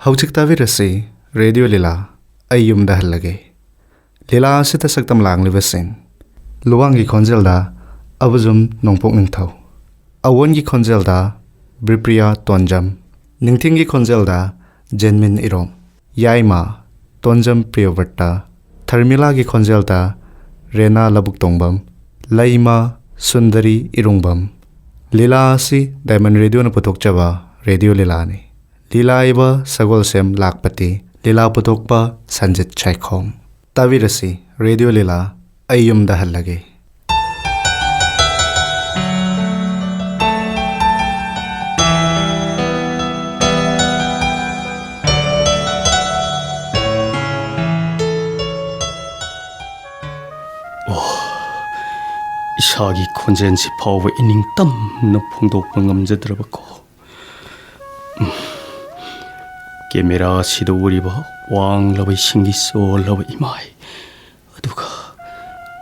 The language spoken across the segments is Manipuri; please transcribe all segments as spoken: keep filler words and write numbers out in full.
ꯍꯧꯖꯤꯛ ꯇꯥꯕꯤꯔꯁꯤ ꯔꯦꯗꯤꯑꯣ ꯂꯤꯂꯥ, ꯑꯩ ꯌꯨꯝꯗ ꯍꯜꯂꯒꯦ꯫ ꯂꯤꯂꯥ ꯑꯁꯤꯗ ꯁꯛꯇꯝ ꯂꯥꯡꯂꯤꯕꯁꯤꯡ: ꯂꯨꯋꯥꯡꯒꯤ ꯈꯣꯟꯖꯦꯜꯗ ꯑꯕꯨꯖꯝ ꯅꯣꯡꯄꯣꯛ ꯅꯤꯡꯊꯧ, ꯑꯋꯣꯟꯒꯤ ꯈꯣꯟꯖꯦꯜꯗ ꯕꯤꯄ꯭ꯔꯤꯌꯥ ꯇꯣꯟꯖꯝ, ꯅꯤꯡꯊꯤꯡꯒꯤ ꯈꯣꯟꯖꯦꯜꯗ ꯖꯦꯟꯃꯤꯟ ꯏꯔꯣꯝ, ꯌꯥꯏꯃ ꯇꯣꯟꯖꯝ ꯄ꯭ꯔꯤꯌꯣꯕ꯭ꯔꯇ, ꯊꯔꯃꯤꯂꯥꯒꯤ ꯈꯣꯟꯖꯦꯜꯗ ꯔꯦꯅꯥ ꯂꯧꯕꯨꯛꯇꯣꯡꯕꯝ, ꯂꯩꯃ ꯁꯨꯟꯗꯔꯤ ꯏꯔꯨꯡꯕꯝ꯫ ꯂꯤꯂꯥ ꯑꯁꯤ ꯗꯥꯏꯃꯟ ꯔꯦꯗꯤꯑꯣꯅ ꯄꯨꯊꯣꯛꯆꯕ ꯔꯦꯗꯤꯑꯣ ꯂꯤꯂꯥꯅꯤ꯫ ꯂꯤꯂꯥ ꯏꯕ ꯁꯒꯣꯜꯁꯦꯝ ꯂꯥꯛꯄꯇꯤ, ꯂꯤꯂꯥ ꯄꯨꯊꯣꯛꯄ ꯁꯟꯖꯤꯠ ꯁꯥꯏꯈꯣꯝ꯫ ꯇꯥꯕꯤꯔꯁꯤ ꯔꯦꯗꯤꯑꯣ ꯂꯤꯂꯥ, ꯑꯩ ꯌꯨꯝꯗ ꯍꯜꯂꯒꯦ꯫ ꯑꯣ, ꯏꯁꯥꯒꯤ ꯈꯣꯟꯖꯦꯜꯁꯤ ꯐꯥꯎꯕ ꯏꯅꯤꯡ ꯇꯝꯅ ꯐꯣꯡꯗꯣꯛꯄ ꯉꯝꯖꯗ꯭ꯔꯕꯀꯣ꯫ ꯎꯝ꯫ ꯀꯦꯃꯦꯔꯥꯁꯤꯗ ꯎꯔꯤꯕ ꯋꯥꯡꯂꯕ ꯏꯁꯤꯡꯒꯤ ꯆꯣꯜꯂꯕ ꯏꯃꯥꯏ, ꯑꯗꯨꯒ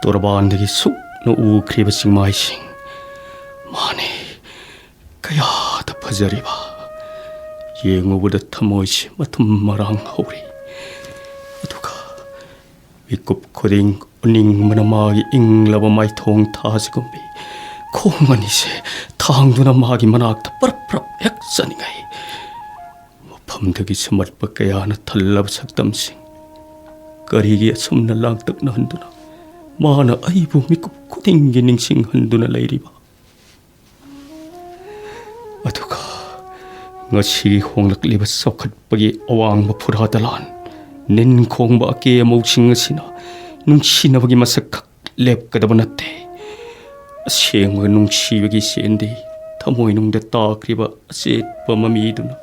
ꯇꯣꯔꯕꯥꯟꯗꯒꯤ ꯁꯨꯞꯅ ꯎꯈ꯭ꯔꯤꯕ ꯆꯤꯡꯃꯥꯏꯁꯤꯡ, ꯃꯥꯅꯦ, ꯀꯌꯥꯗ ꯐꯖꯔꯤꯕ! ꯌꯦꯡꯉꯨꯕꯗ ꯊꯃꯣꯏꯁꯤ ꯃꯊꯨꯝ ꯃꯔꯥꯡ ꯍꯧꯔꯤ꯫ ꯑꯗꯨꯒ ꯃꯤꯀꯨꯞ ꯈꯨꯗꯤꯡ ꯎꯅꯤꯡꯕꯅ ꯃꯥꯒꯤ ꯏꯪꯂꯕ ꯃꯥꯏꯊꯣꯡ ꯊꯥꯖꯒꯨꯝꯕꯤ, ꯈꯣꯡ ꯑꯅꯤꯁꯦ ꯊꯥꯡꯗꯨꯅ ꯃꯥꯒꯤ ꯃꯅꯥꯛꯇ ꯄꯔꯞ ꯄꯔꯞ ꯍꯦꯛ ꯆꯠꯅꯤꯡꯉꯩ꯫ ꯃꯐꯝꯗꯒꯤ ꯁꯨꯝꯍꯠꯄ ꯀꯌꯥꯅ ꯊꯜꯂꯕ ꯁꯛꯇꯝꯁꯤꯡ, ꯀꯔꯤꯒꯤ ꯑꯁꯨꯝꯅ ꯂꯥꯡꯇꯛꯅꯍꯟꯗꯨꯅ ꯃꯥꯅ ꯑꯩꯕꯨ ꯃꯤꯀꯨꯞ ꯈꯨꯗꯤꯡꯒꯤ ꯅꯤꯡꯁꯤꯡꯍꯟꯗꯨꯅ ꯂꯩꯔꯤꯕ? ꯑꯗꯨꯒ ꯉꯁꯤ ꯍꯣꯡꯂꯛꯂꯤꯕ ꯆꯥꯎꯈꯠꯄꯒꯤ ꯑꯋꯥꯡꯕ ꯐꯨꯔꯥ ꯗꯂꯥꯟ, ꯅꯤꯟ ꯈꯣꯡꯕ ꯑꯀꯦ ꯑꯃꯧꯁꯤꯡ ꯑꯁꯤꯅ ꯅꯨꯡꯁꯤꯅꯕꯒꯤ ꯃꯁꯛ ꯈꯛ ꯂꯦꯞꯀꯗꯕ ꯅꯠꯇꯦ꯫ ꯑꯁꯦꯡꯕ ꯅꯨꯡꯁꯤꯕꯒꯤ ꯆꯦꯟꯗꯤ ꯊꯃꯣꯏꯅꯨꯡꯗ ꯇꯥꯈ꯭ꯔꯤꯕ ꯑꯆꯦꯠꯄ ꯃꯃꯤꯗꯨꯅ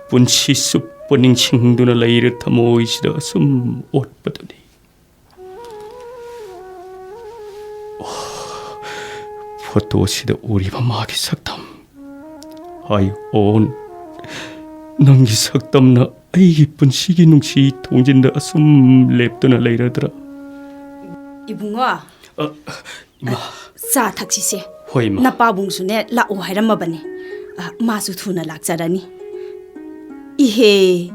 ꯄꯨꯟꯁꯤ ꯆꯨꯞꯄ ꯅꯤꯡꯁꯤꯡꯗꯨꯅ ꯂꯩꯔ ꯊꯃꯣꯏꯁꯤꯗ ꯑꯁꯨꯝ ꯑꯣꯠꯄꯗꯨꯅꯤ꯫ ꯐꯣꯇꯣꯁꯤꯗ ꯎꯔꯤꯕ ꯃꯥꯒꯤ ꯁꯛꯇꯝ, ꯑꯥꯏ ꯑꯣꯟ, ꯅꯪꯒꯤ ꯁꯛꯇꯝꯅ ꯑꯩꯒꯤ ꯄꯨꯟꯁꯤꯒꯤ ꯅꯨꯡꯁꯤ ꯊꯣꯡꯖꯤꯟꯗ ꯑꯁꯨꯝ ꯂꯦꯞꯇꯨꯅ ꯂꯩꯔꯗ꯭ꯔꯥ? ꯏꯕꯨꯡꯉꯣ, ꯑ, ꯏꯃꯥ꯫ ꯆꯥ ꯊꯛꯁꯤꯁꯦ꯫ ꯍꯣꯏ, ꯏꯃꯥ꯫ ꯅꯄꯥꯕꯨꯡꯁꯨꯅꯦ, ꯂꯥꯛꯑꯣ ꯍꯥꯏꯔꯝꯃꯕꯅꯦ꯫ ꯑ, ꯃꯥꯁꯨ ꯊꯨꯅ ꯂꯥꯛꯆꯔꯅꯤ꯫ ꯏꯍꯦ,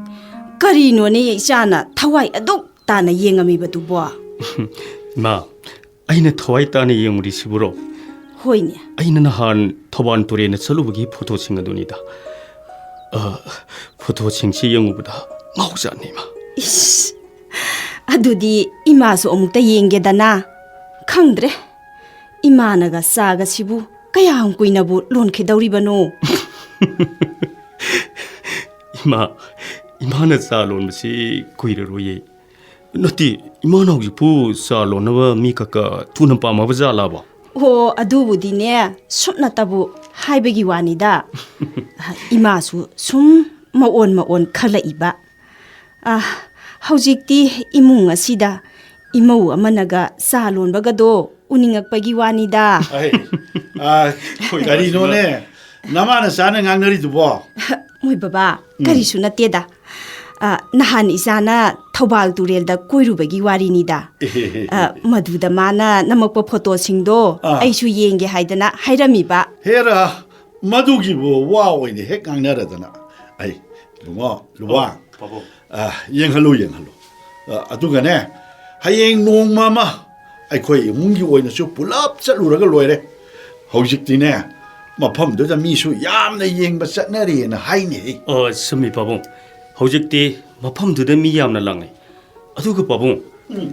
ꯀꯔꯤꯅꯣꯅꯦ ꯏꯆꯥꯅ ꯊꯋꯥꯏ ꯑꯗꯨꯛ ꯇꯥꯅ ꯌꯦꯡꯉꯝꯃꯤꯕꯗꯨꯕꯣ? ꯏꯃꯥ, ꯑꯩꯅ ꯊꯋꯥꯏ ꯇꯥꯅ ꯌꯦꯡꯉꯨꯔꯤꯁꯤꯕꯨꯔꯣ? ꯍꯣꯏꯅꯦ꯫ ꯑꯩꯅ ꯅꯍꯥꯟ ꯊꯧꯕꯥꯜ ꯇꯨꯔꯦꯟꯗ ꯆꯠꯂꯨꯕꯒꯤ ꯐꯣꯇꯣꯁꯤꯡ ꯑꯗꯨꯅꯤꯗ꯫ ꯑ, ꯐꯣꯇꯣꯁꯤꯡꯁꯤ ꯌꯦꯡꯉꯨꯕꯗ ꯉꯥꯎꯖꯥꯠꯅꯤ, ꯏꯃꯥ꯫ ꯏꯁ, ꯑꯗꯨꯗꯤ ꯏꯃꯥꯁꯨ ꯑꯃꯨꯛꯇ ꯌꯦꯡꯒꯦꯗꯅ꯫ ꯈꯪꯗ꯭ꯔꯦ, ꯏꯃꯥꯅꯒ ꯆꯥꯒꯁꯤꯕꯨ ꯀꯌꯥꯝ ꯀꯨꯏꯅꯕꯨ ꯂꯣꯟꯈꯤꯗꯧꯔꯤꯕꯅꯣ? ꯏꯃꯥ, ꯏꯃꯥꯅ ꯆꯥ ꯂꯣꯟꯕꯁꯤ ꯀꯨꯏꯔꯔꯣꯏꯌꯦ꯫ ꯅꯠꯇꯦ, ꯏꯃꯥꯅ ꯍꯧꯖꯤꯛꯄꯨ ꯆꯥ ꯂꯣꯟꯅꯕ ꯃꯤ ꯀꯛꯀ ꯊꯨꯅ ꯄꯥꯝꯃꯕ ꯖꯥꯠꯂꯕ? ꯑꯣ, ꯑꯗꯨꯕꯨꯗꯤꯅꯦ, ꯁꯨꯞꯅꯇꯕꯨ ꯍꯥꯏꯕꯒꯤ ꯋꯥꯅꯤꯗ꯫ ꯏꯃꯥꯁꯨ ꯁꯨꯝ ꯃꯑꯣꯟ ꯃꯑꯣꯟ ꯈꯜꯂꯛꯏꯕ꯫ ꯑ, ꯍꯧꯖꯤꯛꯇꯤ ꯏꯃꯨꯡ ꯑꯁꯤꯗ ꯏꯃꯧ ꯑꯃꯅꯒ ꯆꯥ ꯂꯣꯟꯕꯒꯗꯣ ꯎꯅꯤꯡꯉꯛꯄꯒꯤ ꯋꯥꯅꯤꯗ꯫ ꯑꯩ, ꯑ, ꯀꯔꯤꯅꯣꯅꯦ ꯅꯃꯥ ꯅꯆꯥꯅ ꯉꯥꯡꯅꯔꯤꯗꯨꯕꯣ? ꯃꯣꯏ ꯕꯕꯥ, ꯀꯔꯤꯁꯨ ꯅꯠꯇꯦꯗ꯫ ꯑ, ꯅꯍꯥꯟ ꯏꯆꯥꯅ ꯊꯧꯕꯥꯜ ꯇꯨꯔꯦꯜꯗ ꯀꯣꯏꯔꯨꯕꯒꯤ ꯋꯥꯔꯤꯅꯤꯗ꯫ ꯑ, ꯃꯗꯨꯗ ꯃꯥꯅ ꯅꯝꯃꯛꯄ ꯐꯣꯇꯣꯁꯤꯡꯗꯣ ꯑꯥ꯫ ꯑꯩꯁꯨ ꯌꯦꯡꯒꯦ ꯍꯥꯏꯗꯅ ꯍꯥꯏꯔꯝꯃꯤꯕ꯫ ꯍꯦꯔꯥ, ꯃꯗꯨꯒꯤꯕꯨ ꯋꯥ ꯑꯣꯏꯅ ꯍꯦꯛ ꯉꯥꯡꯅꯔꯗꯅ꯫ ꯑꯩ, ꯏꯕꯨꯡꯉꯣ, ꯂꯨꯋꯥꯡ, ꯄꯥꯕꯨꯡ꯫ ꯑ, ꯌꯦꯡꯍꯜꯂꯨ, ꯌꯦꯡꯍꯜꯂꯨ꯫ ꯑ, ꯑꯗꯨꯒꯅꯦ, ꯍꯌꯦꯡ ꯅꯣꯡꯃ ꯑꯃ ꯑꯩꯈꯣꯏ ꯏꯃꯨꯡꯒꯤ ꯑꯣꯏꯅꯁꯨ ꯄꯨꯂꯞ ꯆꯠꯂꯨꯔꯒ ꯂꯣꯏꯔꯦ꯫ ꯍꯧꯖꯤꯛꯇꯤꯅꯦ, ꯃꯐꯝꯗꯨꯗ ꯃꯤꯁꯨ ꯌꯥꯝꯅ ꯌꯦꯡꯕ ꯆꯠꯅꯔꯦꯅ ꯍꯥꯏꯅꯦ꯫ ꯑ, ꯆꯨꯝꯃꯤ ꯄꯥꯕꯨꯡ꯫ ꯍꯧꯖꯤꯛꯇꯤ ꯃꯐꯝꯗꯨꯗ ꯃꯤ ꯌꯥꯝꯅ ꯂꯥꯡꯅꯩ꯫ ꯑꯗꯨꯒ ꯄꯥꯕꯨꯡ,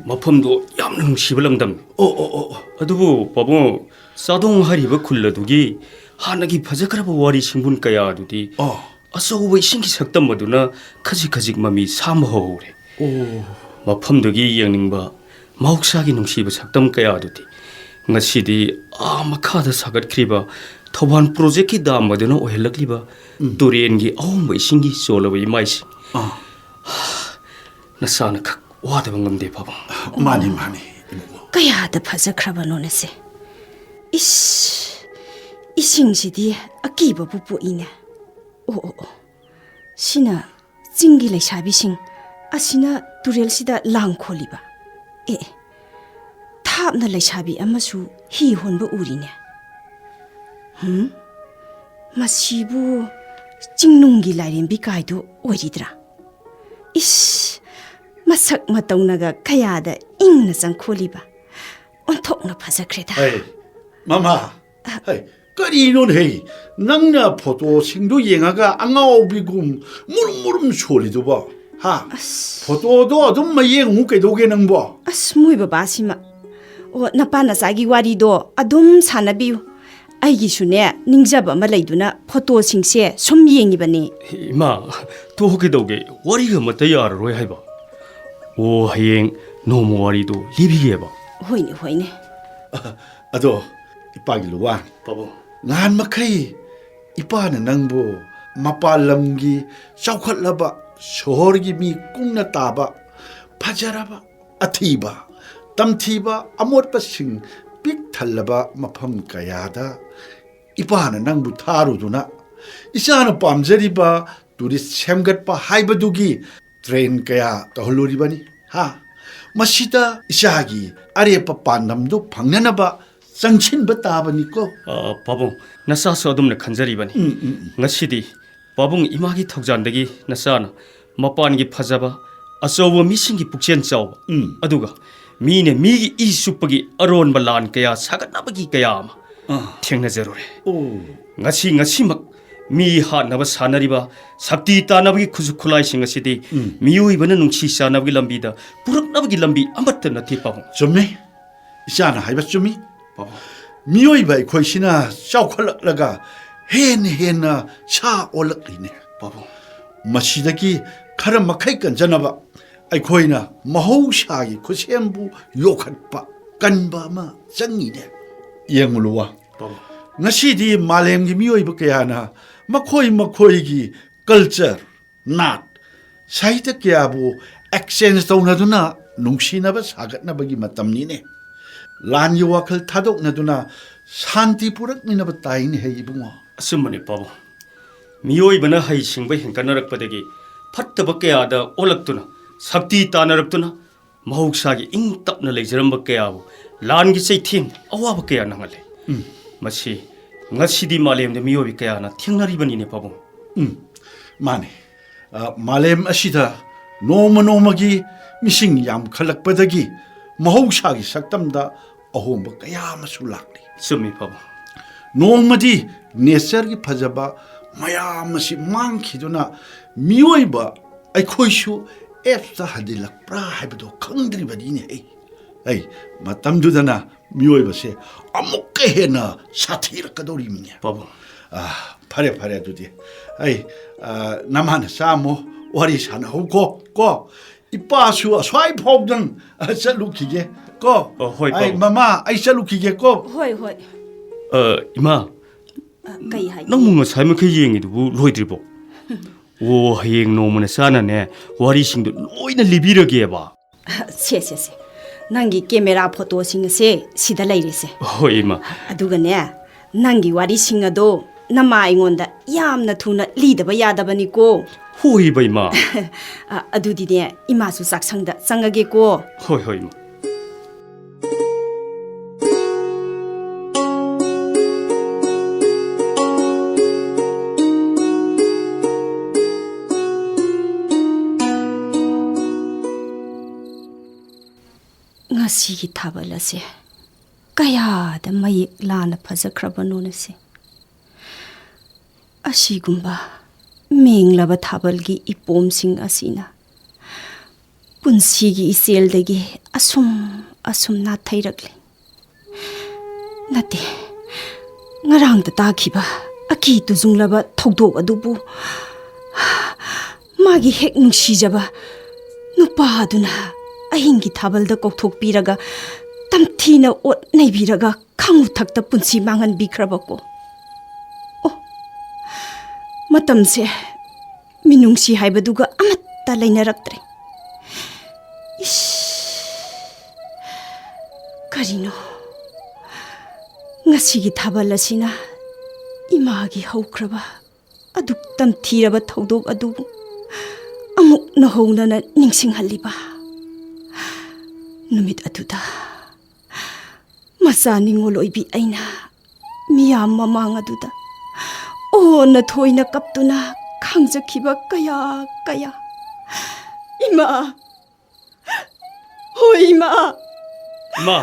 ꯃꯐꯝꯗꯣ ꯌꯥꯝꯅ ꯅꯨꯡꯁꯤꯕ ꯂꯝꯗꯝꯅꯤ꯫ ꯑꯣ, ꯑꯣ, ꯑꯣ, ꯑꯣ꯫ ꯑꯗꯨꯕꯨ ꯄꯥꯕꯨꯡ, ꯆꯥꯗꯣꯡ ꯍꯥꯏꯔꯤꯕ ꯈꯨꯜ ꯑꯗꯨꯒꯤ ꯍꯥꯟꯅꯒꯤ ꯐꯖꯈ꯭ꯔꯕ ꯋꯥꯔꯤ ꯁꯤꯡꯕꯨꯟ ꯀꯌꯥ ꯑꯗꯨꯗꯤ ꯑꯣ꯫ ꯑꯆꯧꯕ ꯏꯁꯤꯡꯒꯤ ꯁꯛꯇꯝ ꯑꯗꯨꯅ ꯈꯖꯤꯛ ꯈꯖꯤꯛ ꯃꯃꯤ ꯁꯥꯝꯕ ꯍꯧꯍꯧꯔꯦ꯫ ꯑꯣ꯫ ꯃꯐꯝꯗꯨꯒꯤ ꯌꯦꯡꯅꯤꯡꯕ ꯃꯍꯧꯁꯥꯒꯤ ꯅꯨꯡꯁꯤꯕ ꯁꯛꯇꯝ ꯀꯌꯥ ꯑꯗꯨꯗꯤ ꯉꯁꯤꯗꯤ ꯑꯥ ꯃꯈꯥꯗ ꯁꯥꯒꯠꯈ꯭ꯔꯤꯕ ꯊꯧꯕꯥꯜ ꯄ꯭ꯔꯣꯖꯦꯛꯀꯤ ꯗꯥꯝ ꯑꯗꯨꯅ ꯑꯣꯏꯍꯜꯂꯛꯂꯤꯕ ꯇꯨꯔꯦꯟꯒꯤ ꯑꯍꯣꯡꯕ ꯏꯁꯤꯡꯒꯤ ꯆꯣꯜꯂꯕ ꯏꯃꯥꯏꯁꯤꯡ꯫ ꯑꯥ꯫ ꯅꯁꯥꯅ ꯈꯛ ꯋꯥꯗꯕ ꯉꯝꯗꯦ ꯄꯥꯕꯨꯡ꯫ ꯃꯥꯅꯤ, ꯃꯥꯅꯤ, ꯏꯕꯨꯡꯉꯣ꯫ ꯀꯌꯥꯗ ꯐꯖꯈ꯭ꯔꯕꯅꯣꯅꯦꯁꯦ꯫ ꯏꯁ, ꯏꯁꯤꯡꯁꯤꯗꯤ ꯑꯀꯤꯕꯕꯨ ꯄꯣꯛꯏꯅꯦ꯫ ꯑꯣ, ꯑꯣ, ꯑꯣ꯫ ꯁꯤꯅ ꯆꯤꯡꯒꯤ ꯂꯩꯁꯥꯕꯤꯁꯤꯡ ꯑꯁꯤꯅ ꯇꯨꯔꯦꯜꯁꯤꯗ ꯂꯥꯡ ꯈꯣꯜꯂꯤꯕ꯫ ꯑꯦ, ꯑꯦ, ꯊꯥꯞꯅ ꯂꯩꯁꯥꯕꯤ ꯑꯃꯁꯨ ꯍꯤ ꯍꯣꯟꯕ ꯎꯔꯤꯅꯦ꯫ ꯍꯨꯝ? ꯃꯁꯤꯕꯨ ꯆꯤꯡꯅꯨꯡꯒꯤ ꯂꯥꯏꯔꯦꯝꯕꯤ ꯀꯥꯏꯗꯨ ꯑꯣꯏꯔꯤꯗ꯭ꯔꯥ? ꯏꯁ, ꯃꯁꯛ ꯃꯇꯧꯅꯒ ꯀꯌꯥꯗ ꯏꯪꯅ ꯆꯪꯈꯣꯜꯂꯤꯕ꯫ ꯑꯣꯟꯊꯣꯛꯅ ꯐꯖꯈ꯭ꯔꯦꯗ꯫ ꯍꯩ, ꯃꯃꯥ, ꯍꯩ, ꯀꯔꯤꯅꯣꯅꯦ ꯍꯩ? ꯅꯪꯅ ꯐꯣꯇꯣꯁꯤꯡꯗꯨ ꯌꯦꯡꯉꯒ ꯑꯉꯥꯎꯕꯤꯒꯨꯝ ꯃꯨꯔꯨꯝ ꯃꯨꯔꯨꯝ ꯁꯣꯜꯂꯤꯗꯨꯕꯣ? ꯍꯥ? ꯑꯁ꯫ ꯐꯣꯇꯣꯗꯣ ꯑꯗꯨꯝ ꯃꯌꯦꯡꯉꯨ ꯀꯩꯗꯧꯒꯦ ꯅꯪꯕꯣ? ꯑꯁ, ꯃꯣꯏ ꯕꯕꯥꯁꯤꯃ꯫ ꯑꯣ, ꯅꯄꯥ ꯅꯆꯥꯒꯤ ꯋꯥꯔꯤꯗꯣ ꯑꯗꯨꯝ ꯁꯥꯟꯅꯕꯤꯌꯨ꯫ ꯑꯩꯒꯤꯁꯨꯅꯦ, ꯅꯤꯡꯖꯕ ꯑꯃ ꯂꯩꯗꯨꯅ ꯐꯣꯇꯣꯁꯤꯡꯁꯦ ꯁꯨꯝ ꯌꯦꯡꯉꯤꯕꯅꯤ꯫ ꯏꯃꯥ, ꯇꯣꯛꯑꯣ ꯀꯩꯗꯧꯒꯦ? ꯋꯥꯔꯤꯒ ꯑꯃꯠꯇ ꯌꯥꯔꯔꯣꯏ ꯍꯥꯏꯕ꯫ ꯑꯣ, ꯍꯌꯦꯡ ꯅꯣꯡꯃ ꯋꯥꯔꯤꯗꯣ ꯂꯤꯕꯤꯒꯦꯕ꯫ ꯍꯣꯏꯅꯦ, ꯍꯣꯏꯅꯦ꯫ ꯑꯗꯣ, ꯏꯄꯥꯒꯤ ꯂꯨꯋꯥ, ꯄꯥꯕꯨꯡ꯫ ꯅꯍꯥꯟ ꯃꯈꯩ ꯏꯄꯥꯅ ꯅꯪꯕꯨ ꯃꯄꯥꯟ ꯂꯝꯒꯤ ꯆꯥꯎꯈꯠꯂꯕ ꯁꯣꯍꯣꯔꯒꯤ ꯃꯤ ꯀꯨꯡꯅ ꯇꯥꯕ, ꯐꯖꯔꯕ, ꯑꯊꯤꯕ, ꯇꯝꯊꯤꯕ, ꯑꯃꯣꯠꯄꯁꯤꯡ ꯄꯤꯛ ꯊꯜꯂꯕ ꯃꯐꯝ ꯀꯌꯥꯗ ꯏꯄꯥꯅ ꯅꯪꯕꯨ ꯊꯥꯔꯨꯗꯨꯅ, ꯏꯆꯥꯅ ꯄꯥꯝꯖꯔꯤꯕ ꯇꯨꯔꯤꯁ ꯁꯦꯝꯒꯠꯄ ꯍꯥꯏꯕꯗꯨꯒꯤ ꯇ꯭ꯔꯦꯟ ꯀꯌꯥ ꯇꯧꯍꯜꯂꯨꯔꯤꯕꯅꯤ꯫ ꯍꯥ? ꯃꯁꯤꯗ ꯏꯆꯥꯒꯤ ꯑꯔꯦꯞꯄ ꯄꯥꯟꯗꯝꯗꯨ ꯐꯪꯅꯅꯕ ꯆꯪꯁꯤꯟꯕ ꯇꯥꯕꯅꯤꯀꯣ꯫ ꯑ, ꯄꯥꯕꯨꯡ, ꯅꯆꯥꯁꯨ ꯑꯗꯨꯝꯅ ꯈꯟꯖꯔꯤꯕꯅꯤ꯫ ꯎꯝ, ꯎꯝ, ꯎꯝ꯫ ꯉꯁꯤꯗꯤ ꯄꯥꯕꯨꯡ ꯏꯃꯥꯒꯤ ꯊꯧꯖꯥꯟꯗꯒꯤ ꯅꯆꯥꯅ ꯃꯄꯥꯟꯒꯤ ꯐꯖꯕ, ꯑꯆꯧꯕ ꯃꯤꯁꯤꯡꯒꯤ ꯄꯨꯛꯆꯦꯜ ꯆꯥꯎꯕ, ꯎꯝ꯫ ꯑꯗꯨꯒ ꯃꯤꯅ ꯃꯤꯒꯤ ꯏ ꯆꯨꯞꯄꯒꯤ ꯑꯔꯣꯟꯕ ꯂꯥꯟ ꯀꯌꯥ ꯁꯥꯒꯠꯅꯕꯒꯤ ꯀꯌꯥ ꯑꯃ ꯑꯥ꯫ ꯊꯦꯡꯅꯖꯔꯨꯔꯦ꯫ ꯑꯣ꯫ ꯉꯁꯤ, ꯉꯁꯤꯃꯛ ꯃꯤ ꯍꯥꯠꯅꯕ ꯁꯥꯟꯅꯔꯤꯕ ꯁꯛꯇꯤ ꯇꯥꯟꯅꯕꯒꯤ ꯈꯨꯠꯁꯨ ꯈꯨꯠꯂꯥꯏꯁꯤꯡ ꯑꯁꯤꯗꯤ ꯎꯝ꯫ ꯃꯤꯑꯣꯏꯕꯅ ꯅꯨꯡꯁꯤ ꯆꯥꯟꯅꯕꯒꯤ ꯂꯝꯕꯤꯗ ꯄꯨꯔꯛꯅꯕꯒꯤ ꯂꯝꯕꯤ ꯑꯃꯠꯇ ꯅꯠꯇꯦ, ꯄꯥꯕꯨꯡ꯫ ꯆꯨꯝꯃꯤ꯫ ꯏꯆꯥꯅ ꯍꯥꯏꯕ ꯆꯨꯝꯃꯤ꯫ ꯄꯥꯕꯨꯡ꯫ ꯃꯤꯑꯣꯏꯕ ꯑꯩꯈꯣꯏꯁꯤꯅ ꯆꯥꯎꯈꯠꯂꯛꯂꯒ ꯍꯦꯟꯅ ꯍꯦꯟꯅ ꯁꯥ ꯑꯣꯜꯂꯛꯂꯤꯅꯦ꯫ ꯄꯥꯕꯨꯡ꯫ ꯃꯁꯤꯗꯒꯤ ꯈꯔ ꯃꯈꯩ ꯀꯟꯖꯅꯕ ꯑꯩꯈꯣꯏꯅ ꯃꯍꯧꯁꯥꯒꯤ ꯈꯨꯠꯁꯦꯝꯕꯨ ꯌꯣꯛꯈꯠꯄ ꯀꯟꯕ ꯑꯃ ꯆꯪꯉꯤꯅꯦ꯫ ꯌꯦꯡꯉꯨ ꯂꯨꯋꯥ꯫ ꯄꯥꯕꯨꯡ꯫ ꯉꯁꯤꯗꯤ ꯃꯥꯂꯦꯝꯒꯤ ꯃꯤꯑꯣꯏꯕ ꯀꯌꯥꯅ ꯃꯈꯣꯏ ꯃꯈꯣꯏꯒꯤ ꯀꯜꯆꯔ, ꯅꯥꯠ, ꯁꯥꯍꯤꯇ꯭ꯌ ꯀꯌꯥꯕꯨ ꯑꯦꯛꯁꯆꯦꯟꯖ ꯇꯧꯅꯗꯨꯅ ꯅꯨꯡꯁꯤꯅꯕ ꯁꯥꯒꯠꯅꯕꯒꯤ ꯃꯇꯝꯅꯤꯅꯦ꯫ ꯂꯥꯟꯒꯤ ꯋꯥꯈꯜ ꯊꯥꯗꯣꯛꯅꯗꯨꯅ ꯁꯥꯟꯇꯤ ꯄꯨꯔꯛꯃꯤꯟꯅꯕ ꯇꯥꯏꯅꯦ ꯍꯦ ꯏꯕꯨꯡꯉꯣ꯫ ꯑꯆꯨꯝꯕꯅꯤ ꯄꯥꯕꯨꯡ꯫ ꯃꯤꯑꯣꯏꯕꯅ ꯍꯩꯁꯤꯡꯕ ꯍꯦꯟꯒꯠꯅꯔꯛꯄꯗꯒꯤ ꯐꯠꯇꯕ ꯀꯌꯥꯗ ꯑꯣꯜꯂꯛꯇꯨꯅ, ꯁꯛꯇꯤ ꯇꯥꯟꯅꯔꯛꯇꯨꯅ, ꯃꯍꯧꯁꯥꯒꯤ ꯏꯪ ꯇꯞꯅ ꯂꯩꯖꯔꯝꯕ ꯀꯌꯥꯕꯨ ꯂꯥꯟꯒꯤ ꯆꯩꯊꯦꯡ ꯑꯋꯥꯕ ꯀꯌꯥ ꯅꯪꯍꯜꯂꯦ꯫ ꯎꯝ꯫ ꯃꯁꯤ ꯉꯁꯤꯗꯤ ꯃꯥꯂꯦꯝꯗ ꯃꯤꯑꯣꯏꯕ ꯀꯌꯥꯅ ꯊꯦꯡꯅꯔꯤꯕꯅꯤꯅꯦ ꯄꯥꯕꯨꯡ꯫ ꯎꯝ, ꯃꯥꯅꯤ꯫ ꯑ, ꯃꯥꯂꯦꯝ ꯑꯁꯤꯗ ꯅꯣꯡꯃ ꯅꯣꯡꯃꯒꯤ ꯃꯤꯁꯤꯡ ꯌꯥꯝꯈꯠꯂꯛꯄꯗꯒꯤ ꯃꯍꯧꯁꯥꯒꯤ ꯁꯛꯇꯝꯗ ꯑꯍꯣꯡꯕ ꯀꯌꯥ ꯑꯃꯁꯨ ꯂꯥꯛꯂꯤ꯫ ꯆꯨꯝꯃꯤ, ꯄꯥꯕꯨꯡ꯫ ꯅꯣꯡꯃꯗꯤ ꯅꯦꯆꯔꯒꯤ ꯐꯖꯕ ꯃꯌꯥꯝ ꯑꯁꯤ ꯃꯥꯡꯈꯤꯗꯨꯅ ꯃꯤꯑꯣꯏꯕ ꯑꯩꯈꯣꯏꯁꯨ ꯑꯦꯞꯁꯇ ꯍꯟꯖꯤꯜꯂꯛꯄ꯭ꯔꯥ ꯍꯥꯏꯕꯗꯣ ꯈꯪꯗ꯭ꯔꯤꯕꯅꯤꯅꯦ꯫ ꯑꯩ, ꯑꯩ ꯃꯇꯝꯗꯨꯗꯅ ꯃꯤꯑꯣꯏꯕꯁꯦ ꯑꯃꯨꯛꯀ ꯍꯦꯟꯅ ꯁꯥꯊꯤꯔꯛꯀꯗꯧꯔꯤꯕꯅꯦ꯫ ꯄꯥꯕꯨꯡ꯫ ꯑꯥ, ꯐꯔꯦ, ꯐꯔꯦ, ꯑꯗꯨꯗꯤ ꯑꯩ, ꯑꯥ, ꯅꯃꯥ ꯅꯆꯥ ꯑꯃꯨꯛ ꯋꯥꯔꯤ ꯁꯥꯟꯅꯍꯧꯀꯣ, ꯀꯣ꯫ ꯏꯄꯥꯁꯨ ꯑꯁ꯭ꯋꯥꯏ ꯐꯥꯎꯗꯪ, ꯑ, ꯆꯠꯂꯨꯈꯤꯒꯦ, ꯀꯣ꯫ ꯑꯣ, ꯍꯣꯏ, ꯑꯩ, ꯄꯥꯕꯨꯡ꯫ ꯃꯃꯥ, ꯑꯩ ꯆꯠꯂꯨꯈꯤꯒꯦꯀꯣ꯫ ꯍꯣꯏ, ꯍꯣꯏ꯫ ꯑ, ꯏꯃꯥ, ꯑ, ꯀꯩ ꯍꯥꯏꯒꯦ? ꯅꯪꯕꯨ ꯉꯁꯥꯏ ꯃꯈꯩ ꯌꯦꯡꯉꯤꯗꯨꯕꯨ ꯂꯣꯏꯗ꯭ꯔꯤꯕꯣ? ꯑꯣ, ꯍꯌꯦꯡ ꯅꯣꯡꯃ ꯅꯆꯥꯅꯅꯦ, ꯋꯥꯔꯤꯁꯤꯡꯗꯣ ꯂꯣꯏꯅ ꯂꯤꯕꯤꯔꯒꯦꯕ꯫ ꯁꯦ, ꯁꯦ, ꯁꯦ꯫ ꯅꯪꯒꯤ ꯀꯦꯃꯦꯔꯥ ꯐꯣꯇꯣꯁꯤꯡ ꯑꯁꯦ ꯁꯤꯗ ꯂꯩꯔꯦꯁꯦ꯫ ꯍꯣꯏ, ꯏꯃꯥ꯫ ꯑꯗꯨꯒꯅꯦ, ꯅꯪꯒꯤ ꯋꯥꯔꯤꯁꯤꯡ ꯑꯗꯣ ꯅꯃꯥ ꯑꯩꯉꯣꯟꯗ ꯌꯥꯝꯅ ꯊꯨꯅ ꯂꯤꯗꯕ ꯌꯥꯗꯕꯅꯤꯀꯣ꯫ ꯍꯣꯏꯕ, ꯏꯃꯥ꯫ ꯑ, ꯑꯗꯨꯗꯤꯅꯦ, ꯏꯃꯥꯁꯨ ꯆꯥꯛꯁꯪꯗ ꯆꯪꯉꯒꯦꯀꯣ꯫ ꯍꯣꯏ, ꯍꯣꯏ, ꯏꯃꯥ꯫ ꯉꯁꯤꯒꯤ ꯊꯥꯕꯜ ꯑꯁꯦ ꯀꯌꯥꯗ ꯃꯌꯦꯛ ꯂꯥꯅ ꯐꯖꯈ꯭ꯔꯕꯅꯣꯅꯦꯁꯦ꯫ ꯑꯁꯤꯒꯨꯝꯕ ꯃꯦꯡꯂꯕ ꯊꯥꯕꯜꯒꯤ ꯏꯄꯣꯝꯁꯤꯡ ꯑꯁꯤꯅ ꯄꯨꯟꯁꯤꯒꯤ ꯏꯆꯦꯜꯗꯒꯤ ꯑꯁꯨꯝ ꯑꯁꯨꯝ ꯅꯥꯊꯩꯔꯛꯂꯤ꯫ ꯅꯠꯇꯦ, ꯉꯔꯥꯡꯗ ꯇꯥꯈꯤꯕ ꯑꯀꯤ ꯇꯨꯖꯨꯡꯂꯕ ꯊꯧꯗꯣꯛ ꯑꯗꯨꯕꯨ ꯃꯥꯒꯤ ꯍꯦꯛ ꯅꯨꯡꯁꯤꯖꯕ ꯅꯨꯄꯥ ꯑꯗꯨꯅ ꯑꯍꯤꯡꯒꯤ ꯊꯥꯕꯜꯗ ꯀꯧꯊꯣꯛꯄꯤꯔꯒ, ꯇꯝꯊꯤꯅ ꯑꯣꯠ ꯅꯩꯕꯤꯔꯒ, ꯈꯪꯉꯨ ꯊꯛꯇ ꯄꯨꯟꯁꯤ ꯃꯥꯡꯍꯟꯕꯤꯈ꯭ꯔꯕꯀꯣ꯫ ꯑꯣ, ꯃꯇꯝꯁꯦ ꯃꯤꯅꯨꯡꯁꯤ ꯍꯥꯏꯕꯗꯨꯒ ꯑꯃꯠꯇ ꯂꯩꯅꯔꯛꯇ꯭ꯔꯦ꯫ ꯏꯁ, ꯀꯔꯤꯅꯣ? ꯉꯁꯤꯒꯤ ꯊꯥꯕꯜ ꯑꯁꯤꯅ ꯏꯃꯥꯒꯤ ꯍꯧꯈ꯭ꯔꯕ ꯑꯗꯨꯛ ꯇꯝꯊꯤꯔꯕ ꯊꯧꯗꯣꯛ ꯑꯗꯨꯕꯨ ꯑꯃꯨꯛ ꯅꯧꯍꯧꯅꯅ ꯅꯤꯡꯁꯤꯡꯍꯜꯂꯤꯕ꯫ ꯅꯨꯃꯤꯠ ꯑꯗꯨꯗ ꯃꯆꯥ ꯅꯤꯡꯉꯣꯜ ꯑꯣꯏꯕꯤ ꯑꯩꯅ ꯃꯤꯌꯥꯝ ꯃꯃꯥꯡ ꯑꯗꯨꯗ ꯄꯣꯟꯅ ꯊꯣꯏꯅ ꯀꯞꯇꯨꯅ ꯈꯪꯖꯈꯤꯕ ꯀꯌꯥ ꯀꯌꯥ꯫ ꯏꯃꯥ! ꯍꯣꯏ, ꯏꯃꯥ! ꯏꯃꯥ!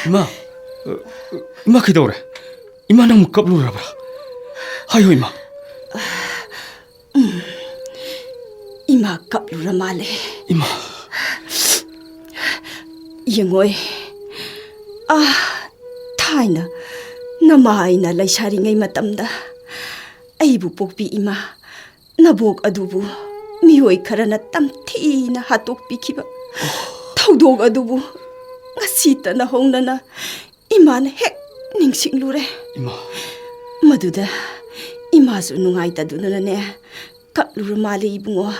ꯏꯃꯥ! ꯏꯃꯥ, ꯀꯩꯗꯧꯔꯦ? ꯏꯃꯥ, ꯅꯪꯕꯨ ꯀꯞꯂꯨꯔꯕ꯭ꯔꯥ? ꯍꯥꯏꯌꯣ, ꯏꯃꯥ꯫ ꯏꯃꯥ ꯀꯞꯂꯨꯔ ꯃꯥꯜꯂꯦ꯫ ꯏꯃꯥ! ꯌꯦꯡꯉꯣꯏ, ꯑꯥ, ꯊꯥꯏꯅ ꯅꯃꯥ ꯑꯩꯅ ꯂꯩꯁꯥꯔꯤꯉꯩ ꯃꯇꯝꯗ ꯑꯩꯕꯨ ꯄꯣꯛꯄꯤ ꯏꯃꯥ ꯅꯕꯣꯛ ꯑꯗꯨꯕꯨ ꯃꯤꯑꯣꯏ ꯈꯔꯅ ꯇꯝꯊꯤꯅ ꯍꯥꯠꯇꯣꯛꯄꯤꯈꯤꯕ ꯊꯧꯗꯣꯛ ꯑꯗꯨꯕꯨ ꯉꯁꯤꯇꯅ ꯍꯧꯅꯅ ꯏꯃꯥꯅ ꯍꯦꯛ ꯅꯤꯡꯁꯤꯡꯂꯨꯔꯦ꯫ ꯏꯃꯥ! ꯃꯗꯨꯗ ꯏꯃꯥꯁꯨ ꯅꯨꯡꯉꯥꯏꯇꯗꯨꯅꯅꯦ ꯀꯞꯂꯨꯔ ꯃꯥꯜꯂꯦ, ꯏꯕꯨꯡꯉꯣ꯫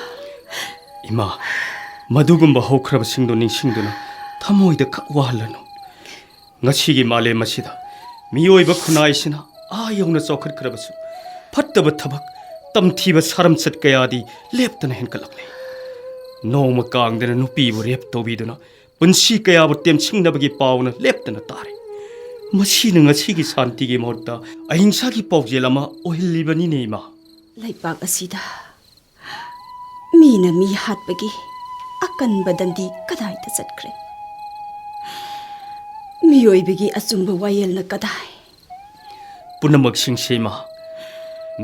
ꯏꯃꯥ, ꯃꯗꯨꯒꯨꯝꯕ ꯍꯧꯈ꯭ꯔꯕꯁꯤꯡꯗꯣ ꯅꯤꯡꯁꯤꯡꯗꯨꯅ ꯊꯃꯣꯏꯗ ꯈꯛ ꯋꯥꯍꯜꯂꯅꯨ꯫ ꯉꯁꯤꯒꯤ ꯃꯥꯂꯦꯝ ꯑꯁꯤꯗ ꯃꯤꯑꯣꯏꯕ ꯈꯨꯟꯅꯥꯏꯁꯤꯅ ꯑꯥ ꯌꯧꯅ ꯆꯥꯎꯈꯠꯈ꯭ꯔꯕꯁꯨ, ꯐꯠꯇꯕ ꯊꯕꯛ, ꯇꯝꯊꯤꯕ ꯁꯥꯔꯝꯆꯠ ꯀꯌꯥꯗꯤ ꯂꯦꯞꯇꯅ ꯍꯦꯟꯒꯠꯂꯛꯂꯤ꯫ ꯅꯣꯡꯃ ꯀꯥꯡꯗꯅ ꯅꯨꯄꯤꯕꯨ ꯔꯦꯞ ꯇꯧꯕꯤꯗꯨꯅ ꯄꯨꯟꯁꯤ ꯀꯌꯥꯕꯨ ꯇꯦꯝꯁꯤꯡꯅꯕꯒꯤ ꯄꯥꯎꯅ ꯂꯦꯞꯇꯅ ꯇꯥꯔꯤ꯫ ꯃꯁꯤꯅ ꯉꯁꯤꯒꯤ ꯁꯥꯟꯇꯤꯒꯤ ꯃꯍꯨꯠꯇ ꯑꯍꯤꯡꯁꯥꯒꯤ ꯄꯥꯎꯖꯦꯜ ꯑꯃ ꯑꯣꯏꯍꯜꯂꯤꯕꯅꯤꯅꯦ, ꯏꯃꯥ꯫ ꯂꯩꯕꯥꯛ ꯑꯁꯤꯗ ꯃꯤꯅ ꯃꯤ ꯍꯥꯠꯄꯒꯤ ꯑꯀꯟꯕ ꯗꯟꯗꯤ ꯀꯗꯥꯏꯗ ꯆꯠꯈ꯭ꯔꯦ? ꯃꯤꯑꯣꯏꯕꯒꯤ ꯑꯆꯨꯝꯕ ꯋꯥꯌꯦꯜꯅ ꯀꯗꯥꯏ? ꯄꯨꯝꯅꯃꯛꯁꯤꯡꯁꯦ, ꯏꯃꯥ,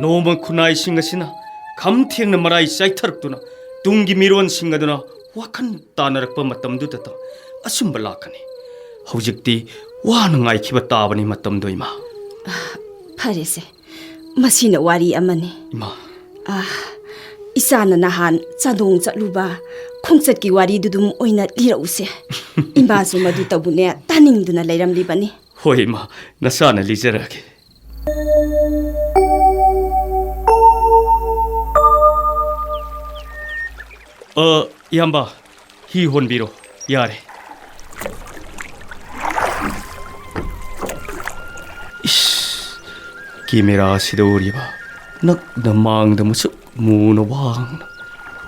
ꯅꯣꯡꯃ ꯈꯨꯟꯅꯥꯏꯁꯤꯡ ꯑꯁꯤꯅ ꯈꯝ ꯊꯦꯡꯅ ꯃꯔꯥꯏ ꯆꯥꯏꯊꯔꯛꯇꯨꯅ ꯇꯨꯡꯒꯤ ꯃꯤꯔꯣꯟꯁꯤꯡ ꯑꯗꯨꯅ ꯋꯥꯈꯜ ꯇꯥꯅꯔꯛꯄ ꯃꯇꯝꯗꯨꯗꯇ ꯑꯆꯨꯝꯕ ꯂꯥꯛꯀꯅꯤ꯫ ꯍꯧꯖꯤꯛꯇꯤ ꯋꯥꯅ ꯉꯥꯏꯈꯤꯕ ꯇꯥꯕꯅꯤ ꯃꯇꯝꯗꯣ, ꯏꯃꯥ꯫ ꯐꯔꯦꯁꯦ, ꯃꯁꯤꯅ ꯋꯥꯔꯤ ꯑꯃꯅꯤ꯫ ꯏꯃꯥ꯫ ꯑꯥ, ꯏꯆꯥꯅ ꯅꯍꯥꯟ ꯆꯥꯗꯣꯡ ꯆꯠꯂꯨꯕ ꯈꯣꯡꯆꯠꯀꯤ ꯋꯥꯔꯤꯗꯨꯗꯨꯝ ꯑꯣꯏꯅ ꯂꯤꯔꯛꯎꯁꯦ꯫ ꯏꯃꯥꯁꯨ ꯃꯗꯨꯇꯕꯨꯅꯦ ꯇꯥꯅꯤꯡꯗꯨꯅ ꯂꯩꯔꯝꯂꯤꯕꯅꯤ꯫ ꯍꯣꯏ, ꯏꯃꯥ, ꯅꯆꯥꯅ ꯂꯤꯖꯔꯛꯑꯒꯦ꯫ ꯑ, ꯏꯌꯥꯝꯕ, ꯍꯤ ꯍꯣꯟꯕꯤꯔꯣ꯫ ꯌꯥꯔꯦ꯫ ꯏꯁ, ꯀꯦꯃꯦꯔꯥꯁꯤꯗ ꯎꯔꯤꯕ ꯅꯛꯅ ꯃꯥꯡꯗ ꯃꯨꯁꯨꯛ ꯃꯨꯅ ꯋꯥꯡꯅ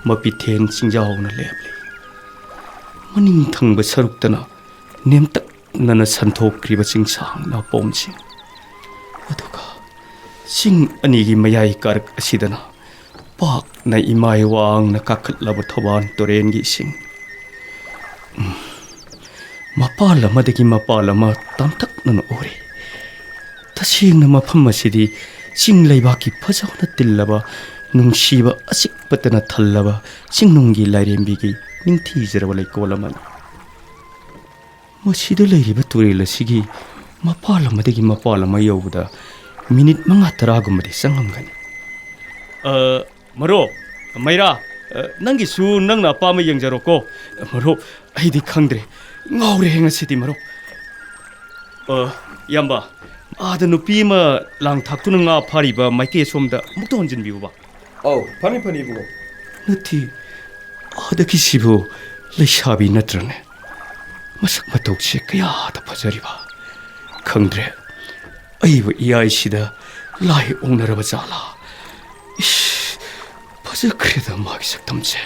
ꯃꯄꯤꯊꯦꯟ ꯆꯤꯡꯖꯥꯎꯅ ꯂꯦꯞꯂꯤ꯫ ꯃꯅꯤꯡ ꯊꯪꯕ ꯁꯔꯨꯛꯇꯅ ꯅꯦꯝꯇꯛꯅꯅ ꯁꯟꯊꯣꯛꯈ꯭ꯔꯤꯕ ꯆꯤꯡꯁꯥꯡ ꯅꯥꯄꯣꯝꯁꯤꯡ꯫ ꯆꯤꯡ ꯑꯅꯤꯒꯤ ꯃꯌꯥꯏ ꯀꯥꯔꯛ ꯑꯁꯤꯗꯅ ꯄꯥꯛꯅ ꯏꯃꯥꯏ ꯋꯥꯡꯅ ꯀꯥꯈꯠꯂꯕ ꯊꯧꯕꯥꯜ ꯇꯨꯔꯦꯜꯒꯤ ꯏꯁꯤꯡ꯫ ꯎꯝ, ꯃꯄꯥꯜ ꯑꯃꯗꯒꯤ ꯃꯄꯥꯜ ꯑꯃ ꯇꯥꯡꯇꯛꯅꯅ ꯎꯔꯤ꯫ ꯇꯁꯦꯡꯅ ꯃꯐꯝ ꯑꯁꯤꯗꯤ ꯆꯤꯡ ꯂꯩꯕꯥꯛꯀꯤ ꯐꯖꯅ ꯇꯤꯜꯂꯕ, ꯅꯨꯡꯁꯤꯕ ꯑꯆꯤꯛꯄꯇꯅ ꯊꯜꯂꯕ ꯆꯤꯡꯅꯨꯡꯒꯤ ꯂꯥꯏꯔꯦꯝꯕꯤꯒꯤ ꯅꯤꯡꯊꯤꯖꯔꯕ ꯂꯩꯀꯣꯜ ꯑꯃꯅꯤ꯫ ꯃꯁꯤꯗ ꯂꯩꯔꯤꯕ ꯇꯨꯔꯦꯜ ꯑꯁꯤꯒꯤ ꯃꯄꯥꯜ ꯑꯃꯗꯒꯤ ꯃꯄꯥꯜ ꯑꯃ ꯌꯧꯕꯗ ꯃꯤꯅꯤꯠ ꯃꯉꯥ ꯇꯔꯥꯒꯨꯝꯕꯗꯤ ꯆꯪꯉꯝꯒꯅꯤ꯫ ꯑ, ꯃꯔꯨꯞ, ꯃꯩꯔꯥ, ꯑ, ꯅꯪꯒꯤꯁꯨ ꯅꯪꯅ ꯑꯄꯥꯝꯕ ꯌꯦꯡꯖꯔꯣꯀꯣ꯫ ꯃꯔꯨꯞ, ꯑꯩꯗꯤ ꯈꯪꯗ꯭ꯔꯦ꯫ ꯉꯥꯎꯔꯦ ꯉꯁꯤꯗꯤ, ꯃꯔꯨꯞ꯫ ꯑ, ꯏꯌꯥꯝꯕ, ꯑꯥꯗ ꯅꯨꯄꯤ ꯑꯃ ꯂꯥꯡ ꯊꯥꯛꯇꯨꯅ ꯉꯥ ꯐꯥꯔꯤꯕ ꯃꯥꯏꯀꯩ ꯑꯁꯣꯝꯗ ꯑꯃꯨꯛꯇ ꯍꯣꯟꯖꯤꯟꯕꯤꯌꯨꯕ꯫ ꯑꯧ, ꯐꯅꯤ, ꯐꯅꯤ, ꯏꯕꯨꯡꯉꯣ꯫ ꯅꯠꯇꯦ, ꯑꯥꯗꯒꯤꯁꯤꯕꯨ ꯂꯩꯁꯥꯕꯤ ꯅꯠꯇ꯭ꯔꯅꯦ? ꯃꯁꯛ ꯃꯇꯧꯁꯦ ꯀꯌꯥꯗ ꯐꯖꯔꯤꯕ! ꯈꯪꯗ꯭ꯔꯦ, ꯑꯏꯕ ꯏꯌꯥꯏꯁꯤꯗ ꯂꯥꯏ ꯑꯣꯛꯅꯔꯕ ꯖꯥꯠꯂꯥ? ꯏꯁ, ꯐꯖꯈ꯭ꯔꯦꯗ ꯃꯥꯒꯤ ꯁꯛꯇꯝꯁꯦ꯫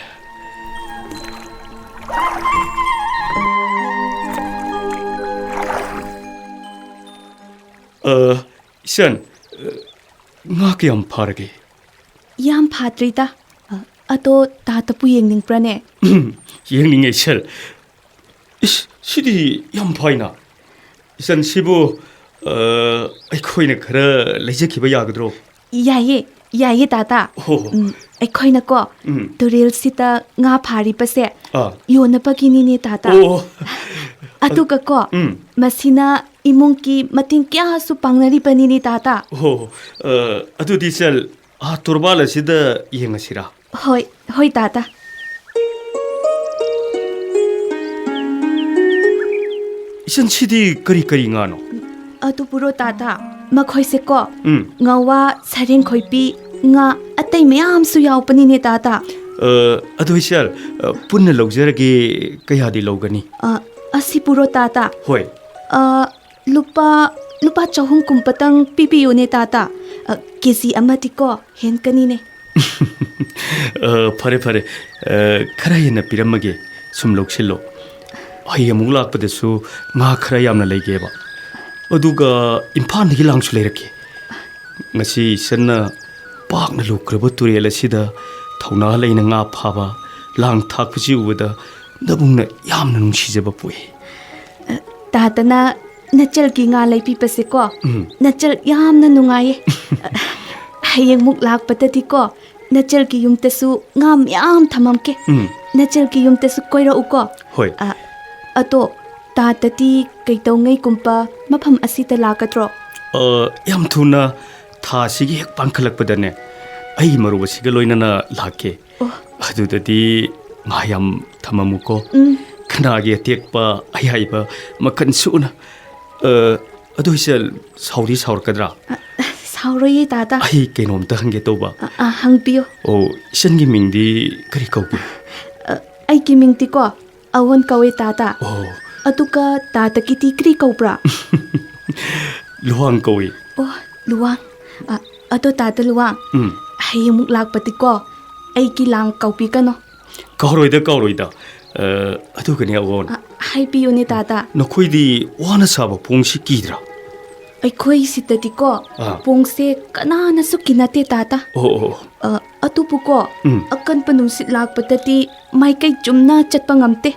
ꯑ, ꯏꯆꯟ, ꯑ, ꯉꯥ ꯀꯌꯥꯝ ꯐꯥꯔꯒꯦ? ꯌꯥꯝ ꯐꯥꯗ꯭ꯔꯤꯗ꯫ ꯑ, ꯑꯗꯣ ꯇꯥꯇꯄꯨ ꯌꯦꯡꯅꯤꯡꯕ꯭ꯔꯅꯦ? ꯌꯦꯡꯅꯤꯡꯉꯦ, ꯏꯆꯜ꯫ ꯏꯁ, ꯁꯤꯗꯤ ꯌꯥꯝ ꯐꯥꯏꯅ꯫ ꯏꯆꯟ, ꯁꯤꯕꯨ, ꯑ, ꯑꯩꯈꯣꯏꯅ ꯈꯔ ꯂꯩꯖꯈꯤꯕ ꯌꯥꯒꯗ꯭ꯔꯣ? ꯌꯥꯏꯌꯦ, ꯌꯥꯏꯌꯦ, ꯇꯥꯇꯥ꯫ ꯑꯣ꯫ ꯎꯝ, ꯑꯩꯈꯣꯏꯅꯀꯣ, ꯎꯝ꯫ ꯇꯨꯔꯦꯜꯁꯤꯗ ꯉꯥ ꯐꯥꯔꯤꯕꯁꯦ ꯑꯥ꯫ ꯌꯣꯟꯅꯕꯒꯤꯅꯤꯅꯦ, ꯇꯥꯇꯥ꯫ ꯑꯣ꯫ ꯑꯗꯨꯒꯀꯣ, ꯎꯝ꯫ ꯃꯁꯤꯅ ꯏꯃꯨꯡꯒꯤ ꯃꯇꯦꯡ ꯀꯌꯥꯁꯨ ꯄꯥꯡꯅꯔꯤꯕꯅꯤꯅꯦ, ꯇꯥꯇꯥ꯫ ꯑꯣ, ꯑ, ꯑꯗꯨꯗꯤ, ꯏꯆꯜ, ꯑꯥ, ꯇꯣꯔꯕꯥꯜ ꯑꯁꯤꯗ ꯌꯦꯡꯉꯁꯤꯔꯥ? ꯍꯣꯏ, ꯍꯣꯏ, ꯇꯥꯇꯥ꯫ ꯏꯆꯟ, ꯁꯤꯗꯤ ꯀꯔꯤ ꯀꯔꯤ ꯉꯥꯅꯣ? ꯑꯗꯨꯕꯨꯔꯣ, ꯇꯥꯇꯥ, ꯃꯈꯣꯏꯁꯦꯀꯣ, ꯎꯝ꯫ ꯉꯥꯋꯥ, ꯁꯔꯦꯡ ꯈꯣꯏꯄꯤ, ꯉꯥ ꯑꯇꯩ ꯃꯌꯥꯝꯁꯨ ꯌꯥꯎꯕꯅꯤꯅꯦ, ꯇꯥꯇꯥ꯫ ꯑ, ꯑꯗꯨ ꯏꯆꯜ, ꯑ, ꯄꯨꯟꯅ ꯂꯧꯖꯔꯒꯦ, ꯀꯌꯥꯗꯤ ꯂꯧꯒꯅꯤ? ꯑ, ꯑꯁꯤꯕꯨꯔꯣ, ꯇꯥꯇꯥ? ꯍꯣꯏ꯫ ꯑ, ꯂꯨꯄꯥ, ꯂꯨꯄꯥ ꯆꯍꯨꯝ ꯀꯨꯝꯕꯇꯪ ꯄꯤꯕꯤꯌꯨꯅꯦ, ꯇꯥꯇꯥ꯫ ꯑ, ꯀꯦ ꯖꯤ ꯑꯃꯗꯤꯀꯣ ꯍꯦꯟꯀꯅꯤꯅꯦ꯫ ꯑ, ꯐꯔꯦ, ꯐꯔꯦ꯫ ꯑ, ꯈꯔ ꯍꯦꯟꯅ ꯄꯤꯔꯝꯃꯒꯦ꯫ ꯁꯨꯝ ꯂꯧꯁꯤꯜꯂꯣ꯫ ꯍꯌꯦꯡ ꯑꯃꯨꯛ ꯂꯥꯛꯄꯗꯁꯨ ꯉꯥ ꯈꯔ ꯌꯥꯝꯅ ꯂꯩꯒꯦꯕ꯫ ꯑꯗꯨꯒ ꯏꯝꯐꯥꯜꯗꯒꯤ ꯂꯥꯡꯁꯨ ꯂꯩꯔꯛꯀꯦ꯫ ꯉꯁꯤ ꯏꯆꯟꯅ ꯄꯥꯛꯅ ꯂꯨꯈ꯭ꯔꯕ ꯇꯨꯔꯦꯜ ꯑꯁꯤꯗ ꯊꯧꯅꯥ ꯂꯩꯅ ꯉꯥ ꯐꯥꯕ, ꯂꯥꯡ ꯊꯥꯛꯄꯁꯤ ꯎꯕꯗ ꯅꯕꯨꯡꯅ ꯌꯥꯝꯅ ꯅꯨꯡꯁꯤꯖꯕ ꯄꯣꯛꯏ꯫ ꯑ, ꯇꯥꯇꯅ ꯅꯆꯜꯒꯤ ꯉꯥ ꯂꯩꯕꯤꯕꯁꯦꯀꯣ, ꯎꯝ꯫ ꯅꯆꯜ ꯌꯥꯝꯅ ꯅꯨꯡꯉꯥꯏꯌꯦ꯫ ꯍꯌꯦꯡꯃꯨꯛ ꯂꯥꯛꯄꯗꯗꯤꯀꯣ, ꯅꯆꯜꯒꯤ ꯌꯨꯝꯗꯁꯨ ꯉꯥ ꯃꯌꯥꯝ ꯊꯝꯃꯝꯒꯦ꯫ ꯎꯝ꯫ ꯅꯆꯜꯒꯤ ꯌꯨꯝꯗꯁꯨ ꯀꯣꯏꯔꯛꯎꯀꯣ꯫ ꯍꯣꯏ꯫ ꯑ, ꯑꯗꯣ ꯇꯥꯇꯗꯤ ꯀꯩꯗꯧꯉꯩꯒꯨꯝꯕ ꯃꯐꯝ ꯑꯁꯤꯗ ꯂꯥꯛꯀꯗ꯭ꯔꯣ? ꯑ, ꯌꯥꯝ ꯊꯨꯅ, ꯊꯥ ꯑꯁꯤꯒꯤ ꯍꯦꯛ ꯄꯥꯡꯈꯠꯂꯛꯄꯗꯅꯦ, ꯑꯩ ꯃꯔꯨꯞ ꯑꯁꯤꯒ ꯂꯣꯏꯅꯅ ꯂꯥꯛꯀꯦ꯫ ꯑꯣ꯫ ꯑꯗꯨꯗꯗꯤ ꯉꯥ ꯌꯥꯝ ꯊꯝꯃꯝꯃꯨꯀꯣ꯫ ꯎꯝ꯫ ꯀꯅꯥꯒꯤ ꯑꯇꯦꯛꯄ ꯑꯌꯥꯏꯕ ꯃꯈꯜ ꯁꯨꯅ꯫ ꯑ, ꯑꯗꯨ ꯏꯆꯜ, ꯁꯥꯎꯗꯤ ꯁꯥꯎꯔꯛꯀꯗ꯭ꯔꯥ? ꯑ, ꯁꯥꯎꯔꯣꯏꯌꯦ, ꯇꯥꯇ꯫ ꯑꯩ ꯀꯩꯅꯣꯝꯇ ꯍꯪꯒꯦ ꯇꯧꯕ꯫ ꯑ, ꯑ, ꯍꯪꯕꯤꯌꯨ꯫ ꯑꯣ, ꯏꯆꯟꯒꯤ ꯃꯤꯡꯗꯤ ꯀꯔꯤ ꯀꯧꯒꯦ? ꯑ, ꯑꯩꯒꯤ ꯃꯤꯡꯗꯤꯀꯣ, ꯑꯋꯣꯟ ꯀꯧꯋꯦ, ꯇꯥꯇ꯫ ꯑꯣ꯫ ꯑꯗꯨꯒ ꯇꯥꯇꯒꯤꯗꯤ ꯀꯔꯤ ꯀꯧꯕ꯭ꯔꯥ? ꯂꯨꯋꯥꯡ ꯀꯧꯏ꯫ ꯑꯣ, ꯂꯨꯋꯥꯡ꯫ ꯑ, ꯑꯗꯣ ꯇꯥꯇ ꯂꯨꯋꯥꯡ, ꯎꯝ꯫ ꯍꯌꯦꯡꯃꯨꯛ ꯂꯥꯛꯄꯗꯤꯀꯣ, ꯑꯩꯒꯤ ꯂꯥꯡ ꯀꯧꯕꯤꯒꯅꯣ꯫ ꯀꯥꯎꯔꯣꯏꯗ, ꯀꯥꯎꯔꯣꯏꯗ꯫ ꯑ, ꯑꯗꯨꯒꯅꯦ, ꯑꯋꯣꯟ꯫ ꯑ, ꯍꯥꯏꯕꯤꯌꯨꯅꯦ, ꯇꯥꯇ꯫ ꯅꯈꯣꯏꯗꯤ ꯋꯥꯅ ꯁꯥꯕ ꯄꯣꯡꯁꯤ ꯀꯤꯗ꯭ꯔꯥ? ꯑꯩꯈꯣꯏ ꯁꯤꯗꯗꯤꯀꯣ, ꯑꯥ꯫ ꯄꯣꯡꯁꯦ ꯀꯅꯥꯅꯁꯨ ꯀꯤꯅꯗꯦ, ꯇꯥꯇ꯫ ꯑꯣ, ꯑꯣ, ꯑꯣ꯫ ꯑ, ꯑꯗꯨꯕꯨꯀꯣ, ꯎꯝ꯫ ꯑꯀꯟꯕ ꯅꯨꯡꯁꯤꯠ ꯂꯥꯛꯄꯗꯗꯤ ꯃꯥꯏꯀꯩ ꯆꯨꯝꯅ ꯆꯠꯄ ꯉꯝꯗꯦ꯫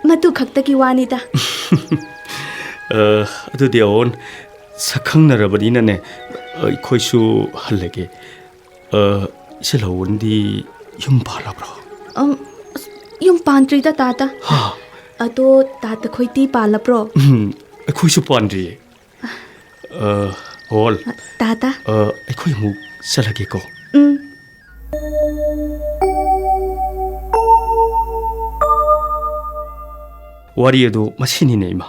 ꯃꯗꯨ ꯈꯛꯇꯒꯤ ꯋꯥꯅꯤꯗ꯫ ꯑ, ꯑꯗꯨꯗꯤ ꯑꯋꯣꯟ, ꯁꯛꯈꯪꯅꯔꯕꯅꯤꯅꯅꯦ, ꯑꯩꯈꯣꯏꯁꯨ ꯍꯜꯂꯒꯦ꯫ ꯑ, ꯏꯆꯦ ꯂꯧꯋꯣꯟꯗꯤ ꯌꯨꯝ ꯄꯥꯜꯂꯕ꯭ꯔꯣ? ꯑꯝ, ꯑꯁ, ꯌꯨꯝ ꯄꯥꯟꯗ꯭ꯔꯤꯗ, ꯇꯥꯇ꯫ ꯍꯥ? ꯑꯗꯣ ꯇꯥꯇ ꯈꯣꯏꯗꯤ ꯄꯥꯜꯂꯕ꯭ꯔꯣ? ꯎꯝ, ꯑꯩꯈꯣꯏꯁꯨ ꯄꯥꯟꯗ꯭ꯔꯤꯌꯦ꯫ ꯑ, ꯑꯋꯣꯟ꯫ ꯑ, ꯇꯥꯇ꯫ ꯑ, ꯑꯩꯈꯣꯏ ꯑꯃꯨꯛ ꯆꯠꯂꯒꯦꯀꯣ꯫ ꯎꯝ꯫ ꯋꯥꯔꯤ ꯑꯗꯨ ꯃꯁꯤꯅꯤꯅꯦ, ꯏꯃꯥ꯫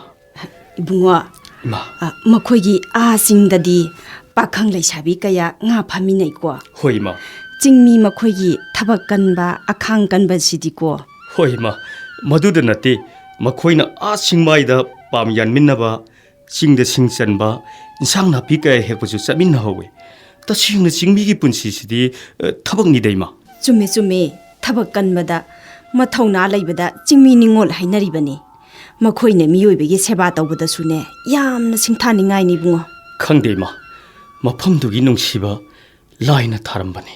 ꯏꯕꯨꯡꯉꯣ, ꯏꯃꯥ꯫ ꯑ, ꯃꯈꯣꯏꯒꯤ ꯑꯥ ꯆꯤꯡꯗꯗꯤ ꯄꯥꯈꯪ ꯂꯩꯁꯥꯕꯤ ꯀꯌꯥ ꯉꯥ ꯐꯥꯃꯤꯟꯅꯩꯀꯣ꯫ ꯍꯣꯏ, ꯏꯃꯥ꯫ ꯆꯤꯡꯃꯤ ꯃꯈꯣꯏꯒꯤ ꯊꯕꯛ ꯀꯟꯕ, ꯑꯈꯥꯡ ꯀꯟꯕꯁꯤꯗꯤꯀꯣ꯫ ꯍꯣꯏ, ꯏꯃꯥ꯫ ꯃꯗꯨꯗ ꯅꯠꯇꯦ, ꯃꯈꯣꯏꯅ ꯑꯥ ꯆꯤꯡꯃꯥꯏꯗ ꯄꯥꯝ ꯌꯥꯟꯃꯤꯟꯅꯕ, ꯆꯤꯡꯗ ꯁꯤꯡ ꯆꯟꯕ, ꯏꯟꯁꯥꯡ ꯅꯥꯄꯤ ꯀꯌꯥ ꯍꯦꯛꯄꯁꯨ ꯆꯠꯃꯤꯟꯅꯍꯧꯋꯤ꯫ ꯇꯁꯦꯡꯅ ꯆꯤꯡꯃꯤꯒꯤ ꯄꯨꯟꯁꯤꯁꯤꯗꯤ, ꯑ, ꯊꯕꯛꯅꯤꯗ, ꯏꯃꯥ꯫ ꯆꯨꯝꯃꯦ, ꯆꯨꯝꯃꯦ꯫ ꯊꯕꯛ ꯀꯟꯕꯗ, ꯃꯊꯧꯅꯥ ꯂꯩꯕꯗ ꯆꯤꯡꯃꯤ ꯅꯤꯉꯣꯜ ꯍꯥꯏꯅꯔꯤꯕꯅꯤ꯫ ꯃꯈꯣꯏꯅ ꯃꯤꯑꯣꯏꯕꯒꯤ ꯁꯦꯕꯥ ꯇꯧꯕꯗꯁꯨꯅꯦ, ꯌꯥꯝꯅ ꯁꯤꯡꯊꯥꯅꯤꯡꯉꯥꯏꯅꯤ, ꯏꯕꯨꯡꯉꯣ꯫ ꯈꯪꯗꯦ, ꯏꯃꯥ꯫ ꯃꯐꯝꯗꯨꯒꯤ ꯅꯨꯡꯁꯤꯕ ꯂꯥꯏꯅ ꯊꯥꯔꯝꯕꯅꯤ꯫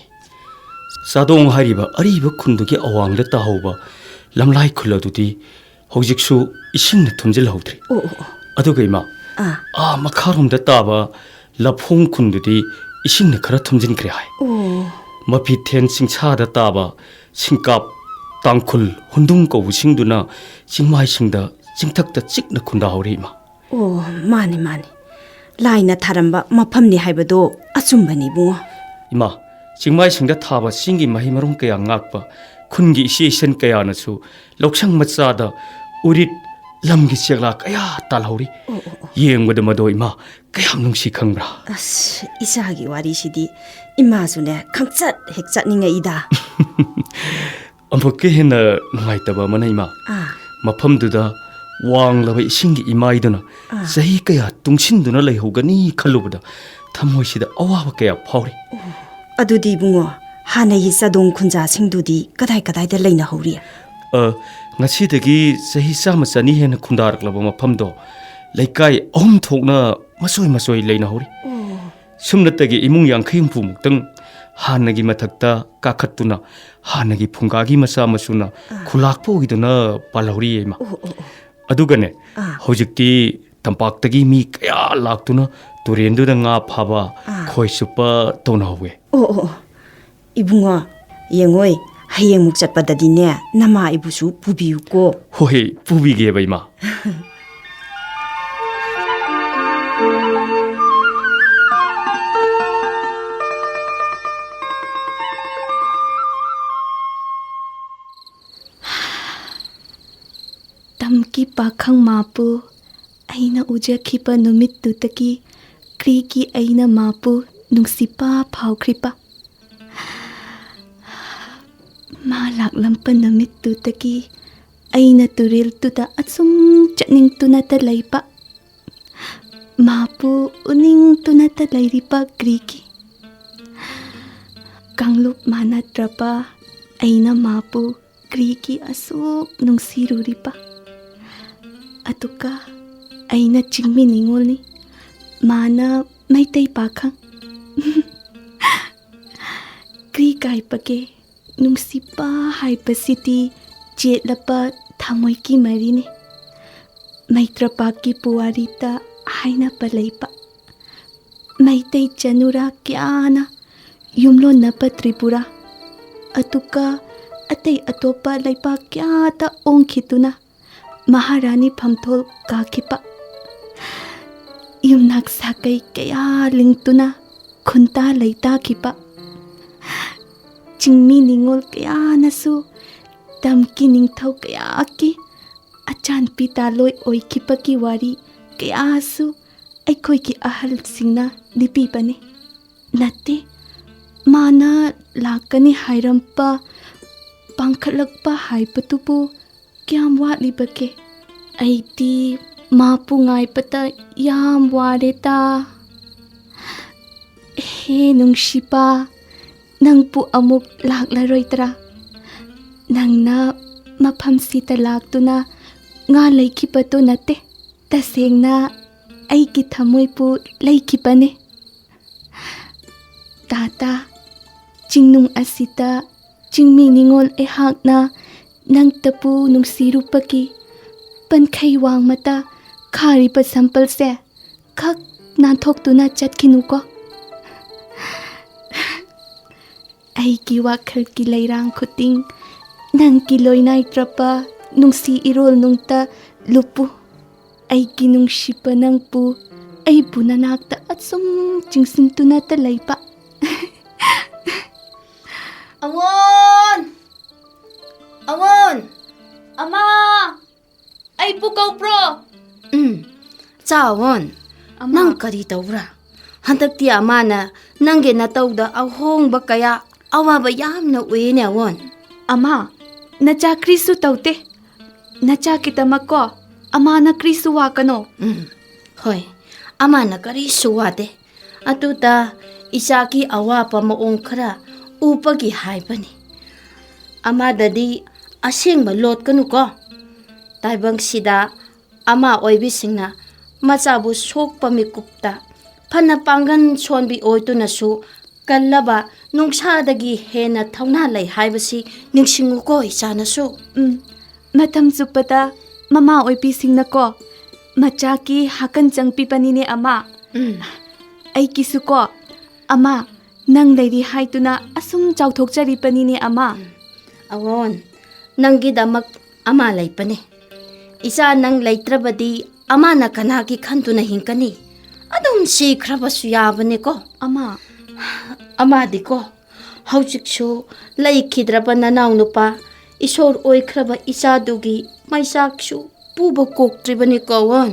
ꯆꯥꯗꯣꯡ ꯍꯥꯏꯔꯤꯕ ꯑꯔꯤꯕ ꯈꯨꯟꯗꯨꯒꯤ ꯑꯋꯥꯡꯗ ꯇꯥꯍꯧꯕ ꯂꯝꯂꯥꯏ ꯈꯨꯜ ꯑꯗꯨꯗꯤ ꯍꯧꯖꯤꯛꯁꯨ ꯏꯁꯤꯡꯅ ꯊꯨꯝꯖꯤꯜꯍꯧꯗ꯭ꯔꯤ꯫ ꯑꯣ, ꯑꯣ, ꯑꯣ꯫ ꯑꯗꯨꯒ ꯏꯃꯥ, ꯑꯥ꯫ ꯑꯥ ꯃꯈꯥꯔꯣꯝꯗ ꯇꯥꯕ ꯂꯐꯣꯡ ꯈꯨꯟꯗꯨꯗꯤ ꯏꯁꯤꯡꯅ ꯈꯔ ꯊꯨꯝꯖꯤꯟꯈ꯭ꯔꯦ ꯍꯥꯏ꯫ ꯑꯣ꯫ ꯃꯄꯤꯊꯦꯟ ꯆꯤꯡꯁꯥꯗ ꯇꯥꯕ ꯁꯤꯡꯀꯥꯞ, ꯇꯥꯡꯈꯨꯜ, ꯍꯨꯟꯗꯨꯝ ꯀꯧꯕꯁꯤꯡꯗꯨꯅ ꯆꯤꯡꯃꯥꯏꯁꯤꯡꯗ ꯆꯤꯡꯊꯛꯇ ꯆꯤꯛꯅ ꯈꯨꯟꯗꯥꯍꯧꯔꯤ ꯏꯃꯥ꯫ ꯑꯣ, ꯃꯥꯅꯤ, ꯃꯥꯅꯤ꯫ ꯂꯥꯏꯅ ꯊꯥꯔꯝꯕ ꯃꯐꯝꯅꯤ ꯍꯥꯏꯕꯗꯣ ꯑꯆꯨꯝꯕꯅꯤ, ꯏꯕꯨꯡꯉꯣ꯫ ꯏꯃꯥ, ꯆꯤꯡꯃꯥꯏꯁꯤꯡꯗ ꯊꯥꯕ ꯆꯤꯡꯒꯤ ꯃꯍꯩ ꯃꯔꯣꯡ ꯀꯌꯥ ꯉꯥꯛꯄ ꯈꯨꯟꯒꯤ ꯏꯆꯦ ꯏꯆꯟ ꯀꯌꯥꯅꯁꯨ ꯂꯧꯁꯪ ꯃꯆꯥꯗ ꯎꯔꯤꯠ ꯂꯝꯒꯤ ꯆꯦꯛꯂꯥ ꯀꯌꯥ ꯇꯥꯜꯍꯧꯔꯤ꯫ ꯑꯣ, ꯑꯣ, ꯑꯣ꯫ ꯌꯦꯡꯕꯗ ꯃꯗꯣ ꯏꯃꯥ ꯀꯌꯥꯝ ꯅꯨꯡꯁꯤ ꯈꯪꯕ꯭ꯔꯥ? ꯑꯁ, ꯏꯆꯥꯒꯤ ꯋꯥꯔꯤꯁꯤꯗꯤ ꯏꯃꯥꯁꯨꯅꯦ ꯈꯪꯆꯠ ꯍꯦꯛ ꯆꯠꯅꯤꯡꯉꯛꯏꯗ꯫ ꯑꯃꯨꯛꯀ ꯍꯦꯟꯅ ꯅꯨꯡꯉꯥꯏꯇꯕ ꯑꯃꯅ, ꯏꯃꯥ, ꯑꯥ꯫ ꯃꯐꯝꯗꯨꯗ ꯋꯥꯡꯂꯕ ꯏꯁꯤꯡꯒꯤ ꯏꯃꯥꯏꯗꯨꯅ ꯑꯥ꯫ ꯆꯍꯤ ꯀꯌꯥ ꯇꯨꯡꯁꯤꯟꯗꯨꯅ ꯂꯩꯍꯧꯒꯅꯤ ꯈꯜꯂꯨꯕꯗ ꯊꯃꯣꯏꯁꯤꯗ ꯑꯋꯥꯕ ꯀꯌꯥ ꯐꯥꯎꯔꯤ꯫ ꯑꯗꯨꯗꯤ ꯏꯕꯨꯡꯉꯣ, ꯍꯥꯟꯅꯒꯤ ꯆꯥꯗꯣꯡ ꯈꯨꯟꯖꯥꯁꯤꯡꯗꯨꯗꯤ ꯀꯗꯥꯏ ꯀꯗꯥꯏꯗ ꯂꯩꯅꯍꯧꯔꯤ? ꯑ, ꯉꯁꯤꯗꯒꯤ ꯆꯍꯤ ꯆꯥꯝꯃ ꯆꯅꯤ ꯍꯦꯟꯅ ꯈꯨꯟꯗꯥꯔꯛꯂꯕ ꯃꯐꯝꯗꯣ ꯂꯩꯀꯥꯏ ꯑꯍꯨꯝ ꯊꯣꯛꯅ ꯃꯆꯣꯏ ꯃꯆꯣꯏ ꯂꯩꯅꯍꯧꯔꯤ꯫ ꯑꯣ꯫ ꯁꯨꯝꯅꯇꯒꯤ ꯏꯃꯨꯡ ꯌꯥꯡꯈꯩ ꯍꯨꯝꯐꯨꯃꯨꯛꯇꯪ ꯍꯥꯟꯅꯒꯤ ꯃꯊꯛꯇ ꯀꯥꯈꯠꯇꯨꯅ ꯍꯥꯟꯅꯒꯤ ꯐꯨꯡꯒꯥꯒꯤ ꯃꯆꯥ ꯃꯁꯨꯅ ꯑꯥ꯫ ꯈꯨꯂꯥꯛꯄ ꯑꯣꯏꯗꯨꯅ ꯄꯥꯜꯍꯧꯔꯤ, ꯏꯃꯥ꯫ ꯑꯣ, ꯑꯣ, ꯑꯣ꯫ ꯑꯗꯨꯒꯅꯦ, ꯑꯥ꯫ ꯍꯧꯖꯤꯛꯇꯤ ꯇꯝꯄꯥꯛꯇꯒꯤ ꯃꯤ ꯀꯌꯥ ꯂꯥꯛꯇꯨꯅ ꯇꯨꯔꯦꯟꯗꯨꯗ ꯉꯥ ꯐꯥꯕ, ꯑꯥ꯫ ꯈꯣꯏ ꯆꯨꯞꯄ ꯇꯧꯅꯍꯧꯋꯦ꯫ ꯑꯣ, ꯑꯣ, ꯑꯣ꯫ ꯏꯕꯨꯡꯉꯣ, ꯌꯦꯡꯉꯣꯏ, ꯍꯌꯦꯡꯃꯨꯛ ꯆꯠꯄꯗꯗꯤꯅꯦ, ꯅꯃꯥ ꯏꯕꯨꯁꯨ ꯄꯨꯕꯤꯌꯨꯀꯣ꯫ ꯍꯣꯏ, ꯄꯨꯕꯤꯒꯦꯕ, ꯏꯃꯥ꯫ ꯇꯝꯀꯤ ꯄꯥꯈꯪ ꯃꯥꯄꯨ ꯑꯩꯅ ꯎꯖꯈꯤꯕ ꯅꯨꯃꯤꯠꯇꯨꯗꯒꯤ ꯀ꯭ꯔꯤꯒꯤ ꯑꯩꯅ ꯃꯥꯄꯨ ꯅꯨꯡꯁꯤꯕ ꯐꯥꯎꯈ꯭ꯔꯤꯕ꯫ ꯃꯥ ꯂꯥꯛꯂꯝꯕ ꯅꯨꯃꯤꯠꯇꯨꯗꯒꯤ ꯑꯩꯅ ꯇꯨꯔꯦꯜꯗꯨꯗ ꯑꯁꯨꯝ ꯆꯠꯅꯤꯡꯗꯨꯅꯇ ꯂꯩꯕ꯫ ꯃꯥꯄꯨ ꯎꯅꯤꯡꯗꯨꯅꯇ ꯂꯩꯔꯤꯕ ꯀ꯭ꯔꯤꯒꯤ꯫ ꯀꯥꯡꯂꯨꯞ ꯃꯥꯟꯅꯗ꯭ꯔꯕ ꯑꯩꯅ ꯃꯥꯄꯨ ꯀ꯭ꯔꯤꯒꯤ ꯑꯁꯨꯛ ꯅꯨꯡꯁꯤꯔꯨꯔꯤꯕ꯫ ꯑꯗꯨꯒ ꯑꯩꯅ ꯆꯤꯡꯃꯤ ꯅꯤꯉꯣꯜꯅꯤ꯫ ꯃꯥꯅ ꯃꯩꯇꯩ ꯄꯥꯈꯪ꯫ ꯀ꯭ꯔꯤ ꯀꯥꯏꯕꯒꯦ? ꯅꯨꯡꯁꯤꯕ ꯍꯥꯏꯕꯁꯤꯗꯤ ꯆꯦꯠꯂꯕ ꯊꯃꯣꯏꯒꯤ ꯃꯔꯤꯅꯤ꯫ ꯃꯩꯇ꯭ꯔꯄꯥꯛꯀꯤ ꯄꯨꯋꯥꯔꯤꯗ ꯍꯥꯏꯅꯕ ꯂꯩꯕ ꯃꯩꯇꯩ ꯆꯅꯨꯔꯥ ꯀꯌꯥꯅ ꯌꯨꯝꯂꯣꯟꯅꯕ ꯇ꯭ꯔꯤꯄꯨꯔꯥ, ꯑꯗꯨꯒ ꯑꯇꯩ ꯑꯇꯣꯞꯄ ꯂꯩꯕꯥꯛ ꯀꯌꯥꯗ ꯑꯣꯟꯈꯤꯗꯨꯅ ꯃꯍꯥꯔꯥꯅꯤ ꯐꯝꯊꯣꯜ ꯀꯥꯈꯤꯕ, ꯌꯨꯝꯅꯥꯛ ꯁꯥꯀꯩ ꯀꯌꯥ ꯂꯤꯡꯗꯨꯅ ꯈꯨꯟꯇꯥ ꯂꯩꯇꯥꯈꯤꯕ, ꯆꯤꯡꯃꯤ ꯅꯤꯉꯣꯜ ꯀꯌꯥꯅꯁꯨ ꯇꯝꯒꯤ ꯅꯤꯡꯊꯧ ꯀꯌꯥꯒꯤ ꯑꯆꯥꯟ ꯄꯤꯇꯥꯂꯣꯏ ꯑꯣꯏꯈꯤꯕꯒꯤ ꯋꯥꯔꯤ ꯀꯌꯥꯁꯨ ꯑꯩꯈꯣꯏꯒꯤ ꯑꯍꯜꯁꯤꯡꯅ ꯂꯤꯕꯤꯕꯅꯤ꯫ ꯅꯠꯇꯦ, ꯃꯥꯅ ꯂꯥꯛꯀꯅꯤ ꯍꯥꯏꯔꯝꯕ, ꯄꯥꯡꯈꯠꯂꯛꯄ ꯍꯥꯏꯕꯗꯨꯕꯨ ꯀꯌꯥꯝ ꯋꯥꯠꯂꯤꯕꯒꯦ? ꯑꯩꯗꯤ ꯃꯥꯕꯨ ꯉꯥꯏꯕꯗ ꯌꯥꯝ ꯋꯥꯔꯦꯗ꯫ ꯍꯦ ꯅꯨꯡꯁꯤꯕ, ꯅꯪꯕꯨ ꯑꯃꯨꯛ ꯂꯥꯛꯂꯔꯣꯏꯗ꯭ꯔꯥ? ꯅꯪꯅ ꯃꯐꯝꯁꯤꯗ ꯂꯥꯛꯇꯨꯅ ꯉꯥ ꯂꯩꯈꯤꯕꯗꯨ ꯅꯠꯇꯦ, ꯇꯁꯦꯡꯅ ꯑꯩꯒꯤ ꯊꯃꯣꯏꯕꯨ ꯂꯩꯈꯤꯕꯅꯦ꯫ ꯇꯥꯇꯥ, ꯆꯤꯡꯅꯨꯡ ꯑꯁꯤꯗ ꯆꯤꯡꯃꯤ ꯅꯤꯉꯣꯜ ꯑꯩꯍꯥꯛꯅ ꯅꯪꯇꯕꯨ ꯅꯨꯡꯁꯤꯔꯨꯕꯒꯤ ꯄꯟꯈꯩ ꯋꯥꯡꯃꯗ ꯈꯥꯔꯤꯕ ꯁꯝꯄꯜꯁꯦ ꯈꯛ ꯅꯥꯟꯊꯣꯛꯇꯨꯅ ꯆꯠꯈꯤꯅꯨꯀꯣ꯫ ꯑꯩꯒꯤ ꯋꯥꯈꯜꯒꯤ ꯂꯩꯔꯥꯡ ꯈꯨꯗꯤꯡ ꯅꯪꯒꯤ ꯂꯣꯏꯅꯥꯏꯗ꯭ꯔꯕ ꯅꯨꯡꯁꯤ ꯏꯔꯣꯜ ꯅꯨꯡꯇ ꯂꯨꯞꯄꯨ꯫ ꯑꯩꯒꯤ ꯅꯨꯡꯁꯤꯕ ꯅꯪꯕꯨ, ꯑꯩꯕꯨ ꯅꯅꯥꯛꯇ ꯑꯁꯨꯝ ꯆꯤꯡꯁꯤꯟꯗꯨꯅꯇ ꯂꯩꯕ꯫ ꯑꯋꯣꯟ! ꯑꯋꯣꯟ! ꯑꯃꯥ! ꯑꯩꯕꯨ ꯀꯧꯕ꯭ꯔꯣ? ꯎꯝ, ꯆꯥ ꯑꯋꯣꯟ, ꯑꯃꯥ! ꯅꯪ ꯀꯔꯤ ꯇꯧꯕ꯭ꯔꯥ? ꯍꯟꯗꯛꯇꯤ ꯑꯃꯥꯅ ꯅꯪꯒꯤ ꯅꯇꯧꯗ ꯑꯍꯣꯡꯕ ꯀꯌꯥ, ꯑꯋꯥꯕ ꯌꯥꯝꯅ ꯎꯏꯅꯦ ꯑꯋꯣꯟ꯫ ꯑꯃꯥ, ꯅꯆꯥ ꯀ꯭ꯔꯤꯁꯨ ꯇꯧꯗꯦ꯫ ꯅꯆꯥꯒꯤꯗꯃꯛꯀꯣ, ꯑꯃꯥꯅ ꯀ꯭ꯔꯤꯁꯨ ꯋꯥꯀꯅꯣ꯫ ꯎꯝ, ꯍꯣꯏ, ꯑꯃꯥꯅ ꯀꯔꯤꯁꯨ ꯋꯥꯗꯦ꯫ ꯑꯗꯨꯗ ꯏꯆꯥꯒꯤ ꯑꯋꯥꯕ ꯃꯑꯣꯡ ꯈꯔ ꯎꯕꯒꯤ ꯍꯥꯏꯕꯅꯤ꯫ ꯑꯃꯥꯗꯗꯤ ꯑꯁꯦꯡꯕ ꯂꯣꯠꯀꯅꯨꯀꯣ꯫ ꯇꯥꯏꯕꯪꯁꯤꯗ ꯑꯃꯥ ꯑꯣꯏꯕꯤꯁꯤꯡꯅ ꯃꯆꯥꯕꯨ ꯁꯣꯛꯄ ꯃꯤꯀꯨꯞꯇ ꯐꯅ ꯄꯥꯡꯒꯜ ꯁꯣꯟꯕꯤ ꯑꯣꯏꯗꯨꯅꯁꯨ ꯀꯜꯂꯕ ꯅꯨꯡꯁꯥꯗꯒꯤ ꯍꯦꯟꯅ ꯊꯧꯅꯥ ꯂꯩ ꯍꯥꯏꯕꯁꯤ ꯅꯤꯡꯁꯤꯡꯉꯨꯀꯣ ꯏꯆꯥꯅꯁꯨ꯫ ꯎꯝ, ꯃꯇꯝ ꯆꯨꯞꯄꯗ ꯃꯃꯥ ꯑꯣꯏꯕꯤꯁꯤꯡꯅꯀꯣ ꯃꯆꯥꯒꯤ ꯍꯥꯀꯟ ꯆꯪꯕꯤꯕꯅꯤꯅꯦ ꯑꯃ꯫ ꯎꯝ꯫ ꯑꯩꯒꯤꯁꯨꯀꯣ ꯑꯃ ꯅꯪ ꯂꯩꯔꯤ ꯍꯥꯏꯗꯨꯅ ꯑꯁꯨꯝ ꯆꯥꯎꯊꯣꯛꯆꯔꯤꯕꯅꯤꯅꯦ ꯑꯃ꯫ ꯎꯝ꯫ ꯑꯋꯣꯟ, ꯅꯪꯒꯤꯗꯃꯛ ꯑꯃ ꯂꯩꯕꯅꯦ꯫ ꯏꯆꯥ ꯅꯪ ꯂꯩꯇ꯭ꯔꯕꯗꯤ ꯑꯃꯅ ꯀꯅꯥꯒꯤ ꯈꯟꯗꯨꯅ ꯍꯤꯡꯒꯅꯤ? ꯑꯗꯨꯝ ꯁꯤꯈ꯭ꯔꯕꯁꯨ ꯌꯥꯕꯅꯦꯀꯣ꯫ ꯑꯃ꯫ ꯑꯃꯗꯤꯀꯣ, ꯍꯧꯖꯤꯛꯁꯨ ꯂꯩꯈꯤꯗ꯭ꯔꯕ ꯅꯅꯥꯎꯅꯨꯄꯥ, ꯏꯁꯣꯔ ꯑꯣꯏꯈ꯭ꯔꯕ ꯏꯆꯥꯗꯨꯒꯤ ꯃꯩꯆꯥꯛꯁꯨ ꯄꯨꯕ ꯀꯣꯛꯇ꯭ꯔꯤꯕꯅꯤꯀꯣ, ꯑꯋꯣꯟ꯫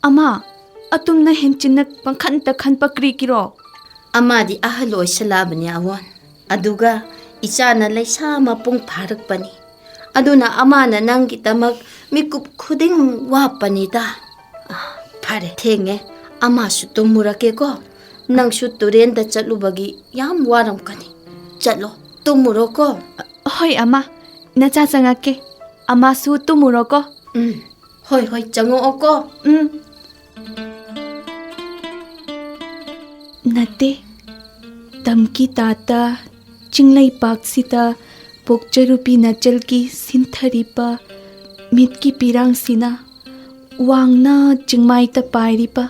ꯑꯃ, ꯑꯇꯨꯝꯅ ꯍꯦꯟꯆꯤꯟꯅ ꯄꯪꯈꯟꯇ ꯈꯟꯕ ꯀ꯭ꯔꯤꯒꯤꯔꯣ? ꯑꯃꯗꯤ ꯑꯍꯜ ꯑꯣꯏꯁꯜꯂꯛꯑꯕꯅꯤ, ꯑꯋꯣꯟ꯫ ꯑꯗꯨꯒ ꯏꯆꯥꯅ ꯂꯩꯁꯥ ꯃꯄꯨꯡ ꯐꯥꯔꯛꯄꯅꯤ꯫ ꯑꯗꯨꯅ ꯑꯃꯅ ꯅꯪꯒꯤꯗꯃꯛ ꯃꯤꯀꯨꯞ ꯈꯨꯗꯤꯡ ꯋꯥꯞꯄꯅꯤꯗ꯫ ꯑ, ꯐꯔꯦ, ꯊꯦꯡꯉꯦ꯫ ꯑꯃꯁꯨ ꯇꯨꯝꯃꯨꯔꯒꯦꯀꯣ꯫ ꯅꯪꯁꯨ ꯇꯨꯔꯦꯟꯗ ꯆꯠꯂꯨꯕꯒꯤ ꯌꯥꯝ ꯋꯥꯔꯝꯒꯅꯤ꯫ ꯆꯠꯂꯣ, ꯇꯨꯝꯃꯨꯔꯣꯀꯣ꯫ ꯍꯣꯏ, ꯑꯃ꯫ ꯅꯆꯥ ꯆꯪꯉꯛꯀꯦ꯫ ꯑꯃꯁꯨ ꯇꯨꯝꯃꯨꯔꯣꯀꯣ꯫ ꯎꯝ꯫ ꯍꯣꯏ, ꯍꯣꯏ, ꯆꯪꯉꯛꯑꯣꯀꯣ꯫ ꯎꯝ꯫ ꯅꯠꯇꯦ, ꯇꯝꯀꯤ ꯇꯥꯇ ꯆꯤꯡꯂꯩꯄꯥꯛꯁꯤꯗ ꯄꯣꯛꯆꯔꯨꯕꯤ ꯅꯆꯜꯒꯤ ꯁꯤꯟꯊꯔꯤꯕ ꯃꯤꯠꯀꯤ ꯄꯤꯔꯥꯡꯁꯤꯅ ꯋꯥꯡꯅ ꯆꯤꯡꯃꯥꯏꯗ ꯄꯥꯏꯔꯤꯕ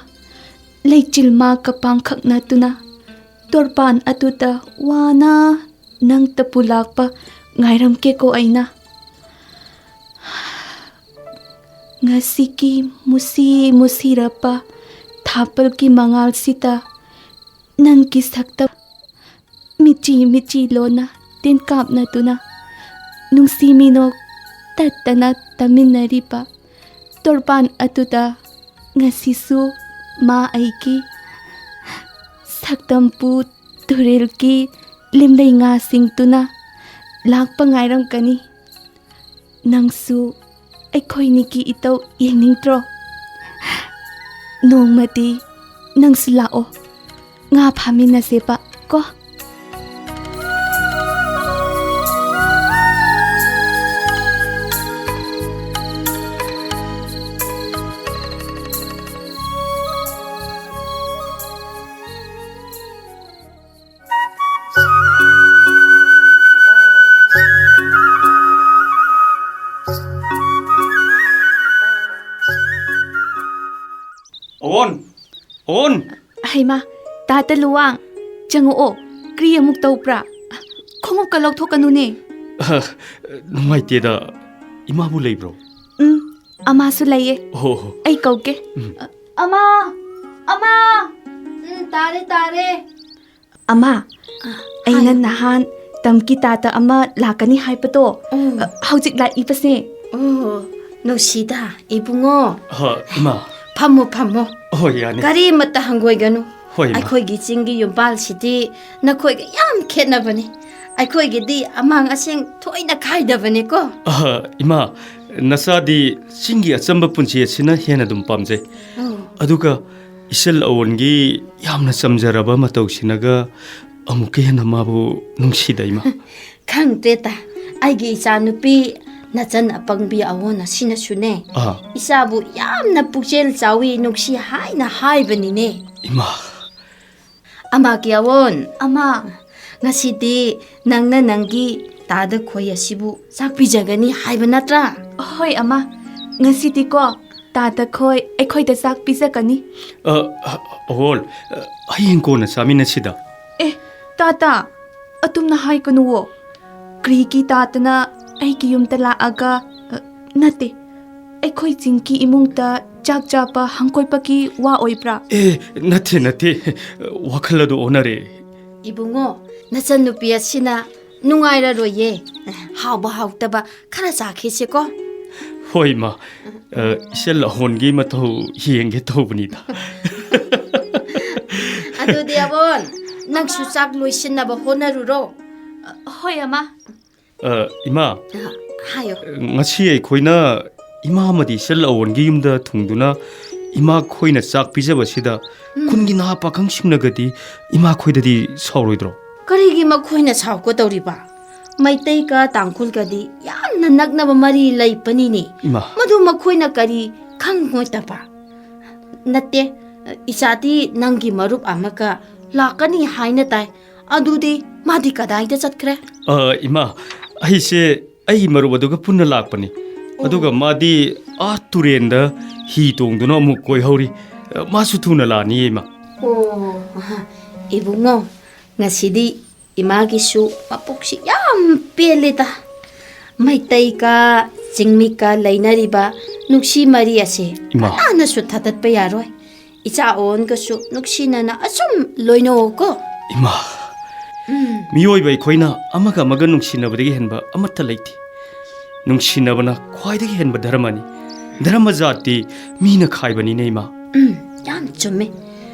ꯂꯩꯆꯤꯜ ꯃꯥ ꯀꯄꯥꯡꯈꯛ ꯅꯠꯇꯨꯅ ꯇꯣꯔꯕꯥꯟ ꯑꯗꯨꯗ ꯋꯥꯅ ꯅꯪꯇꯕꯨ ꯂꯥꯛꯄ ꯉꯥꯏꯔꯝꯒꯦꯀꯣ ꯑꯩꯅ꯫ ꯉꯁꯤꯒꯤ ꯃꯨꯁꯤ ꯃꯨꯁꯤꯔꯕ ꯊꯥꯄꯜꯒꯤ ꯃꯉꯥꯜꯁꯤꯗ ꯅꯪꯒꯤ ꯁꯛꯇꯝ ꯃꯤꯆꯤ ꯃꯤꯆꯤ ꯂꯣꯟꯅ ꯇꯤꯟ ꯀꯥꯞꯅꯗꯨꯅ ꯅꯨꯡꯁꯤ ꯃꯤꯅꯣꯛ ꯇꯠꯇꯅ ꯇꯝꯃꯤꯟꯅꯔꯤꯕ ꯇꯣꯔꯕꯥꯟ ꯑꯗꯨꯗ ꯉꯁꯤꯁꯨ ꯃꯥ ꯑꯩꯒꯤ ꯁꯛꯇꯝꯄꯨ ꯇꯨꯔꯦꯜꯒꯤ ꯂꯤꯝꯂꯩ ꯉꯥꯁꯤꯡꯗꯨꯅ ꯂꯥꯛꯄ ꯉꯥꯏꯔꯝꯒꯅꯤ꯫ ꯅꯪꯁꯨ ꯑꯩꯈꯣꯏꯅꯤꯒꯤ ꯏꯇꯧ ꯌꯦꯡꯅꯤꯡꯗ꯭ꯔꯣ? ꯅꯣꯡꯃꯗꯤ ꯅꯪꯁꯨ ꯂꯥꯛꯑꯣ, ꯉꯥ ꯐꯥꯃꯤꯟꯅꯁꯦꯕ ꯀꯣ꯫ ꯑꯣꯟ! ꯍꯩꯃꯥ, ꯇꯥꯇ ꯂꯨꯋꯥꯡ, ꯆꯪꯉꯛꯑꯣ꯫ ꯀ꯭ꯔꯤ ꯑꯃꯨꯛ ꯇꯧꯕ꯭ꯔꯥ? ꯈꯣꯡꯎꯞꯀ ꯂꯧꯊꯣꯛꯀꯅꯨꯅꯦ꯫ ꯑ, ꯅꯨꯡꯉꯥꯏꯇꯦꯗ꯫ ꯏꯃꯥꯕꯨ ꯂꯩꯕ꯭ꯔꯣ? ꯎꯝ, ꯑꯃꯥꯁꯨ ꯂꯩꯌꯦ꯫ ꯑꯣ, ꯑꯣ꯫ ꯑꯩ ꯀꯧꯒꯦ꯫ ꯎꯝ꯫ ꯑꯃꯥ! ꯑꯃꯥ! ꯎꯝ, ꯇꯥꯔꯦ, ꯇꯥꯔꯦ꯫ ꯑꯃꯥ, ꯑ, ꯑꯩꯅ ꯍꯥꯏꯌꯨ꯫ ꯅꯍꯥꯟ ꯇꯝꯀꯤ ꯇꯥꯇ ꯑꯃ ꯂꯥꯛꯀꯅꯤ ꯍꯥꯏꯕꯗꯣ, ꯎꯝ꯫ ꯑ, ꯍꯧꯖꯤꯛ ꯂꯥꯛꯏꯕꯁꯦ꯫ ꯑꯣ, ꯅꯨꯡꯁꯤꯗ, ꯏꯕꯨꯡꯉꯣ꯫ ꯍ, ꯏꯃꯥ꯫ ꯐꯝꯃꯣ, ꯐꯝꯃꯣ꯫ ꯍꯣꯏ, ꯌꯥꯅꯤ꯫ ꯀꯔꯤꯃꯠꯇ ꯍꯪꯒꯣꯏꯒꯅꯨ꯫ ꯍꯣꯏ, ꯏꯃꯥ꯫ ꯑꯩꯈꯣꯏꯒꯤ ꯆꯤꯡꯒꯤ ꯌꯨꯝꯕꯥꯜꯁꯤꯗꯤ ꯅꯈꯣꯏꯒ ꯌꯥꯝ ꯈꯦꯠꯅꯕꯅꯤ꯫ ꯑꯩꯈꯣꯏꯒꯤꯗꯤ ꯑꯃꯥꯡ ꯑꯁꯦꯡ ꯊꯣꯏꯅ ꯈꯥꯏꯗꯕꯅꯤꯀꯣ꯫ ꯑꯍ, ꯏꯃꯥ, ꯅꯆꯥꯗꯤ ꯆꯤꯡꯒꯤ ꯑꯆꯝꯕ ꯄꯨꯟꯁꯤ ꯑꯁꯤꯅ ꯍꯦꯟꯅ ꯑꯗꯨꯝ ꯄꯥꯝꯖꯩ꯫ ꯑꯣ꯫ ꯑꯗꯨꯒ ꯏꯆꯜ ꯑꯋꯣꯟꯒꯤ ꯌꯥꯝꯅ ꯆꯝꯖꯔꯕ ꯃꯇꯧꯁꯤꯅꯒ ꯑꯃꯨꯛꯀ ꯍꯦꯟꯅ ꯃꯥꯕꯨ ꯅꯨꯡꯁꯤꯗ, ꯏꯃꯥ꯫ ꯈꯪꯗ꯭ꯔꯦꯗ, ꯑꯩꯒꯤ ꯏꯆꯥꯅꯨꯄꯤ ꯅꯆꯟ ꯑꯄꯪꯕꯤ ꯑꯋꯣꯟ ꯑꯁꯤꯅꯁꯨꯅꯦ, ꯑꯥ꯫ ꯏꯆꯥꯕꯨ ꯌꯥꯝꯅ ꯄꯨꯛꯆꯦꯜ ꯆꯥꯎꯏ, ꯅꯨꯡꯁꯤ ꯍꯥꯏꯅ ꯍꯥꯏꯕꯅꯤꯅꯦ꯫ ꯏꯃꯥ꯫ ꯑꯃꯥ ꯀꯤꯌꯥꯋꯣꯟ꯫ ꯑꯃꯥ꯫ ꯉꯁꯤꯗꯤ ꯅꯪꯅ ꯅꯪꯒꯤ ꯇꯥꯗ ꯈꯣꯏ ꯑꯁꯤꯕꯨ ꯆꯥꯛ ꯄꯤꯖꯒꯅꯤ ꯍꯥꯏꯕ ꯅꯠꯇ꯭ꯔꯥ? ꯍꯣꯏ, ꯑꯃꯥ꯫ ꯉꯁꯤꯗꯤꯀꯣ, ꯇꯥꯗ ꯈꯣꯏ ꯑꯩꯈꯣꯏꯗ ꯆꯥꯛ ꯄꯤꯖꯒꯅꯤ꯫ ꯑ, ꯑ, ꯑꯋꯣꯜ, ꯑ, ꯍꯌꯦꯡ ꯀꯣꯟꯅ ꯆꯥꯃꯤꯟꯅꯁꯤꯗ꯫ ꯑꯦ, ꯇꯥꯇ, ꯑꯗꯨꯝꯅ ꯍꯥꯏꯒꯅꯨꯋꯣ꯫ ꯀ꯭ꯔꯤꯒꯤ ꯇꯥꯇꯅ ꯑꯩꯒꯤ ꯌꯨꯝꯗ ꯂꯥꯛꯑꯒ, ꯑ, ꯅꯠꯇꯦ, ꯑꯩꯈꯣꯏ ꯆꯤꯡꯒꯤ ꯏꯃꯨꯡꯗ ꯆꯥꯛ ꯆꯥꯕ ꯍꯪꯒꯣꯏꯕꯒꯤ ꯋꯥ ꯑꯣꯏꯕ꯭ꯔꯥ? ꯑꯦ, ꯅꯠꯇꯦ, ꯅꯠꯇꯦ꯫ ꯋꯥꯈꯜ ꯑꯗꯨ ꯑꯣꯟꯅꯔꯦ꯫ ꯏꯕꯨꯡꯉꯣ, ꯅꯆꯟꯅꯨꯄꯤ ꯑꯁꯤꯅ ꯅꯨꯡꯉꯥꯏꯔꯔꯣꯏꯌꯦ꯫ ꯍꯥꯎꯕ ꯍꯥꯎꯇꯕ ꯈꯔ ꯆꯥꯈꯤꯁꯦꯀꯣ꯫ ꯍꯣꯏ, ꯏꯃꯥ꯫ ꯑ, ꯏꯆꯜ ꯑꯍꯣꯟꯒꯤ ꯃꯇꯧ ꯌꯦꯡꯒꯦ ꯇꯧꯕꯅꯤꯗ꯫ ꯑꯗꯨꯗꯤ ꯑꯕꯣꯟ, ꯅꯪꯁꯨ ꯆꯥꯛ ꯂꯣꯏꯁꯤꯟꯅꯕ ꯍꯣꯠꯅꯔꯨꯔꯣ꯫ ꯍꯣꯏ, ꯑꯃꯥ꯫ ꯑ, ꯏꯃꯥ, ꯑ, ꯍꯥꯏꯌꯣ꯫ ꯉꯁꯤ ꯑꯩꯈꯣꯏꯅ ꯏꯃꯥ ꯑꯃꯗꯤ ꯏꯆꯜ ꯑꯋꯣꯟꯒꯤ ꯌꯨꯝꯗ ꯊꯨꯡꯗꯨꯅ ꯏꯃꯥ ꯈꯣꯏꯅ ꯆꯥꯛ ꯄꯤꯖꯕꯁꯤꯗ ꯎꯝ꯫ ꯈꯨꯟꯒꯤ ꯅꯍꯥ ꯄꯥꯈꯪꯁꯤꯡꯅꯒꯗꯤ ꯏꯃꯥ ꯈꯣꯏꯗꯗꯤ ꯁꯥꯎꯔꯣꯏꯗ꯭ꯔꯣ? ꯀꯔꯤꯒꯤ ꯃꯈꯣꯏꯅ ꯁꯥꯎꯒꯗꯧꯔꯤꯕ? ꯃꯩꯇꯩꯒ ꯇꯥꯡꯈꯨꯜꯒꯗꯤ ꯌꯥꯝꯅ ꯅꯛꯅꯕ ꯃꯔꯤ ꯂꯩꯕꯅꯤꯅꯦ꯫ ꯏꯃꯥ꯫ ꯃꯗꯨ ꯃꯈꯣꯏꯅ ꯀꯔꯤ ꯈꯪꯉꯣꯏꯗꯕ? ꯅꯠꯇꯦ, ꯏꯆꯥꯗꯤ ꯅꯪꯒꯤ ꯃꯔꯨꯞ ꯑꯃꯒ ꯂꯥꯛꯀꯅꯤ ꯍꯥꯏꯅ ꯇꯥꯏ꯫ ꯑꯗꯨꯗꯤ ꯃꯥꯗꯤ ꯀꯗꯥꯏꯗ ꯆꯠꯈ꯭ꯔꯦ? ꯑ, ꯏꯃꯥ, ꯑꯩꯁꯦ ꯑꯩꯒꯤ ꯃꯔꯨꯞ ꯑꯗꯨꯒ ꯄꯨꯟꯅ ꯂꯥꯛꯄꯅꯤ꯫ ꯑꯣ꯫ ꯑꯗꯨꯒ ꯃꯥꯗꯤ ꯑꯥ ꯇꯨꯔꯦꯟꯗ ꯍꯤ ꯇꯣꯡꯗꯨꯅ ꯑꯃꯨꯛ ꯀꯣꯏꯍꯧꯔꯤ꯫ ꯃꯥꯁꯨ ꯊꯨꯅ ꯂꯥꯛꯑꯅꯤꯌꯦ, ꯏꯃꯥ꯫ ꯑꯣ, ꯑꯍ, ꯏꯕꯨꯡꯉꯣ, ꯉꯁꯤꯗꯤ ꯏꯃꯥꯒꯤꯁꯨ ꯃꯄꯨꯛꯁꯤ ꯌꯥꯝ ꯄꯦꯜꯂꯦꯗ꯫ ꯃꯩꯇꯩꯒ ꯆꯤꯡꯃꯤꯒ ꯂꯩꯅꯔꯤꯕ ꯅꯨꯡꯁꯤ ꯃꯔꯤ ꯑꯁꯦ ꯏꯃꯥ꯫ ꯀꯅꯥꯅꯁꯨ ꯊꯥꯗꯠꯄ ꯌꯥꯔꯣꯏ꯫ ꯏꯆꯥ ꯑꯣꯟꯒꯁꯨ ꯅꯨꯡꯁꯤꯅꯅ ꯑꯁꯨꯝ ꯂꯣꯏꯅꯧꯀꯣ꯫ ꯏꯃꯥ꯫ ꯎꯝ꯫ ꯃꯤꯑꯣꯏꯕ ꯑꯩꯈꯣꯏꯅ ꯑꯃꯒ ꯑꯃꯒ ꯅꯨꯡꯁꯤꯅꯕꯗꯒꯤ ꯍꯦꯟꯕ ꯑꯃꯠꯇ ꯂꯩꯇꯦ꯫ ꯅꯨꯡꯁꯤꯅꯕꯅ ꯈ꯭ꯋꯥꯏꯗꯒꯤ ꯍꯦꯟꯕ ꯙꯔꯃꯅꯤ꯫ ꯙꯔꯃ ꯖꯥꯠꯇꯤ ꯃꯤꯅ ꯈꯥꯏꯕꯅꯤꯅꯦ, ꯏꯃꯥ꯫ ꯎꯝ, ꯌꯥꯝ ꯆꯨꯝꯃꯦ꯫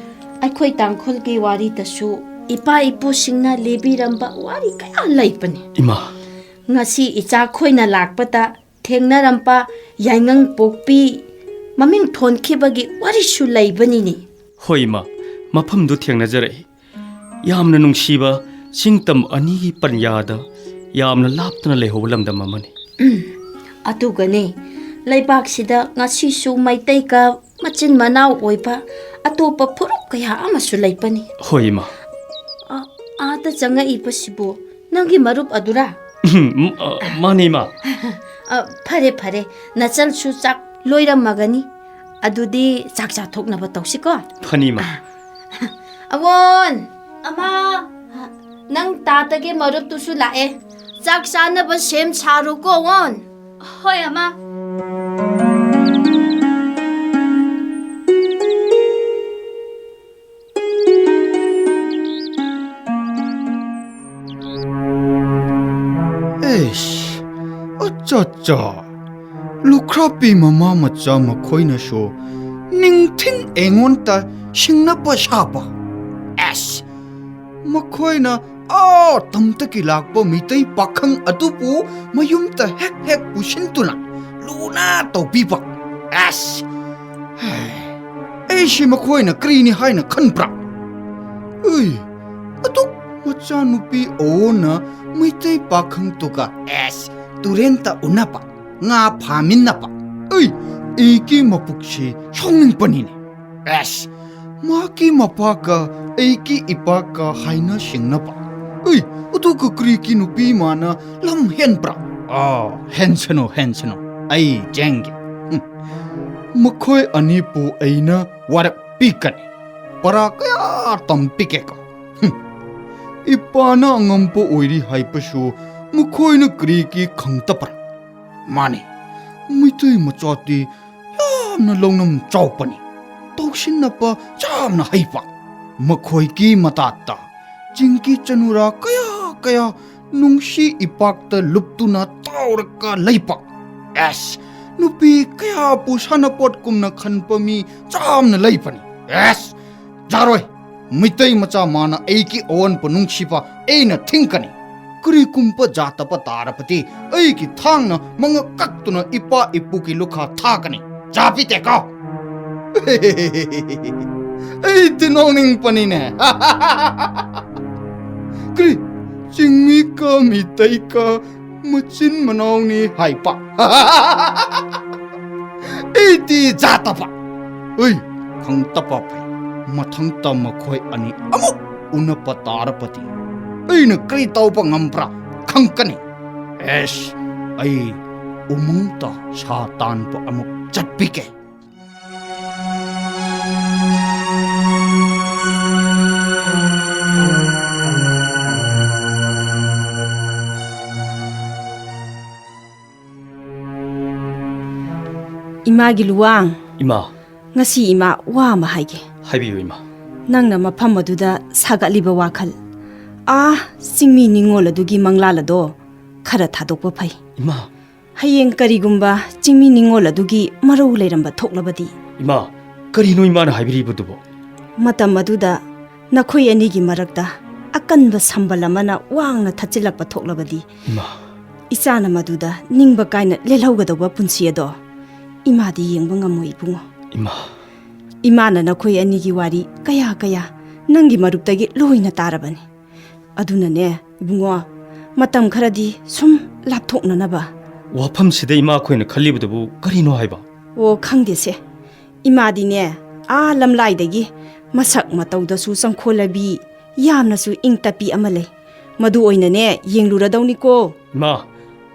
ꯑꯩꯈꯣꯏ ꯇꯥꯡꯈꯨꯜꯒꯤ ꯋꯥꯔꯤꯗꯁꯨ ꯏꯄꯥ ꯏꯄꯨꯁꯤꯡꯅ ꯂꯤꯕꯤꯔꯝꯕ ꯋꯥꯔꯤ ꯀꯌꯥ ꯂꯩꯕꯅꯤ꯫ ꯏꯃꯥ꯫ ꯉꯁꯤ ꯏꯆꯥꯈꯣꯏꯅ ꯂꯥꯛꯄꯗ ꯊꯦꯡꯅꯔꯝꯕ ꯌꯥꯏꯉꯪ ꯄꯣꯛꯄꯤ ꯃꯃꯤꯡ ꯊꯣꯟꯈꯤꯕꯒꯤ ꯋꯥꯔꯤꯁꯨ ꯂꯩꯕꯅꯤꯅꯦ꯫ ꯍꯣꯏ, ꯏꯃꯥ, ꯃꯐꯝꯗꯨ ꯊꯦꯡꯅꯖꯔꯛꯏ꯫ ꯌꯥꯝꯅ ꯅꯨꯡꯁꯤꯕ ꯆꯤꯡꯇꯝ ꯑꯅꯤꯒꯤ ꯄꯟꯌꯥꯗ ꯌꯥꯝꯅ ꯂꯥꯞꯇꯅ ꯂꯩꯍꯧꯕ ꯂꯝꯗꯝ ꯑꯃꯅꯤ꯫ ꯎꯝ, ꯑꯗꯨꯒꯅꯦ, ꯂꯩꯕꯥꯛꯁꯤꯗ ꯉꯁꯤꯁꯨ ꯃꯩꯇꯩꯒ ꯃꯆꯤꯟ ꯃꯅꯥꯎ ꯑꯣꯏꯕ ꯑꯇꯣꯞꯄ ꯐꯨꯔꯨꯞ ꯀꯌꯥ ꯑꯃꯁꯨ ꯂꯩꯕꯅꯤ꯫ ꯍꯣꯏ, ꯏꯃꯥ꯫ ꯑ, ꯑꯥꯗ ꯆꯪꯉꯛꯏꯕꯁꯤꯕꯨ ꯅꯪꯒꯤ ꯃꯔꯨꯞ ꯑꯗꯨꯔꯥ? ꯎꯝ, ꯑ, ꯃꯥꯅꯦ, ꯏꯃꯥ꯫ ꯑ, ꯐꯔꯦ, ꯐꯔꯦ꯫ ꯅꯆꯜꯁꯨ ꯆꯥꯛ ꯂꯣꯏꯔꯝꯃꯒꯅꯤ꯫ ꯑꯗꯨꯗꯤ ꯆꯥꯛ ꯆꯥꯊꯣꯛꯅꯕ ꯇꯧꯁꯤꯀꯣ꯫ ꯐꯅꯤ, ꯏꯃꯥ꯫ ꯑ, ꯑꯋꯣꯟ! ꯑꯃ! ꯅꯪ ꯇꯥꯇꯒꯤ ꯃꯔꯨꯞꯇꯨꯁꯨ ꯂꯥꯛꯑꯦ꯫ ꯆꯥꯛ ꯆꯥꯅꯕ ꯁꯦꯝ ꯁꯥꯔꯣꯀꯣ, ꯑꯋꯣꯟ꯫ ꯍꯣꯏ, ꯑꯃ꯫ ꯑꯦꯁ, ꯑꯠꯆꯥ, ꯑꯠꯆꯥ꯫ ꯂꯨꯈ꯭ꯔꯥꯕꯤ ꯃꯃꯥ ꯃꯆꯥ ꯃꯈꯣꯏꯅꯁꯨ ꯅꯤꯡꯊꯤꯡ ꯑꯩꯉꯣꯟꯗ ꯁꯤꯡꯅꯕ ꯁꯥꯕ꯫ ꯑꯦꯁ, ꯃꯈꯣꯏꯅ ꯑꯥ ꯇꯝꯗꯒꯤ ꯂꯥꯛꯄ ꯃꯤꯇꯩ ꯄꯥꯈꯪ ꯑꯗꯨꯕꯨ ꯃꯌꯨꯝꯗ ꯍꯦꯛ ꯍꯦꯛ ꯄꯨꯁꯤꯟꯗꯨꯅ ꯂꯨꯅ ꯇꯧꯕꯤꯕ꯫ ꯑꯦꯁ, ꯍꯦ, ꯑꯩꯁꯤ ꯃꯈꯣꯏꯅ ꯀꯔꯤꯅꯤ ꯍꯥꯏꯅ ꯈꯟꯕ꯭ꯔꯥ? ꯎꯏ, ꯑꯗꯨꯛ ꯃꯆꯥꯅꯨꯄꯤ ꯑꯣꯅ ꯃꯩꯇꯩ ꯄꯥꯈꯪꯗꯨꯒ, ꯑꯦꯁ, ꯇꯨꯔꯦꯟꯗ ꯎꯅꯕ, ꯉꯥ ꯐꯥꯃꯤꯟꯅꯕ꯫ ꯑꯩ, ꯑꯩꯒꯤ ꯃꯄꯨꯛꯁꯤ ꯁꯥꯎꯅꯤꯡꯕꯅꯤꯅꯦ꯫ ꯑꯦꯁ, ꯃꯥꯒꯤ ꯃꯄꯥꯒ ꯑꯩꯒꯤ ꯏꯄꯥꯒ ꯍꯥꯏꯅ ꯁꯤꯡꯅꯕ꯫ ꯑꯩ, ꯑꯗꯨꯒ ꯀꯔꯤꯒꯤ ꯅꯨꯄꯤ ꯃꯥꯅ ꯂꯝ ꯍꯦꯟꯕ꯭ꯔꯥ? ꯑꯥ, ꯍꯦꯟꯁꯅꯨ, ꯍꯦꯟꯁꯅꯨ꯫ ꯑꯩ ꯆꯦꯟꯒꯦ꯫ ꯎꯝ꯫ ꯃꯈꯣꯏ ꯑꯅꯤꯕꯨ ꯑꯩꯅ ꯋꯥꯔꯛꯄꯤꯒꯅꯤ꯫ ꯄꯔꯥ ꯀꯌꯥ ꯇꯝꯕꯤꯒꯦꯀꯣ꯫ ꯍꯨꯝ꯫ ꯏꯄꯥꯅ ꯑꯉꯝꯕ ꯑꯣꯏꯔꯤ ꯍꯥꯏꯕꯁꯨ ꯃꯈꯣꯏꯅ ꯀꯔꯤꯒꯤ ꯈꯪꯗꯕ꯭ꯔꯥ? ꯃꯥꯅꯤ, ꯃꯩꯇꯩ ꯃꯆꯥꯗꯤ ꯌꯥꯝꯅ ꯂꯧꯅꯝ ꯆꯥꯎꯕꯅꯤ, ꯇꯧꯁꯤꯟꯅꯕ ꯌꯥꯝꯅ ꯍꯩꯕ꯫ ꯃꯈꯣꯏꯒꯤ ꯃꯇꯥꯠꯇ ꯆꯤꯡꯒꯤ ꯆꯅꯨꯔꯥ ꯀꯌꯥ ꯀꯌꯥ ꯅꯨꯡꯁꯤ ꯏꯄꯥꯛꯇ ꯂꯨꯞꯇꯨꯅ ꯇꯥꯎꯔꯒ ꯂꯩꯕ꯫ ꯑꯦꯁ, ꯅꯨꯄꯤ ꯀꯌꯥꯕꯨ ꯁꯥꯟꯅꯄꯣꯠꯀꯨꯝꯅ ꯈꯟꯕ ꯃꯤ ꯌꯥꯝꯅ ꯂꯩꯕꯅꯤ꯫ ꯑꯦꯁ, ꯌꯥꯔꯣꯏ꯫ ꯃꯩꯇꯩ ꯃꯆꯥ ꯃꯥꯅ ꯑꯩꯒꯤ ꯑꯋꯣꯟꯄꯣ ꯅꯨꯡꯁꯤꯕ ꯑꯩꯅ ꯊꯤꯡꯒꯅꯤ꯫ ꯀꯔꯤꯒꯨꯝꯕ ꯌꯥꯗꯕ ꯇꯥꯔꯕꯗꯤ ꯑꯩꯒꯤ ꯊꯥꯡꯅ ꯃꯉꯛ ꯀꯛꯇꯨꯅ ꯏꯄꯥ ꯏꯄꯨꯒꯤ ꯂꯨꯈꯥ ꯊꯥꯒꯅꯤ꯫ ꯌꯥꯕꯤꯗꯦꯀꯣ? ꯑꯩꯗꯤ ꯅꯣꯛꯅꯤꯡꯕꯅꯤꯅꯦ꯫ ꯀꯔꯤ? ꯆꯤꯡꯃꯤꯒ ꯃꯤꯇꯩꯒ ꯃꯆꯤꯟ ꯃꯅꯥꯎꯅꯤ ꯍꯥꯏꯕ? ꯑꯩꯗꯤ ꯌꯥꯗꯕ꯫ ꯑꯩ ꯈꯪꯗꯕ ꯐꯩ꯫ ꯃꯊꯪꯗ ꯃꯈꯣꯏ ꯑꯅꯤ ꯑꯃꯨꯛ ꯎꯅꯕ ꯇꯥꯔꯕꯗꯤ ꯑꯩꯅ ꯀꯔꯤ ꯇꯧꯕ ꯉꯝꯕ꯭ꯔꯥ ꯈꯪꯒꯅꯤ꯫ ꯑꯦꯁ, ꯑꯩ ꯎꯃꯪꯗ ꯁꯥ ꯇꯥꯟꯕ ꯑꯃꯨꯛ ꯆꯠꯄꯤꯒꯦ꯫ ꯏꯃꯥꯒꯤ ꯂꯨꯋꯥꯡ꯫ ꯏꯃꯥ꯫ ꯉꯁꯤ ꯏꯃꯥ ꯋꯥ ꯑꯃ ꯍꯥꯏꯒꯦ꯫ ꯍꯥꯏꯕꯤꯌꯨ, ꯏꯃꯥ꯫ ꯅꯪꯅ ꯃꯐꯝ ꯑꯗꯨꯗ ꯁꯥꯒꯠꯂꯤꯕ ꯋꯥꯈꯜ, ꯑꯥ, ꯆꯤꯡꯃꯤ ꯅꯤꯉꯣꯜ ꯑꯗꯨꯒꯤ ꯃꯪꯂꯥꯜ ꯑꯗꯣ ꯈꯔ ꯊꯥꯗꯣꯛꯄ ꯐꯩ꯫ ꯏꯃꯥ꯫ ꯍꯌꯦꯡ ꯀꯔꯤꯒꯨꯝꯕ ꯆꯤꯡꯃꯤ ꯅꯤꯉꯣꯜ ꯑꯗꯨꯒꯤ ꯃꯔꯧ ꯂꯩꯔꯝꯕ ꯊꯣꯛꯂꯕꯗꯤ? ꯏꯃꯥ, ꯀꯔꯤꯅꯣ ꯏꯃꯥꯅ ꯍꯥꯏꯕꯤꯔꯤꯕꯗꯨꯕꯣ? ꯃꯇꯝ ꯑꯗꯨꯗ ꯅꯈꯣꯏ ꯑꯅꯤꯒꯤ ꯃꯔꯛꯇ ꯑꯀꯟꯕ ꯁꯝꯕꯜ ꯑꯃꯅ ꯋꯥꯡꯅ ꯊꯠꯆꯤꯜꯂꯛꯄ ꯊꯣꯛꯂꯕꯗꯤ, ꯏꯃꯥ꯫ ꯏꯆꯥꯅ ꯃꯗꯨꯗ ꯅꯤꯡꯕ ꯀꯥꯏꯅ ꯂꯦꯜꯍꯧꯒꯗꯧꯕ ꯄꯨꯟꯁꯤ ꯑꯗꯣ ꯏꯃꯥꯗꯤ ꯌꯦꯡꯕ ꯉꯝꯃꯣꯏ, ꯏꯕꯨꯡꯉꯣ꯫ ꯏꯃꯥ꯫ ꯏꯃꯥꯅ ꯅꯈꯣꯏ ꯑꯅꯤꯒꯤ ꯋꯥꯔꯤ ꯀꯌꯥ ꯀꯌꯥ ꯅꯪꯒꯤ ꯃꯔꯨꯞꯇꯒꯤ ꯂꯣꯏꯅ ꯇꯥꯔꯕꯅꯤ꯫ ꯑꯗꯨꯅꯅꯦ, ꯏꯕꯨꯡꯉꯣ, ꯃꯇꯝ ꯈꯔꯗꯤ ꯁꯨꯝ ꯂꯥꯞꯊꯣꯛꯅꯅꯕ꯫ ꯋꯥꯐꯝꯁꯤꯗ ꯏꯃꯥ, ꯑꯩꯈꯣꯏꯅ ꯈꯜꯂꯤꯕꯗꯨꯕꯨ ꯀꯔꯤꯅꯣ ꯍꯥꯏꯕ? ꯑꯣ, ꯈꯪꯗꯦꯁꯦ꯫ ꯏꯃꯥꯗꯤꯅꯦ, ꯑꯥ ꯂꯝꯂꯥꯏꯗꯒꯤ ꯃꯁꯛ ꯃꯇꯧꯗꯁꯨ ꯆꯪꯈꯣꯜꯂꯕꯤ, ꯌꯥꯝꯅꯁꯨ ꯏꯪ ꯇꯞꯄꯤ ꯑꯃ ꯂꯩ꯫ ꯃꯗꯨ ꯑꯣꯏꯅꯅꯦ ꯌꯦꯡꯂꯨꯔꯗꯧꯅꯤꯀꯣ꯫ ꯏꯃꯥ,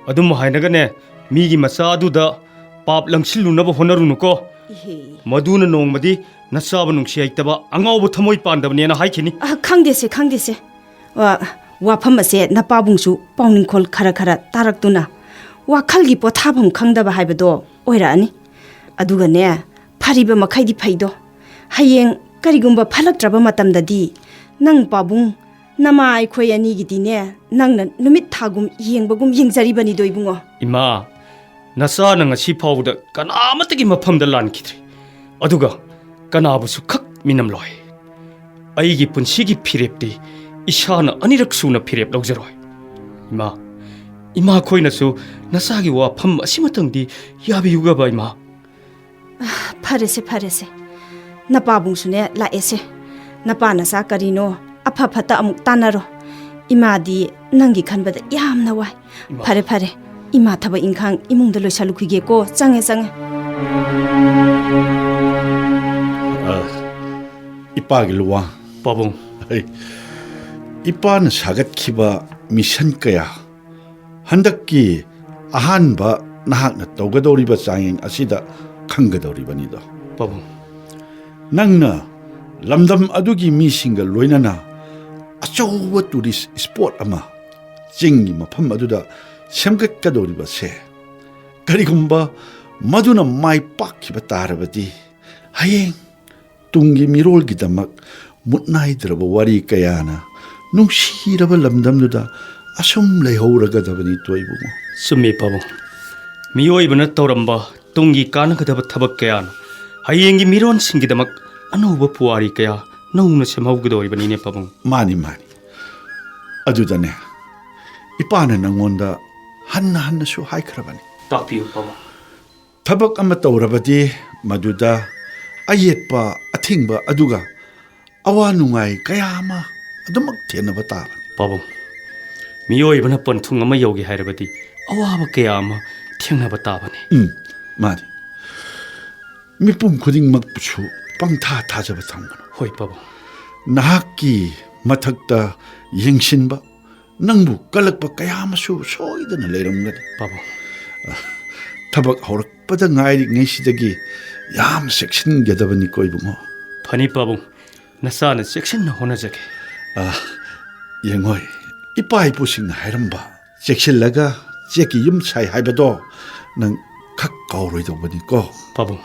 ꯑꯗꯨꯝ ꯍꯥꯏꯅꯒꯅꯦ ꯃꯤꯒꯤ ꯃꯆꯥ ꯑꯗꯨꯗ ꯄꯥꯞ ꯂꯪꯁꯤꯜꯂꯨꯅꯕ ꯍꯣꯠꯅꯔꯨꯅꯨꯀꯣ꯫ ꯏꯍꯦ꯫ ꯃꯗꯨꯅ ꯅꯣꯡꯃꯗꯤ ꯅꯆꯥꯕꯨ ꯅꯨꯡꯁꯤ ꯍꯩꯇꯕ ꯑꯉꯥꯎꯕ ꯊꯃꯣꯏ ꯄꯥꯟꯗꯕꯅꯦꯅ ꯍꯥꯏꯈꯤꯅꯤ꯫ ꯑ, ꯈꯪꯗꯦꯁꯦ, ꯈꯪꯗꯦꯁꯦ꯫ ꯋꯥ-, ꯋꯥꯐꯝ ꯑꯁꯦ ꯅꯄꯥꯕꯨꯡꯁꯨ ꯄꯥꯎꯅꯤꯡꯈꯣꯜ ꯈꯔ ꯈꯔ ꯇꯥꯔꯛꯇꯨꯅ ꯋꯥꯈꯜꯒꯤ ꯄꯣꯊꯥꯐꯝ ꯈꯪꯗꯕ ꯍꯥꯏꯕꯗꯣ ꯑꯣꯏꯔꯛꯑꯅꯤ꯫ ꯑꯗꯨꯒꯅꯦ, ꯐꯔꯤꯕ ꯃꯈꯩꯗꯤ ꯐꯩꯗꯣ꯫ ꯍꯌꯦꯡ ꯀꯔꯤꯒꯨꯝꯕ ꯐꯠꯂꯛꯇ꯭ꯔꯕ ꯃꯇꯝꯗꯗꯤ ꯅꯪ ꯄꯥꯕꯨꯡ, ꯅꯃꯥ ꯑꯩꯈꯣꯏ ꯑꯅꯤꯒꯤꯗꯤꯅꯦ, ꯅꯪꯅ ꯅꯨꯃꯤꯠ ꯊꯥꯒꯨꯝ ꯌꯦꯡꯕꯒꯨꯝ ꯌꯦꯡꯖꯔꯤꯕꯅꯤꯗꯣ ꯏꯕꯨꯡꯉꯣ꯫ ꯏꯃꯥ, ꯅꯆꯥꯅ ꯉꯁꯤ ꯐꯥꯎꯕꯗ ꯀꯅꯥ ꯑꯃꯠꯇꯒꯤ ꯃꯐꯝꯗ ꯂꯥꯟꯈꯤꯗ꯭ꯔꯤ꯫ ꯑꯗꯨꯒ ꯀꯅꯥꯕꯨꯁꯨ ꯈꯛ ꯃꯤꯅꯝꯂꯣꯏ꯫ ꯑꯩꯒꯤ ꯄꯨꯟꯁꯤꯒꯤ ꯐꯤꯔꯦꯞꯇꯤ ꯏꯁꯥꯅ ꯑꯅꯤꯔꯛ ꯁꯨꯅ ꯐꯤꯔꯦꯞ ꯂꯧꯖꯔꯣꯏ꯫ ꯏꯃꯥ, ꯏꯃꯥꯈꯣꯏꯅꯁꯨ ꯅꯆꯥꯒꯤ ꯋꯥꯐꯝ ꯑꯁꯤꯃꯇꯪꯗꯤ ꯌꯥꯕꯤꯌꯨꯒꯕ, ꯏꯃꯥ꯫ ꯐꯔꯦꯁꯦ, ꯐꯔꯦꯁꯦ꯫ ꯅꯄꯥꯕꯨꯡꯁꯨꯅꯦ ꯂꯥꯛꯑꯦꯁꯦ꯫ ꯅꯄꯥ ꯅꯆꯥ ꯀꯔꯤꯅꯣ ꯑꯐ ꯐꯠꯇ ꯑꯃꯨꯛ ꯇꯥꯟꯅꯔꯣ꯫ ꯏꯃꯥꯗꯤ ꯅꯪꯒꯤ ꯈꯟꯕꯗ ꯌꯥꯝꯅ ꯋꯥꯏ꯫ ꯏꯃꯥ꯫ ꯐꯔꯦ, ꯐꯔꯦ꯫ ꯏꯃꯥ ꯊꯕꯛ ꯏꯪꯈꯥꯡ ꯏꯃꯨꯡꯗ ꯂꯣꯏꯁꯜꯂꯨꯈꯤꯒꯦꯀꯣ꯫ ꯆꯪꯉꯦ, ꯆꯪꯉꯦ꯫ ꯑ, ꯏꯄꯥꯒꯤ ꯂꯨꯋꯥ꯫ ꯄꯥꯕꯨꯡ꯫ ꯑꯩ, ꯏꯄꯥꯅ ꯁꯥꯒꯠꯈꯤꯕ ꯃꯤꯁꯟ ꯀꯌꯥ ꯍꯟꯗꯛꯀꯤ ꯑꯍꯥꯟꯕ ꯅꯍꯥꯛꯅ ꯇꯧꯒꯗꯧꯔꯤꯕ ꯆꯥꯡꯌꯦꯡ ꯑꯁꯤꯗ ꯈꯪꯒꯗꯧꯔꯤꯕꯅꯤꯗꯣ꯫ ꯄꯥꯕꯨꯡ꯫ ꯅꯪꯅ ꯂꯝꯗꯝ ꯑꯗꯨꯒꯤ ꯃꯤꯁꯤꯡꯒ ꯂꯣꯏꯅꯅ ꯑꯆꯧꯕ ꯇꯨꯔꯤꯁ ꯁ꯭ꯄꯣꯠ ꯑꯃ ꯆꯤꯡꯒꯤ ꯃꯐꯝ ꯑꯗꯨꯗ ꯁꯦꯝꯒꯠꯀꯗꯧꯔꯤꯕꯁꯦ, ꯀꯔꯤꯒꯨꯝꯕ ꯃꯗꯨꯅ ꯃꯥꯏ ꯄꯥꯛꯈꯤꯕ ꯇꯥꯔꯕꯗꯤ, ꯍꯌꯦꯡ ꯇꯨꯡꯒꯤ ꯃꯤꯔꯣꯜꯒꯤꯗꯃꯛ ꯃꯨꯠ ꯅꯥꯏꯗ꯭ꯔꯕ ꯋꯥꯔꯤ ꯀꯌꯥꯅ ꯅꯨꯡꯁꯤꯔꯕ ꯂꯝꯗꯝꯗꯨꯗ ꯑꯁꯨꯝ ꯂꯩꯍꯧꯔꯒꯗꯕꯅꯤ ꯇꯣꯏꯕꯨꯡꯉꯣ꯫ ꯆꯨꯝꯃꯤ ꯄꯥꯕꯨꯡ꯫ ꯃꯤꯑꯣꯏꯕꯅ ꯇꯧꯔꯝꯕ ꯇꯨꯡꯒꯤ ꯀꯥꯟꯅꯒꯗꯕ ꯊꯕꯛ ꯀꯌꯥꯅ ꯍꯌꯦꯡꯒꯤ ꯃꯤꯔꯣꯟꯁꯤꯡꯒꯤꯗꯃꯛ ꯑꯅꯧꯕ ꯄꯨꯋꯥꯔꯤ ꯀꯌꯥ ꯅꯧꯅ ꯁꯦꯝꯍꯧꯒꯗꯧꯔꯤꯕꯅꯤꯅꯦ ꯄꯥꯕꯨꯡ꯫ ꯃꯥꯅꯤ, ꯃꯥꯅꯤ꯫ ꯑꯗꯨꯗꯅꯦ, ꯏꯄꯥꯅ ꯅꯪꯉꯣꯟꯗ ꯍꯟꯅ ꯍꯟꯅꯁꯨ ꯍꯥꯏꯈ꯭ꯔꯕꯅꯤ꯫ ꯇꯥꯛꯄꯤꯌꯨ ꯄꯥꯕꯨꯡ꯫ ꯊꯕꯛ ꯑꯃ ꯇꯧꯔꯕꯗꯤ ꯃꯗꯨꯗ ꯑꯌꯦꯠꯄ ꯑꯊꯤꯡꯕ ꯑꯗꯨꯒ ꯑꯋꯥ ꯅꯨꯡꯉꯥꯏ ꯀꯌꯥ ꯑꯃ ꯑꯗꯨꯃꯛ ꯊꯦꯡꯅꯕ ꯇꯥꯕꯅꯤ꯫ ꯄꯥꯕꯨꯡ, ꯃꯤꯑꯣꯏꯕꯅ ꯄꯟꯊꯨꯡ ꯑꯃ ꯌꯧꯒꯦ ꯍꯥꯏꯔꯕꯗꯤ ꯑꯋꯥꯕ ꯀꯌꯥ ꯑꯃ ꯊꯦꯡꯅꯕ ꯇꯥꯕꯅꯤ꯫ ꯎꯝ, ꯃꯥꯅꯤ꯫ ꯃꯤꯄꯨꯝ ꯈꯨꯗꯤꯡꯃꯛꯄꯨꯁꯨ ꯄꯪꯊꯥ ꯊꯥꯖꯕ ꯊꯝꯒꯅꯨ꯫ ꯍꯣꯏ ꯄꯥꯕꯨꯡ꯫ ꯅꯍꯥꯛꯀꯤ ꯃꯊꯛꯇ ꯌꯦꯡꯁꯤꯟꯕ, ꯅꯪꯕꯨ ꯀꯜꯂꯛꯄ ꯀꯌꯥ ꯑꯃꯁꯨ ꯁꯣꯏꯗꯅ ꯂꯩꯔꯝꯒꯅꯤ꯫ ꯄꯥꯕꯨꯡ꯫ ꯑ, ꯊꯕꯛ ꯍꯧꯔꯛꯄꯗ ꯉꯥꯏꯔꯤꯉꯩꯁꯤꯗꯒꯤ ꯌꯥꯝ ꯆꯦꯛꯁꯤꯟꯒꯗꯕꯅꯤꯀꯣ, ꯏꯕꯨꯡꯉꯣ꯫ ꯐꯅꯤ ꯄꯥꯕꯨꯡ, ꯅꯆꯥꯅ ꯆꯦꯛꯁꯤꯟꯅ ꯍꯣꯠꯅꯖꯒꯦ꯫ ꯑ, ꯌꯦꯡꯉꯣꯏ, ꯏꯄꯥ ꯏꯄꯨꯁꯤꯡꯅ ꯍꯥꯏꯔꯝꯕ "ꯆꯦꯛꯁꯤꯜꯂꯒ ꯆꯦꯛꯀꯤ ꯌꯨꯝ ꯁꯥꯏ" ꯍꯥꯏꯕꯗꯣ ꯅꯪ ꯈꯛ ꯀꯥꯎꯔꯣꯏꯗꯧꯕꯅꯤꯀꯣ꯫ ꯄꯥꯕꯨꯡ꯫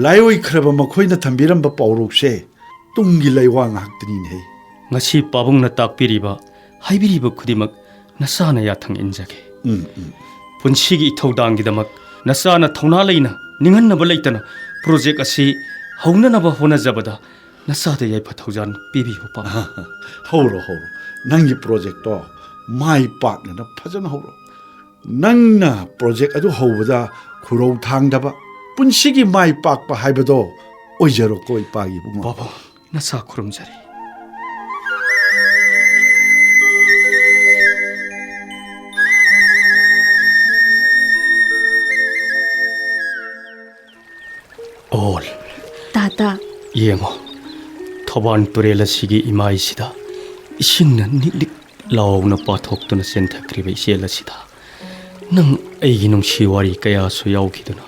ꯂꯥꯏꯑꯣꯏꯈ꯭ꯔꯕ ꯃꯈꯣꯏꯅ ꯊꯝꯕꯤꯔꯝꯕ ꯄꯥꯎꯔꯧꯁꯦ ꯇꯨꯡꯒꯤ ꯂꯩꯋꯥ ꯉꯥꯛꯇꯅꯤꯅꯦꯍꯦ꯫ ꯉꯁꯤ ꯄꯥꯕꯨꯡꯅ ꯇꯥꯛꯄꯤꯔꯤꯕ, ꯍꯥꯏꯕꯤꯔꯤꯕ ꯈꯨꯗꯤꯡꯃꯛ ꯅꯆꯥꯅ ꯌꯥꯊꯪ ꯏꯟꯖꯒꯦ꯫ ꯎꯝ, ꯎꯝ꯫ ꯄꯨꯟꯁꯤꯒꯤ ꯏꯊꯧꯗꯥꯡꯒꯤꯗꯃꯛ ꯅꯆꯥꯅ ꯊꯧꯅꯥ ꯂꯩꯅ, ꯅꯤꯡꯍꯟꯅꯕ ꯂꯩꯇꯅ ꯄ꯭ꯔꯣꯖꯦꯛ ꯑꯁꯤ ꯍꯧꯅꯅꯕ ꯍꯣꯠꯅꯖꯕꯗ ꯅꯆꯥꯗ ꯌꯥꯏꯐ ꯊꯧꯖꯥꯜ ꯄꯤꯕꯤꯌꯨ, ꯄꯥꯕꯨꯡ꯫ ꯍꯧꯔꯣ, ꯍꯧꯔꯣ꯫ ꯅꯪꯒꯤ ꯄ꯭ꯔꯣꯖꯦꯛꯇꯣ ꯃꯥꯏ ꯄꯥꯛꯅꯅ ꯐꯖꯅ ꯍꯧꯔꯣ꯫ ꯅꯪꯅ ꯄ꯭ꯔꯣꯖꯦꯛ ꯑꯗꯨ ꯍꯧꯕꯗ ꯈꯨꯔꯧ ꯊꯥꯡꯗꯕ, ꯄꯨꯟꯁꯤꯒꯤ ꯃꯥꯏ ꯄꯥꯛꯄ ꯍꯥꯏꯕꯗꯣ ꯑꯣꯏꯖꯔꯣꯀꯣ, ꯏꯄꯥꯒꯤ ꯏꯕꯨꯡꯉꯣ꯫ ꯄꯥꯕꯨꯡ, ꯅꯆꯥ ꯈꯨꯔꯨꯝꯖꯔꯤ꯫ ꯑꯣꯜ꯫ ꯇꯥꯇꯥ꯫ ꯌꯦꯡꯉꯣ, ꯊꯧꯕꯥꯜ ꯇꯨꯔꯦꯜ ꯑꯁꯤꯒꯤ ꯏꯃꯥꯏꯁꯤꯗ ꯏꯁꯤꯡꯅ ꯅꯤꯛ ꯅꯤꯛ ꯂꯥꯎꯅ ꯄꯥꯊꯣꯛꯇꯨꯅ ꯆꯦꯟꯊꯈ꯭ꯔꯤꯕ ꯏꯆꯦꯜ ꯑꯁꯤꯗ ꯅꯪ ꯑꯩꯒꯤ ꯅꯨꯡꯁꯤ ꯋꯥꯔꯤ ꯀꯌꯥꯁꯨ ꯌꯥꯎꯈꯤꯗꯨꯅ,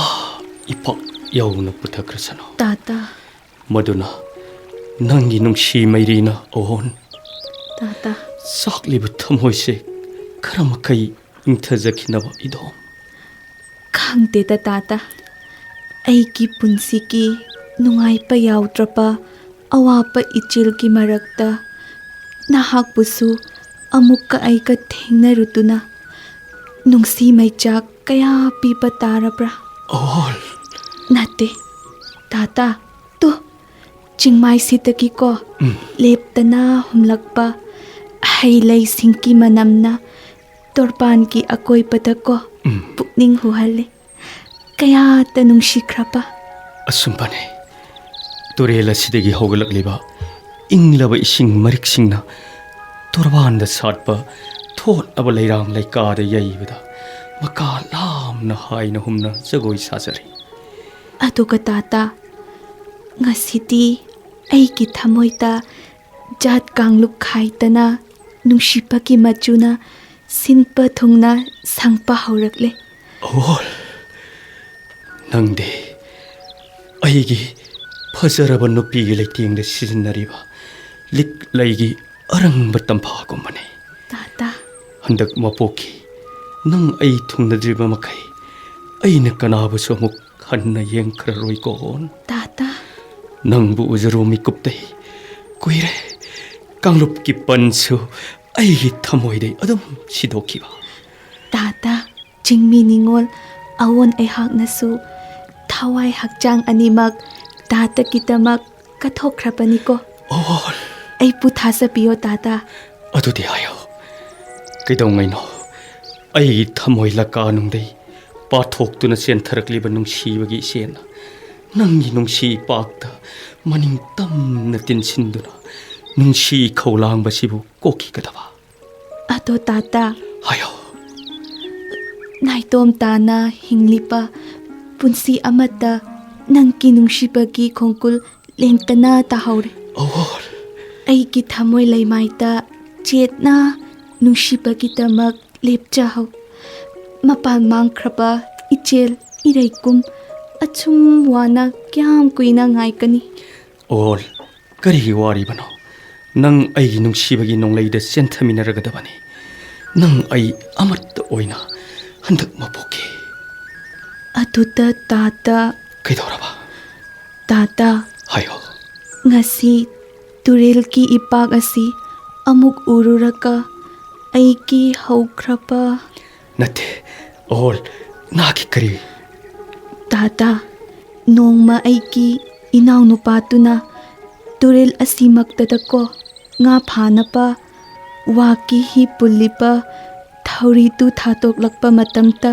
ꯑꯥ, ꯏꯄꯥꯛ ꯌꯧꯅ ꯄꯨꯊꯈ꯭ꯔꯁꯅꯨ꯫ ꯇꯥꯇꯥ꯫ ꯃꯗꯨꯅ ꯅꯪꯒꯤ ꯅꯨꯡꯁꯤ ꯃꯩꯔꯤꯅ ꯑꯣꯟ꯫ ꯇꯥꯇꯥ꯫ ꯆꯥꯛꯂꯤꯕ ꯊꯃꯣꯏꯁꯦ ꯈꯔ ꯃꯈꯩ ꯏꯪꯊꯖꯈꯤꯅꯕ, ꯏꯗꯣꯝ꯫ ꯈꯪꯗꯦꯗ, ꯇꯥꯇꯥ꯫ ꯑꯩꯒꯤ ꯄꯨꯟꯁꯤꯒꯤ ꯅꯨꯡꯉꯥꯏꯕ ꯌꯥꯎꯗ꯭ꯔꯕ ꯑꯋꯥꯕ ꯏꯆꯤꯜꯒꯤ ꯃꯔꯛꯇ ꯅꯍꯥꯛꯄꯨꯁꯨ ꯑꯃꯨꯛꯀ ꯑꯩꯒ ꯊꯦꯡꯅꯔꯨꯗꯨꯅ ꯅꯨꯡꯁꯤ ꯃꯩꯆꯥꯛ ꯀꯌꯥ ꯄꯤꯕ ꯇꯥꯔꯕ꯭ꯔꯥ? ꯑꯣꯜ꯫ ꯅꯠꯇꯦ, ꯇꯥꯇꯥ, ꯇꯨ, ꯆꯤꯡꯃꯥꯏꯁꯤꯗꯒꯤꯀꯣ, ꯎꯝ꯫ ꯂꯦꯞꯇꯅ ꯍꯨꯝꯂꯛꯄ ꯍꯩ ꯂꯩꯁꯤꯡꯒꯤ ꯃꯅꯝꯅ ꯇꯣꯔꯕꯥꯟꯒꯤ ꯑꯀꯣꯏꯕꯗꯀꯣ, ꯎꯝ꯫ ꯄꯨꯛꯅꯤꯡ ꯍꯨꯍꯜꯂꯤ꯫ ꯀꯌꯥꯗ ꯅꯨꯡꯁꯤꯈ꯭ꯔꯕ꯫ ꯑꯁꯨꯝꯕꯅꯦ, ꯇꯨꯔꯦꯜ ꯑꯁꯤꯗꯒꯤ ꯍꯧꯒꯠꯂꯛꯂꯤꯕ ꯏꯪꯂꯕ ꯏꯁꯤꯡ ꯃꯔꯤꯛꯁꯤꯡꯅ ꯇꯣꯔꯕꯥꯟꯗ ꯁꯥꯠꯄ ꯊꯣꯠꯂꯕ ꯂꯩꯔꯥꯡ ꯂꯩꯀꯥꯗ ꯌꯩꯕꯗ ꯃꯀꯥ ꯂꯥꯝꯅ ꯍꯥꯏꯅ ꯍꯨꯝꯅ ꯖꯒꯣꯏ ꯁꯥꯖꯔꯤ꯫ ꯑꯗꯨꯒ ꯇꯥꯇꯥ, ꯉꯁꯤꯗꯤ ꯑꯩꯒꯤ ꯊꯃꯣꯏꯗ ꯖꯥꯠ ꯀꯥꯡꯂꯨꯞ ꯈꯥꯏꯗꯅ ꯅꯨꯡꯁꯤꯕꯒꯤ ꯃꯆꯨꯅ ꯁꯤꯟꯕ ꯊꯨꯡꯅ ꯁꯪꯕ ꯍꯧꯔꯛꯂꯦ꯫ ꯑꯣ, ꯅꯪꯗꯤ ꯑꯩꯒꯤ ꯐꯖꯔꯕ ꯅꯨꯄꯤꯒꯤ ꯂꯩꯇꯦꯡꯗ ꯁꯤꯖꯤꯟꯅꯔꯤꯕ ꯂꯤꯛꯂꯩꯒꯤ ꯑꯔꯪꯕ ꯇꯝꯐꯥꯒꯨꯝꯕꯅꯤ꯫ ꯇꯥꯇꯥ꯫ ꯍꯟꯗꯛ ꯃꯄꯣꯛꯀꯤ ꯅꯪ ꯑꯩ ꯊꯨꯡꯅꯗ꯭ꯔꯤꯕ ꯃꯈꯩ ꯑꯩꯅ ꯀꯅꯥꯕꯨꯁꯨ ꯑꯃꯨꯛ ꯍꯟꯅ ꯌꯦꯡꯈ꯭ꯔꯔꯣꯏꯀꯣ꯫ ꯇꯥꯇꯥ꯫ ꯅꯪꯕꯨ ꯎꯖꯔꯨ ꯃꯤꯀꯨꯞꯇꯩ ꯀꯨꯏꯔꯦ꯫ ꯀꯥꯡꯂꯨꯞꯀꯤ ꯄꯟꯁꯨ ꯑꯩꯒꯤ ꯊꯃꯣꯏꯗꯩ ꯑꯗꯨꯝ ꯁꯤꯗꯣꯛꯈꯤꯕ꯫ ꯇꯥꯇꯥ, ꯆꯤꯡꯃꯤ ꯅꯤꯉꯣꯜ ꯑꯋꯣꯟ ꯑꯩꯍꯥꯛꯅꯁꯨ ꯊꯋꯥꯏ ꯍꯛꯆꯥꯡ ꯑꯅꯤꯃꯛ ꯇꯥꯇꯒꯤꯗꯃꯛ ꯀꯠꯊꯣꯛꯈ꯭ꯔꯕꯅꯤꯀꯣ꯫ ꯑꯣ꯫ ꯑꯩꯕꯨ ꯊꯥꯖꯕꯤꯌꯣ ꯇꯥꯇꯥ꯫ ꯑꯗꯨꯗꯤ ꯍꯥꯏꯌꯣ, ꯀꯩꯗꯧꯉꯩꯅꯣ ꯑꯩꯒꯤ ꯊꯃꯣꯏ ꯂꯀꯥꯅꯨꯡꯗꯩ ꯄꯥꯊꯣꯛꯇꯨꯅ ꯆꯦꯟꯊꯔꯛꯂꯤꯕ ꯅꯨꯡꯁꯤꯕꯒꯤ ꯏꯆꯦꯅ ꯅꯪꯒꯤ ꯅꯨꯡꯁꯤ ꯄꯥꯛꯇ ꯃꯅꯤꯡ ꯇꯝꯅ ꯇꯤꯟꯁꯤꯟꯗꯨꯅ ꯅꯨꯡꯁꯤ ꯈꯧꯂꯥꯡꯕꯁꯤꯕꯨ ꯀꯣꯛꯈꯤꯒꯗꯕ? ꯑꯗꯣ ꯇꯥꯇꯥ, ꯍꯥꯏꯌꯣ꯫ ꯅꯥꯏꯇꯣꯝ ꯇꯥꯅ ꯍꯤꯡꯂꯤꯕ ꯄꯨꯟꯁꯤ ꯑꯃꯠꯇ ꯅꯪꯒꯤ ꯅꯨꯡꯁꯤꯕꯒꯤ ꯈꯣꯡꯀꯨꯜ ꯂꯦꯡꯇꯅ ꯇꯥꯍꯧꯔꯦ꯫ ꯑꯣ꯫ ꯑꯩꯒꯤ ꯊꯃꯣꯏ ꯂꯩꯃꯥꯏꯗ ꯆꯦꯠꯅ ꯅꯨꯡꯁꯤꯕꯒꯤꯗꯃꯛ ꯂꯦꯞꯆꯍꯧ꯫ ꯃꯄꯥꯟ ꯃꯥꯡꯈ꯭ꯔꯕ ꯏꯆꯦꯜ ꯏꯔꯩꯀꯨꯝ ꯑꯁꯨꯝ ꯋꯥꯅ ꯀꯌꯥꯝ ꯀꯨꯏꯅ ꯉꯥꯏꯒꯅꯤ? ꯑꯣ, ꯀꯔꯤꯒꯤ ꯋꯥꯔꯤꯕꯅꯣ? ꯅꯪ ꯑꯩꯒꯤ ꯅꯨꯡꯁꯤꯕꯒꯤ ꯅꯣꯡꯂꯩꯗ ꯆꯦꯟꯊꯃꯤꯟꯅꯔꯒꯗꯕꯅꯤ꯫ ꯅꯪ ꯑꯩ ꯑꯃꯠꯇ ꯑꯣꯏꯅ ꯍꯟꯗꯛ ꯃꯄꯣꯛꯀꯤ꯫ ꯑꯗꯨꯗ ꯇꯥꯇꯥ꯫ ꯀꯩꯗꯧꯔꯕ? ꯇꯥꯇꯥ꯫ ꯍꯥꯏꯌꯣ꯫ ꯉꯁꯤ ꯇꯨꯔꯦꯜꯒꯤ ꯏꯄꯥꯛ ꯑꯁꯤ ꯑꯃꯨꯛ ꯎꯔꯨꯔꯒ ꯑꯩꯒꯤ ꯍꯧꯈ꯭ꯔꯕ꯫ ꯅꯠꯇꯦ, ꯑꯣꯜ, ꯅꯍꯥꯛꯀꯤ ꯀꯔꯤ? ꯇꯥꯇꯥ, ꯅꯣꯡꯃ ꯑꯩꯒꯤ ꯏꯅꯥꯎꯅꯨꯄꯥꯗꯨꯅ ꯇꯨꯔꯦꯜ ꯑꯁꯤꯃꯛꯇꯗꯀꯣ ꯉꯥ ꯐꯥꯅꯕ ꯋꯥꯀꯤ ꯍꯤ ꯄꯨꯜꯂꯤꯕ ꯊꯧꯔꯤꯗꯨ ꯊꯥꯗꯣꯛꯂꯛꯄ ꯃꯇꯝꯗ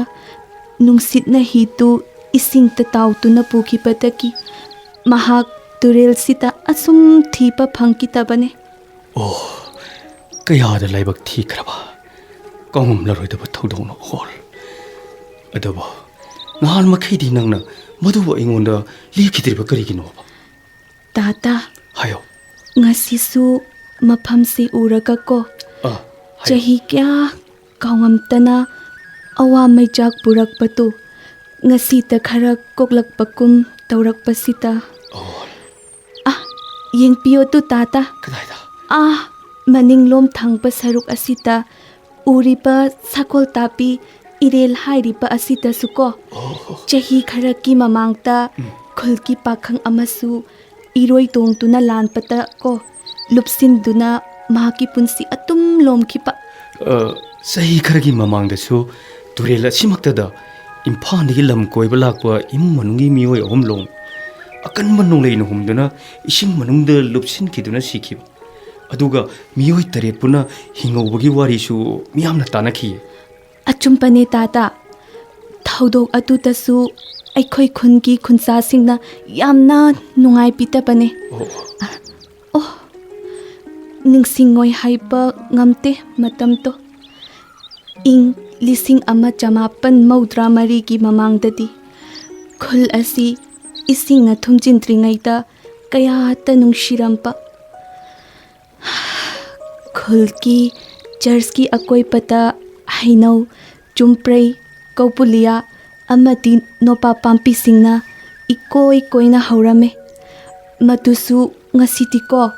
ꯅꯨꯡꯁꯤꯠꯅ ꯍꯤꯗꯨ ꯏꯁꯤꯡꯗ ꯇꯥꯎꯗꯨꯅ ꯄꯨꯈꯤꯕꯗꯒꯤ ꯃꯍꯥꯛ ꯇꯨꯔꯦꯜꯁꯤꯗ ꯑꯁꯨꯝ ꯊꯤꯕ ꯐꯪꯈꯤꯗꯕꯅꯤ꯫ ꯑꯣ, ꯀꯌꯥꯗ ꯂꯥꯏꯕꯛ ꯊꯤꯈ꯭ꯔꯕ, ꯀꯥꯎꯉꯝꯂꯔꯣꯏꯗꯕ ꯊꯧꯗꯣꯛꯅꯣ, ꯑꯣꯜ꯫ ꯑꯗꯨꯕꯨ ꯅꯍꯥꯟ ꯃꯈꯩꯗꯤ ꯅꯪꯅ ꯃꯗꯨꯕꯨ ꯑꯩꯉꯣꯟꯗ ꯂꯤꯈꯤꯗ꯭ꯔꯤꯕ ꯀꯔꯤꯒꯤꯅꯣꯕ? ꯇꯥꯇꯥ꯫ ꯍꯥꯏꯌꯣ꯫ ꯉꯁꯤꯁꯨ ꯃꯐꯝꯁꯤ ꯎꯔꯒꯀꯣ, ꯑꯥ, ꯍꯥꯏꯌꯣ꯫ ꯆꯍꯤ ꯀꯌꯥ ꯀꯥꯎꯉꯝꯇꯅ ꯑꯋꯥ ꯃꯩꯆꯥꯛ ꯄꯨꯔꯛꯄꯗꯨ ꯉꯁꯤꯇ ꯈꯔ ꯀꯣꯛꯂꯛꯄꯒꯨꯝ ꯇꯧꯔꯛꯄꯁꯤꯗ꯫ ꯑꯣ꯫ ꯑꯥ, ꯌꯦꯡꯕꯤꯌꯣ ꯇꯨ ꯇꯥꯇꯥ꯫ ꯀꯗꯥꯏꯗ? ꯑꯥ, ꯃꯅꯤꯡꯂꯣꯝ ꯊꯪꯕ ꯁꯔꯨꯛ ꯑꯁꯤꯗ ꯎꯔꯤꯕ ꯁꯒꯣꯜ ꯇꯥꯕꯤ ꯏꯔꯦꯜ ꯍꯥꯏꯔꯤꯕ ꯑꯁꯤꯗꯁꯨꯀꯣ, ꯑꯣ꯫ ꯆꯍꯤ ꯈꯔꯒꯤ ꯃꯃꯥꯡꯗ ꯎꯝ꯫ ꯈꯨꯜꯒꯤ ꯄꯥꯈꯪ ꯑꯃꯁꯨ ꯏꯔꯣꯏ ꯇꯣꯡꯗꯨꯅ ꯂꯥꯟꯕꯗ ꯀꯣ, ꯂꯨꯞꯁꯤꯟꯗꯨꯅ ꯃꯍꯥꯛꯀꯤ ꯄꯨꯟꯁꯤ ꯑꯗꯨꯝ ꯂꯣꯝꯈꯤꯕ꯫ ꯑ, ꯆꯍꯤ ꯈꯔꯒꯤ ꯃꯃꯥꯡꯗꯁꯨ ꯇꯨꯔꯦꯜ ꯑꯁꯤꯃꯛꯇꯗ ꯏꯝꯐꯥꯜꯗꯒꯤ ꯂꯝ ꯀꯣꯏꯕ ꯂꯥꯛꯄ ꯏꯃꯨꯡ ꯃꯅꯨꯡꯒꯤ ꯃꯤꯑꯣꯏ ꯑꯍꯨꯝ ꯂꯣꯝ ꯑꯀꯟꯕ ꯅꯣꯡꯂꯩꯅ ꯍꯨꯝꯗꯨꯅ ꯏꯁꯤꯡ ꯃꯅꯨꯡꯗ ꯂꯨꯞꯁꯤꯟꯈꯤꯗꯨꯅ ꯁꯤꯈꯤꯕ꯫ ꯑꯗꯨꯒ ꯃꯤꯑꯣꯏ ꯇꯔꯦꯠ ꯄꯨꯟꯅ ꯍꯤꯡꯍꯧꯕꯒꯤ ꯋꯥꯔꯤꯁꯨ ꯃꯤꯌꯥꯝꯅ ꯇꯥꯅꯈꯤ꯫ ꯑꯆꯨꯝꯕꯅꯦ ꯇꯥꯇꯥ꯫ ꯊꯧꯗꯣꯛ ꯑꯗꯨꯗꯁꯨ ꯑꯩꯈꯣꯏ ꯈꯨꯟꯒꯤ ꯈꯨꯟꯖꯥꯁꯤꯡꯅ ꯌꯥꯝꯅ ꯅꯨꯡꯉꯥꯏꯕꯤꯗꯕꯅꯦ꯫ ꯑꯣ꯫ ꯑꯣ, ꯅꯤꯡꯁꯤꯡꯉꯣꯏ ꯍꯥꯏꯕ ꯉꯝꯗꯦ ꯃꯇꯝꯗꯣ꯫ ꯏꯪ ꯂꯤꯁꯤꯡ ꯑꯃ ꯆꯃꯥꯄꯟ ꯃꯧꯗ꯭ꯔꯥ ꯃꯔꯤꯒꯤ ꯃꯃꯥꯡꯗꯗꯤ ꯈꯨꯜ ꯑꯁꯤ ꯏꯁꯤꯡꯅ ꯊꯨꯝꯖꯤꯟꯗ꯭ꯔꯤꯉꯩꯗ ꯀꯌꯥꯇ ꯅꯨꯡꯁꯤꯔꯝꯕ꯫ ꯈꯨꯜꯒꯤ ꯆꯔꯆꯀꯤ ꯑꯀꯣꯏꯕꯗ ꯍꯩꯅꯧ, ꯆꯨꯝꯄ꯭ꯔꯩ, ꯀꯧꯄꯨꯂꯤꯌꯥ ꯑꯃꯗꯤ ꯅꯣꯄꯥ ꯄꯥꯝꯕꯤꯁꯤꯡꯅ ꯏꯀꯣꯏ ꯀꯣꯏꯅ ꯍꯧꯔꯝꯃꯦ꯫ ꯃꯗꯨꯁꯨ ꯉꯁꯤꯗꯤꯀꯣ,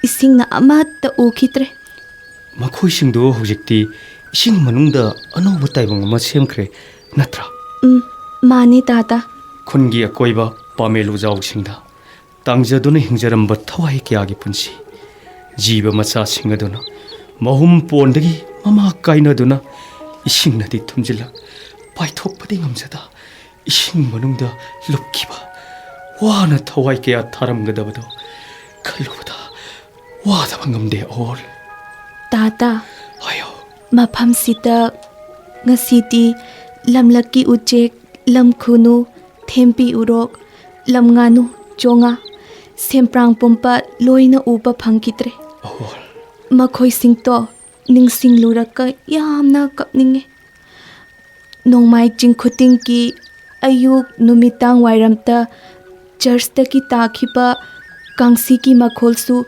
ꯏꯁꯤꯡꯅ ꯑꯃꯠꯇ ꯎꯈꯤꯗ꯭ꯔꯦ꯫ ꯃꯈꯣꯏꯁꯤꯡꯗꯨ ꯍꯧꯖꯤꯛꯇꯤ ꯏꯁꯤꯡ ꯃꯅꯨꯡꯗ ꯑꯅꯧꯕ ꯇꯥꯏꯕꯪ ꯑꯃ ꯁꯦꯝꯈ꯭ꯔꯦ, ꯅꯠꯇ꯭ꯔꯥ? ꯎꯝ, ꯃꯥꯅꯤ ꯇꯥꯇꯥ꯫ ꯈꯨꯟꯒꯤ ꯑꯀꯣꯏꯕ ꯄꯥꯃꯦꯜ ꯎꯖꯥꯎꯁꯤꯡꯗ ꯇꯥꯡꯖꯗꯨꯅ ꯍꯤꯡꯖꯔꯝꯕ ꯊꯋꯥꯏ ꯀꯌꯥꯒꯤ ꯄꯨꯟꯁꯤ, ꯖꯤꯕ ꯃꯆꯥꯁꯤꯡ ꯑꯗꯨꯅ ꯃꯍꯨꯝ ꯄꯣꯟꯗꯒꯤ ꯃꯃꯥ ꯀꯥꯏꯅꯗꯨꯅ ꯏꯁꯤꯡꯅꯗꯤ ꯊꯨꯝꯖꯤꯜꯂꯛ ꯄꯥꯏꯊꯣꯛꯄꯗꯤ ꯉꯝꯖꯗ ꯏꯁꯤꯡ ꯃꯅꯨꯡꯗ ꯂꯨꯞꯈꯤꯕ ꯋꯥꯅ ꯊꯋꯥꯏ ꯀꯌꯥ ꯊꯥꯔꯝꯒꯗꯕꯗꯣ ꯈꯜꯂꯨꯕꯗ ꯋꯥꯗꯕ ꯉꯝꯗꯦ ꯑꯣꯜ꯫ ꯇꯥꯇꯥ, ꯍꯥꯏꯌꯣ꯫ ꯃꯐꯝꯁꯤꯗ ꯉꯁꯤꯗꯤ ꯂꯝꯂꯛꯀꯤ ꯎꯆꯦꯛ, ꯂꯝ ꯈꯨꯅꯨ, ꯊꯦꯝꯕꯤ ꯎꯔꯣꯛ, ꯂꯝ ꯉꯥꯅꯨ, ꯆꯣꯉꯥ, ꯁꯦꯝꯄ꯭ꯔꯥꯡ ꯄꯨꯝꯕ ꯂꯣꯏꯅ ꯎꯕ ꯐꯪꯈꯤꯗ꯭ꯔꯦ꯫ ꯑꯣ꯫ ꯃꯈꯣꯏꯁꯤꯡꯗꯣ ꯅꯤꯡꯁꯤꯡꯂꯨꯔꯒ ꯌꯥꯝꯅ ꯀꯞꯅꯤꯡꯉꯦ꯫ ꯅꯣꯡꯃꯥꯏꯖꯤꯡ ꯈꯨꯗꯤꯡꯒꯤ ꯑꯌꯨꯛ ꯅꯨꯃꯤꯗꯥꯡ ꯋꯥꯏꯔꯝꯗ ꯆꯔꯆꯇꯒꯤ ꯇꯥꯈꯤꯕ ꯀꯥꯡꯁꯤꯒꯤ ꯃꯈꯣꯜꯁꯨ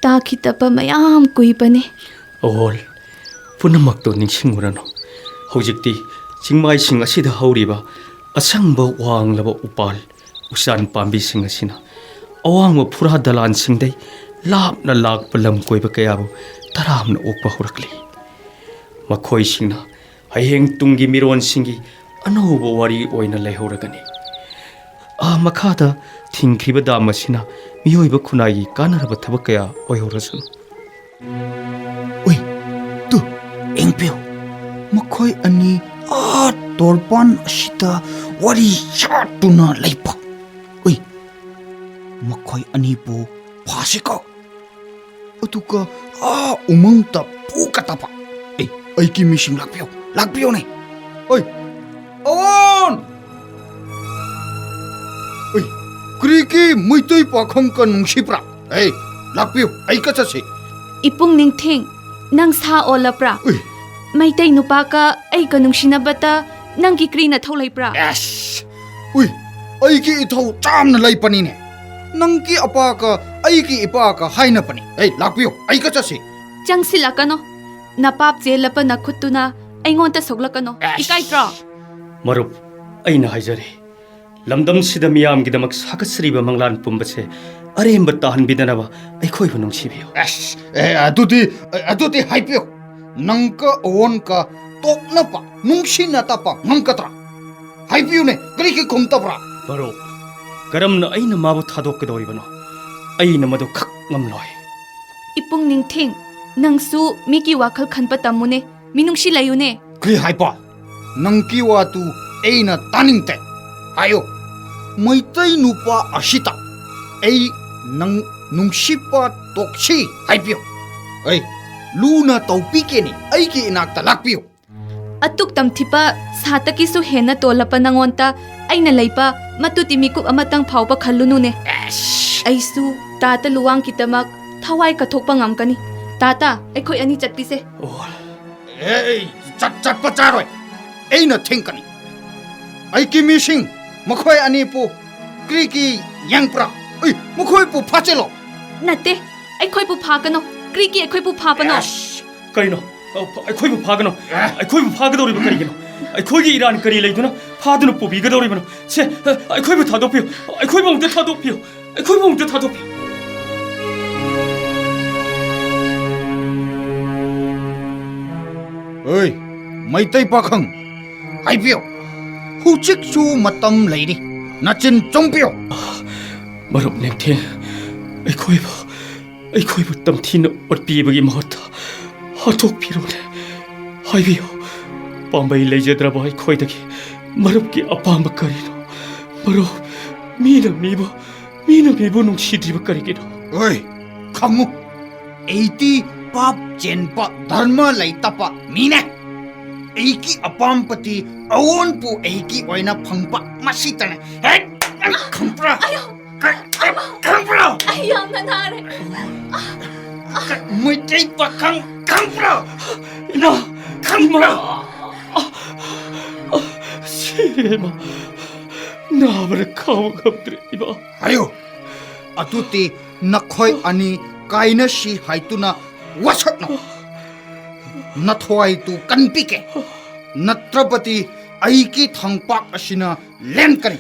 ꯇꯥꯈꯤꯗꯕ ꯃꯌꯥꯝ ꯀꯨꯏꯕꯅꯤ꯫ ꯑꯣꯜ, ꯄꯨꯝꯅꯃꯛꯇꯣ ꯅꯤꯡꯁꯤꯡꯉꯨꯔꯅꯨ꯫ ꯍꯧꯖꯤꯛꯇꯤ ꯆꯤꯡꯃꯥꯏꯁꯤꯡ ꯑꯁꯤꯗ ꯍꯧꯔꯤꯕ ꯑꯁꯪꯕ ꯋꯥꯡꯂꯕ ꯎꯄꯥꯜ ꯎꯆꯥꯟ ꯄꯥꯝꯕꯤꯁꯤꯡ ꯑꯁꯤꯅ ꯑꯋꯥꯡꯕ ꯐꯨꯔꯥ ꯗꯂꯥꯟꯁꯤꯡꯗꯩ ꯂꯥꯞꯅ ꯂꯥꯛꯄ ꯂꯝ ꯀꯣꯏꯕ ꯀꯌꯥꯕꯨ ꯇꯔꯥꯝꯅ ꯑꯣꯛꯄ ꯍꯧꯔꯛꯂꯤ꯫ ꯃꯈꯣꯏꯁꯤꯡꯅ ꯍꯌꯦꯡ ꯇꯨꯡꯒꯤ ꯃꯤꯔꯣꯟꯁꯤꯡꯒꯤ ꯑꯅꯧꯕ ꯋꯥꯔꯤ ꯑꯣꯏꯅ ꯂꯩꯍꯧꯔꯒꯅꯤ꯫ ꯑꯥ ꯃꯈꯥꯗ ꯊꯤꯡꯈꯤꯕ ꯗꯥꯝ ꯑꯁꯤꯅ ꯃꯤꯑꯣꯏꯕ ꯈꯨꯟꯅꯥꯏꯒꯤ ꯀꯥꯟꯅꯔꯕ ꯊꯕꯛ ꯀꯌꯥ ꯑꯣꯏꯍꯧꯔꯁꯅꯨ꯫ ꯎꯏ, ꯇꯨ, ꯌꯦꯡꯕꯤꯌꯨ꯫ ꯃꯈꯣꯏ ꯑꯅꯤ ꯑꯥ ꯇꯣꯔꯕꯥꯟ ꯑꯁꯤꯗ ꯋꯥꯔꯤ ꯁꯥꯗꯨꯅ ꯂꯩꯕ꯫ ꯎꯏ, ꯃꯈꯣꯏ ꯑꯅꯤꯕꯨ ꯐꯥꯁꯤꯀꯣ꯫ ꯑꯗꯨꯒ ꯑꯥ ꯎꯃꯪꯗ ꯄꯨꯒꯗꯕ꯫ ꯑꯦ, ꯑꯩꯒꯤ ꯃꯤꯁꯤꯡ ꯂꯥꯛꯄꯤꯌꯨ, ꯂꯥꯛꯄꯤꯌꯨꯅꯦ꯫ ꯑꯣꯏ, ꯑꯋꯣꯟ! ꯑꯣꯏ, ꯀꯔꯤꯒꯤ ꯃꯩꯇꯩ ꯄꯥꯈꯪꯒ ꯅꯨꯡꯁꯤꯕ꯭ꯔꯥ? ꯑꯦ, ꯂꯥꯛꯄꯤꯌꯨ, ꯑꯩꯒ ꯆꯠꯁꯤ꯫ ꯏꯄꯨꯡ ꯅꯤꯡꯊꯤꯡ, ꯅꯪ ꯁꯥ ꯑꯣꯜꯂꯕ꯭ꯔꯥ? ꯎꯏ꯫ ꯃꯩꯇꯩ ꯅꯨꯄꯥꯒ ꯑꯩꯒ ꯅꯨꯡꯁꯤꯅꯕꯗ ꯅꯪꯒꯤ ꯀꯔꯤ ꯅꯊꯧ ꯂꯩꯕ꯭ꯔꯥ? ꯑꯦꯁ! ꯎꯏ, ꯑꯩꯒꯤ ꯏꯊꯧ ꯆꯥꯝꯅ ꯂꯩꯕꯅꯤꯅꯦ꯫ ꯅꯪꯒꯤ ꯑꯄꯥꯒ ꯑꯩꯒꯤ ꯏꯄꯥꯒ ꯍꯥꯏꯅꯕꯅꯤ꯫ ꯑꯩ ꯂꯥꯛꯄꯤꯌꯨ, ꯑꯩꯒ ꯆꯠꯁꯤ꯫ ꯆꯪꯁꯤꯜꯂꯛꯀꯅꯣ꯫ ꯅꯄꯥꯞ ꯆꯦꯜꯂꯕ ꯅꯈꯨꯠꯇꯨꯅ ꯑꯩꯉꯣꯟꯗ ꯁꯣꯛꯂꯛꯀꯅꯣ꯫ ꯑꯦꯁ! ꯏꯀꯥꯏꯗ꯭ꯔꯣ? ꯃꯔꯨꯞ, ꯑꯩꯅ ꯍꯥꯏꯖꯔꯤ, ꯂꯝꯗꯝꯁꯤꯗ ꯃꯤꯌꯥꯝꯒꯤꯗꯃꯛ ꯁꯥꯒꯠꯆꯔꯤꯕ ꯃꯪꯂꯥꯟ ꯄꯨꯝꯕꯁꯦ ꯑꯔꯦꯝꯕ ꯇꯥꯍꯟꯕꯤꯗꯅꯕ ꯑꯩꯈꯣꯏꯕꯨ ꯅꯨꯡꯁꯤꯕꯤꯌꯨ꯫ ꯑꯁ, ꯑꯦ, ꯑꯗꯨꯗꯤ, ꯑꯗꯨꯗꯤ ꯍꯥꯏꯕꯤꯌꯨ꯫ ꯅꯪꯒ ꯑꯋꯣꯟꯒ ꯇꯣꯛꯅꯕ, ꯅꯨꯡꯁꯤꯅꯗꯕ ꯉꯝꯒꯗ꯭ꯔꯥ? ꯍꯥꯏꯕꯤꯌꯨꯅꯦ, ꯀꯔꯤꯒꯤ ꯈꯨꯝꯗꯕ꯭ꯔꯥ? ꯃꯔꯨꯞ, ꯀꯔꯝꯅ ꯑꯩꯅ ꯃꯥꯕꯨ ꯊꯥꯗꯣꯛꯀꯗꯧꯔꯤꯕꯅꯣ? ꯑꯩꯅ ꯃꯗꯨ ꯈꯛ ꯉꯝꯂꯣꯏ꯫ ꯏꯄꯨꯡ ꯅꯤꯡꯊꯤꯡ, ꯅꯪꯁꯨ ꯃꯤꯒꯤ ꯋꯥꯈꯜ ꯈꯟꯕ ꯇꯝꯃꯨꯅꯦ, ꯃꯤꯅꯨꯡꯁꯤ ꯂꯩꯌꯨꯅꯦ꯫ ꯀꯔꯤ ꯍꯥꯏꯕ? ꯅꯪꯒꯤ ꯋꯥꯗꯨ ꯑꯩꯅ ꯇꯥꯅꯤꯡꯗꯦ꯫ ꯍꯥꯏꯌꯨ, ꯃꯩꯇꯩ ꯅꯨꯄꯥ ꯑꯁꯤꯗ ꯑꯩ ꯅꯪ ꯅꯨꯡꯁꯤꯕ ꯇꯣꯛꯁꯤ ꯍꯥꯏꯕꯤꯌꯨ꯫ ꯑꯩ ꯂꯨꯅ ꯇꯧꯕꯤꯒꯦꯅꯤ, ꯑꯩꯒꯤ ꯏꯅꯥꯛꯇ ꯂꯥꯛꯄꯤꯌꯨ꯫ ꯑꯇꯨꯛ ꯇꯝꯊꯤꯕ ꯁꯥꯇꯒꯤꯁꯨ ꯍꯦꯟꯅ ꯇꯣꯜꯂꯕ ꯅꯉꯣꯟꯗ ꯑꯩꯅ ꯂꯩꯕ ꯃꯇꯨꯇꯤ ꯃꯤꯀꯨꯞ ꯑꯃꯇꯪ ꯐꯥꯎꯕ ꯈꯜꯂꯨꯅꯨꯅꯦ꯫ ꯑꯦꯁ! ꯑꯩꯁꯨ ꯇꯥꯇ ꯂꯨꯋꯥꯡꯒꯤꯗꯃꯛ ꯊꯋꯥꯏ ꯀꯠꯊꯣꯛꯄ ꯉꯝꯒꯅꯤ꯫ ꯇꯥꯇ, ꯑꯩꯈꯣꯏ ꯑꯅꯤ ꯆꯠꯄꯤꯁꯦ꯫ ꯑꯣ, ꯑꯦ, ꯆꯠ-, ꯆꯠꯄ ꯆꯥꯔꯣꯏ꯫ ꯑꯩꯅ ꯊꯤꯡꯀꯅꯤ꯫ ꯑꯩꯒꯤ ꯃꯤꯁꯤꯡ, ꯃꯈꯣꯏ ꯑꯅꯤꯕꯨ ꯀ꯭ꯔꯤꯒꯤ ꯌꯦꯡꯕ꯭ꯔꯥ? ꯑꯩ, ꯃꯈꯣꯏꯕꯨ ꯐꯥꯖꯤꯜꯂꯣ꯫ ꯅꯠꯇꯦ, ꯑꯩꯈꯣꯏꯕꯨ ꯐꯥꯒꯅꯣ꯫ ꯀ꯭ꯔꯤꯒꯤ ꯑꯩꯈꯣꯏꯕꯨ ꯐꯥꯕꯅꯣ? ꯑꯁ! ꯀꯩꯅꯣ? ꯑ, ꯐ-, ꯑꯩꯈꯣꯏꯕꯨ ꯐꯥꯒꯅꯣ꯫ ꯑꯦ? ꯑꯩꯈꯣꯏꯕꯨ ꯐꯥꯒꯗꯧꯔꯤꯕ ꯀꯔꯤꯒꯤꯅꯣ? ꯑꯩꯈꯣꯏꯒꯤ ꯏꯔꯥꯟ ꯀꯔꯤ ꯂꯩꯗꯨꯅ ꯐꯥꯗꯨꯅ ꯄꯨꯕꯤꯒꯗꯧꯔꯤꯕꯅꯣ? ꯁꯦ, ꯑꯩꯈꯣꯏꯕꯨ ꯊꯥꯗꯣꯛꯄꯤꯌꯨ꯫ ꯑꯩꯈꯣꯏꯕꯨ ꯑꯃꯨꯛꯇ ꯊꯥꯗꯣꯛꯄꯤꯌꯨ꯫ ꯑꯩꯈꯣꯏꯕꯨ ꯑꯃꯨꯛꯇ ꯊꯥꯗꯣꯛꯄꯤꯌꯨ꯫ ꯑꯣꯏ, ꯃꯩꯇꯩ ꯄꯥꯈꯪ, ꯍꯥꯏꯕꯤꯌꯨ꯫ ꯍꯧꯖꯤꯛꯁꯨ ꯃꯇꯝ ꯂꯩꯔꯤ꯫ ꯅꯆꯤꯟ ꯆꯨꯝꯕꯤꯌꯨ꯫ ꯃꯔꯨꯞ ꯅꯦꯝꯊꯦꯡ, ꯑꯩꯈꯣꯏꯕꯨ, ꯑꯩꯈꯣꯏꯕꯨ ꯇꯝꯊꯤꯅ ꯑꯣꯠꯄꯤꯕꯒꯤ ꯃꯍꯨꯠꯇ ꯍꯥꯠꯇꯣꯛꯄꯤꯔꯣꯅꯦ꯫ ꯍꯥꯏꯕꯤꯌꯨ, ꯄꯥꯝꯕꯩ ꯂꯩꯖꯗ꯭ꯔꯕ ꯑꯩꯈꯣꯏꯗꯒꯤ ꯃꯔꯨꯞꯀꯤ ꯑꯄꯥꯝꯕ ꯀꯔꯤꯅꯣ? ꯃꯔꯨꯞ, ꯃꯤꯅ ꯃꯤꯕꯨ, ꯃꯤꯅ ꯃꯤꯕꯨ ꯅꯨꯡꯁꯤꯗ꯭ꯔꯤꯕ ꯀꯔꯤꯒꯤꯅꯣ? ꯑꯣꯏ, ꯈꯪꯉꯨ, ꯑꯩꯗꯤ ꯄꯥꯞ ꯆꯦꯟꯕ, ꯙꯔꯃ ꯂꯩꯇꯕ ꯃꯤꯅꯦ꯫ ꯑꯩꯒꯤ ꯑꯄꯥꯝꯕꯗꯤ ꯑꯑꯣꯟꯄꯣ ꯑꯩꯒꯤ ꯑꯣꯏꯅ ꯐꯪꯕ, ꯃꯁꯤꯇꯅꯦ꯫ ꯍꯦꯛ, ꯈꯪꯕ꯭ꯔꯥ? ꯑꯌꯥ! ꯈꯪ-, ꯈꯪ-, ꯈꯪꯕ꯭ꯔꯥ? ꯑꯩ ꯌꯥꯝꯅ ꯅꯥꯔꯦ꯫ ꯃꯩꯇꯩ ꯄꯥꯈꯪ ꯈꯪꯕ꯭ꯔꯥ? ꯏꯃꯥ! ꯈꯪꯕ꯭ꯔꯥ? ꯏꯃꯥ! ꯁꯤꯔꯦ, ꯏꯃꯥ꯫ ꯅꯥꯕꯅ ꯈꯥꯡꯕ ꯉꯝꯗ꯭ꯔꯦ, ꯏꯃꯥ꯫ ꯍꯥꯏꯌꯨ꯫ ꯑꯗꯨꯗꯤ ꯅꯈꯣꯏ ꯑꯅꯤ ꯀꯥꯏꯅꯁꯤ ꯍꯥꯏꯗꯨꯅ ꯋꯥꯁꯛꯅꯧ꯫ ꯅꯊ꯭ꯋꯥꯏꯗꯨ ꯀꯟꯕꯤꯒꯦ꯫ ꯅꯠꯇ꯭ꯔꯕꯗꯤ ꯑꯩꯒꯤ ꯊꯥꯡꯄꯥꯛ ꯑꯁꯤꯅ ꯂꯦꯟꯒꯅꯤ꯫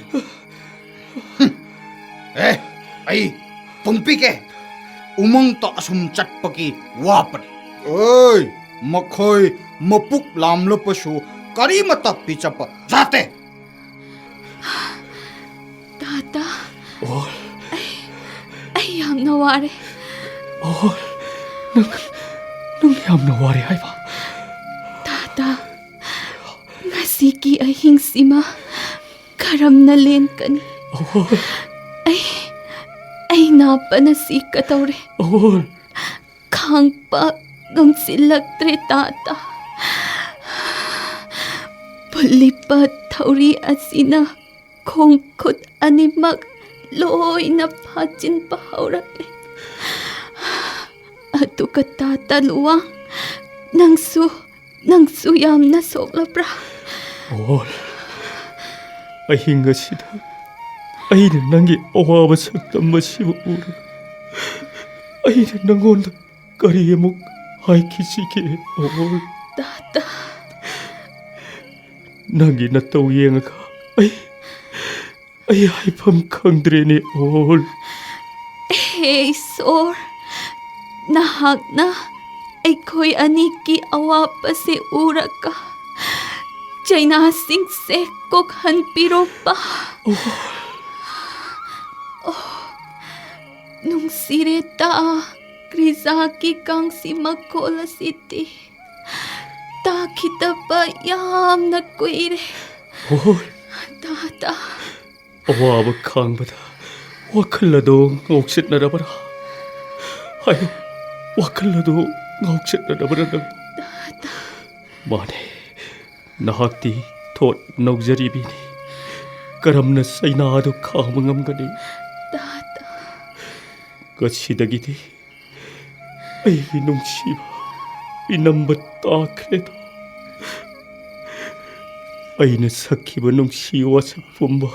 ꯍꯨꯝ꯫ ꯑꯦ, ꯑꯩ ꯄꯨꯡꯄꯤꯒꯦ꯫ ꯎꯃꯪꯗ ꯑꯁꯨꯝ ꯆꯠꯄꯒꯤ ꯋꯥꯕꯅꯤ꯫ ꯑꯣꯏ, ꯃꯈꯣꯏ ꯃꯄꯨꯛ ꯂꯥꯝꯂꯕꯁꯨ ꯀꯔꯤꯃꯠꯇ ꯄꯤꯖꯕ ꯌꯥꯗꯦ꯫ ꯇꯥꯇꯥ, ꯑꯣ꯫ ꯑꯩ, ꯑꯩ ꯌꯥꯝꯅ ꯋꯥꯔꯦ꯫ ꯑꯣ, ꯅꯪ, ꯅꯪ ꯌꯥꯝꯅ ꯋꯥꯔꯦ ꯍꯥꯏꯕ? ꯇꯥꯇꯥ, ꯉꯁꯤꯒꯤ ꯑꯍꯤꯡꯁꯤꯃ ꯀꯔꯝꯅ ꯂꯦꯟꯒꯅꯤ? ꯑꯣ꯫ ꯑꯩ, ꯑꯩ ꯅꯥꯕꯅ ꯁꯤꯒꯗꯧꯔꯦ꯫ ꯑꯣ꯫ ꯈꯥꯡꯕ ꯉꯝꯁꯤꯜꯂꯛꯇ꯭ꯔꯦ, ꯇꯥꯇꯥ꯫ ꯄꯨꯜꯂꯤꯕ ꯊꯧꯔꯤ ꯑꯁꯤꯅ ꯈꯣꯡ ꯈꯨꯠ ꯑꯅꯤꯃꯛ ꯂꯣꯏꯅ ꯐꯥꯖꯤꯟꯕ ꯍꯧꯔꯛꯂꯦ꯫ ꯑꯗꯨꯒ ꯇꯥꯇꯥ ꯂꯨꯋꯥꯡ, ꯅꯪꯁꯨ, ꯅꯪꯁꯨ ꯌꯥꯝꯅ ꯁꯣꯛꯂꯕ꯭ꯔꯥ? ꯑꯣ, ꯑꯍꯤꯡ ꯑꯁꯤꯗ ꯑꯩꯅ ꯅꯪꯒꯤ ꯑꯋꯥꯕ ꯁꯛꯇꯝ ꯑꯁꯤꯕꯨ ꯎꯔꯒ ꯑꯩꯅ ꯅꯪꯉꯣꯟꯗ ꯀꯔꯤ ꯑꯃꯨꯛ ꯍꯥꯏꯈꯤꯁꯤꯒꯦ? ꯑꯣ꯫ ꯇꯥꯇꯥ, ꯅꯪꯒꯤ ꯅꯇꯧ ꯌꯦꯡꯉꯒ ꯑꯩ, ꯑꯩ ꯍꯥꯏꯐꯝ ꯈꯪꯗ꯭ꯔꯦꯅꯦ, ꯑꯣꯜ꯫ ꯍꯦ ꯏꯁꯣꯔ, ꯅꯍꯥꯛꯅ ꯑꯩꯈꯣꯏ ꯑꯅꯤꯒꯤ ꯑꯋꯥꯕꯁꯦ ꯎꯔꯒ ꯆꯩꯅꯥꯁꯤꯡꯁꯦ ꯀꯣꯛꯍꯟꯕꯤꯔꯣꯕ꯫ ꯑꯣ꯫ ꯑꯣ, ꯅꯨꯡꯁꯤꯔꯦꯗ, ꯒ꯭ꯔꯤꯖꯥꯒꯤ ꯀꯥꯡꯁꯤ ꯃꯈꯣꯜ ꯑꯁꯤꯗꯤ ꯇꯥꯈꯤꯗꯕ ꯌꯥꯝꯅ ꯀꯨꯏꯔꯦ꯫ ꯑꯣ꯫ ꯇꯥ, ꯇꯥ꯫ ꯑꯋꯥꯕ ꯈꯥꯡꯕꯗ ꯋꯥꯈꯜ ꯑꯗꯨ ꯉꯥꯎꯆꯠꯅꯔꯕ꯭ꯔꯥ? ꯍꯥꯏꯌꯨ, ꯋꯥꯈꯜ ꯑꯗꯨ ꯉꯥꯎꯆꯠꯅꯔꯕ꯭ꯔꯥ ꯅꯪ? ꯇꯥ, ꯇꯥ꯫ ꯃꯥꯅꯦ, ꯅꯍꯥꯛꯇꯤ ꯊꯣꯠ ꯅꯧꯖꯔꯤꯕꯤꯅꯤ꯫ ꯀꯔꯝꯅ ꯆꯩꯅꯥ ꯑꯗꯨ ꯈꯥꯡꯕ ꯉꯝꯒꯅꯤ? ꯇꯥ, ꯇꯥ꯫ ꯉꯁꯤꯗꯒꯤꯗꯤ ꯑꯩꯒꯤ ꯅꯨꯡꯁꯤꯕ ꯃꯤꯅꯝꯕ ꯇꯥꯈ꯭ꯔꯦꯗꯣ꯫ ꯑꯩꯅ ꯁꯛꯈꯤꯕ ꯅꯨꯡꯁꯤ ꯋꯥꯁꯛ ꯄꯨꯝꯕ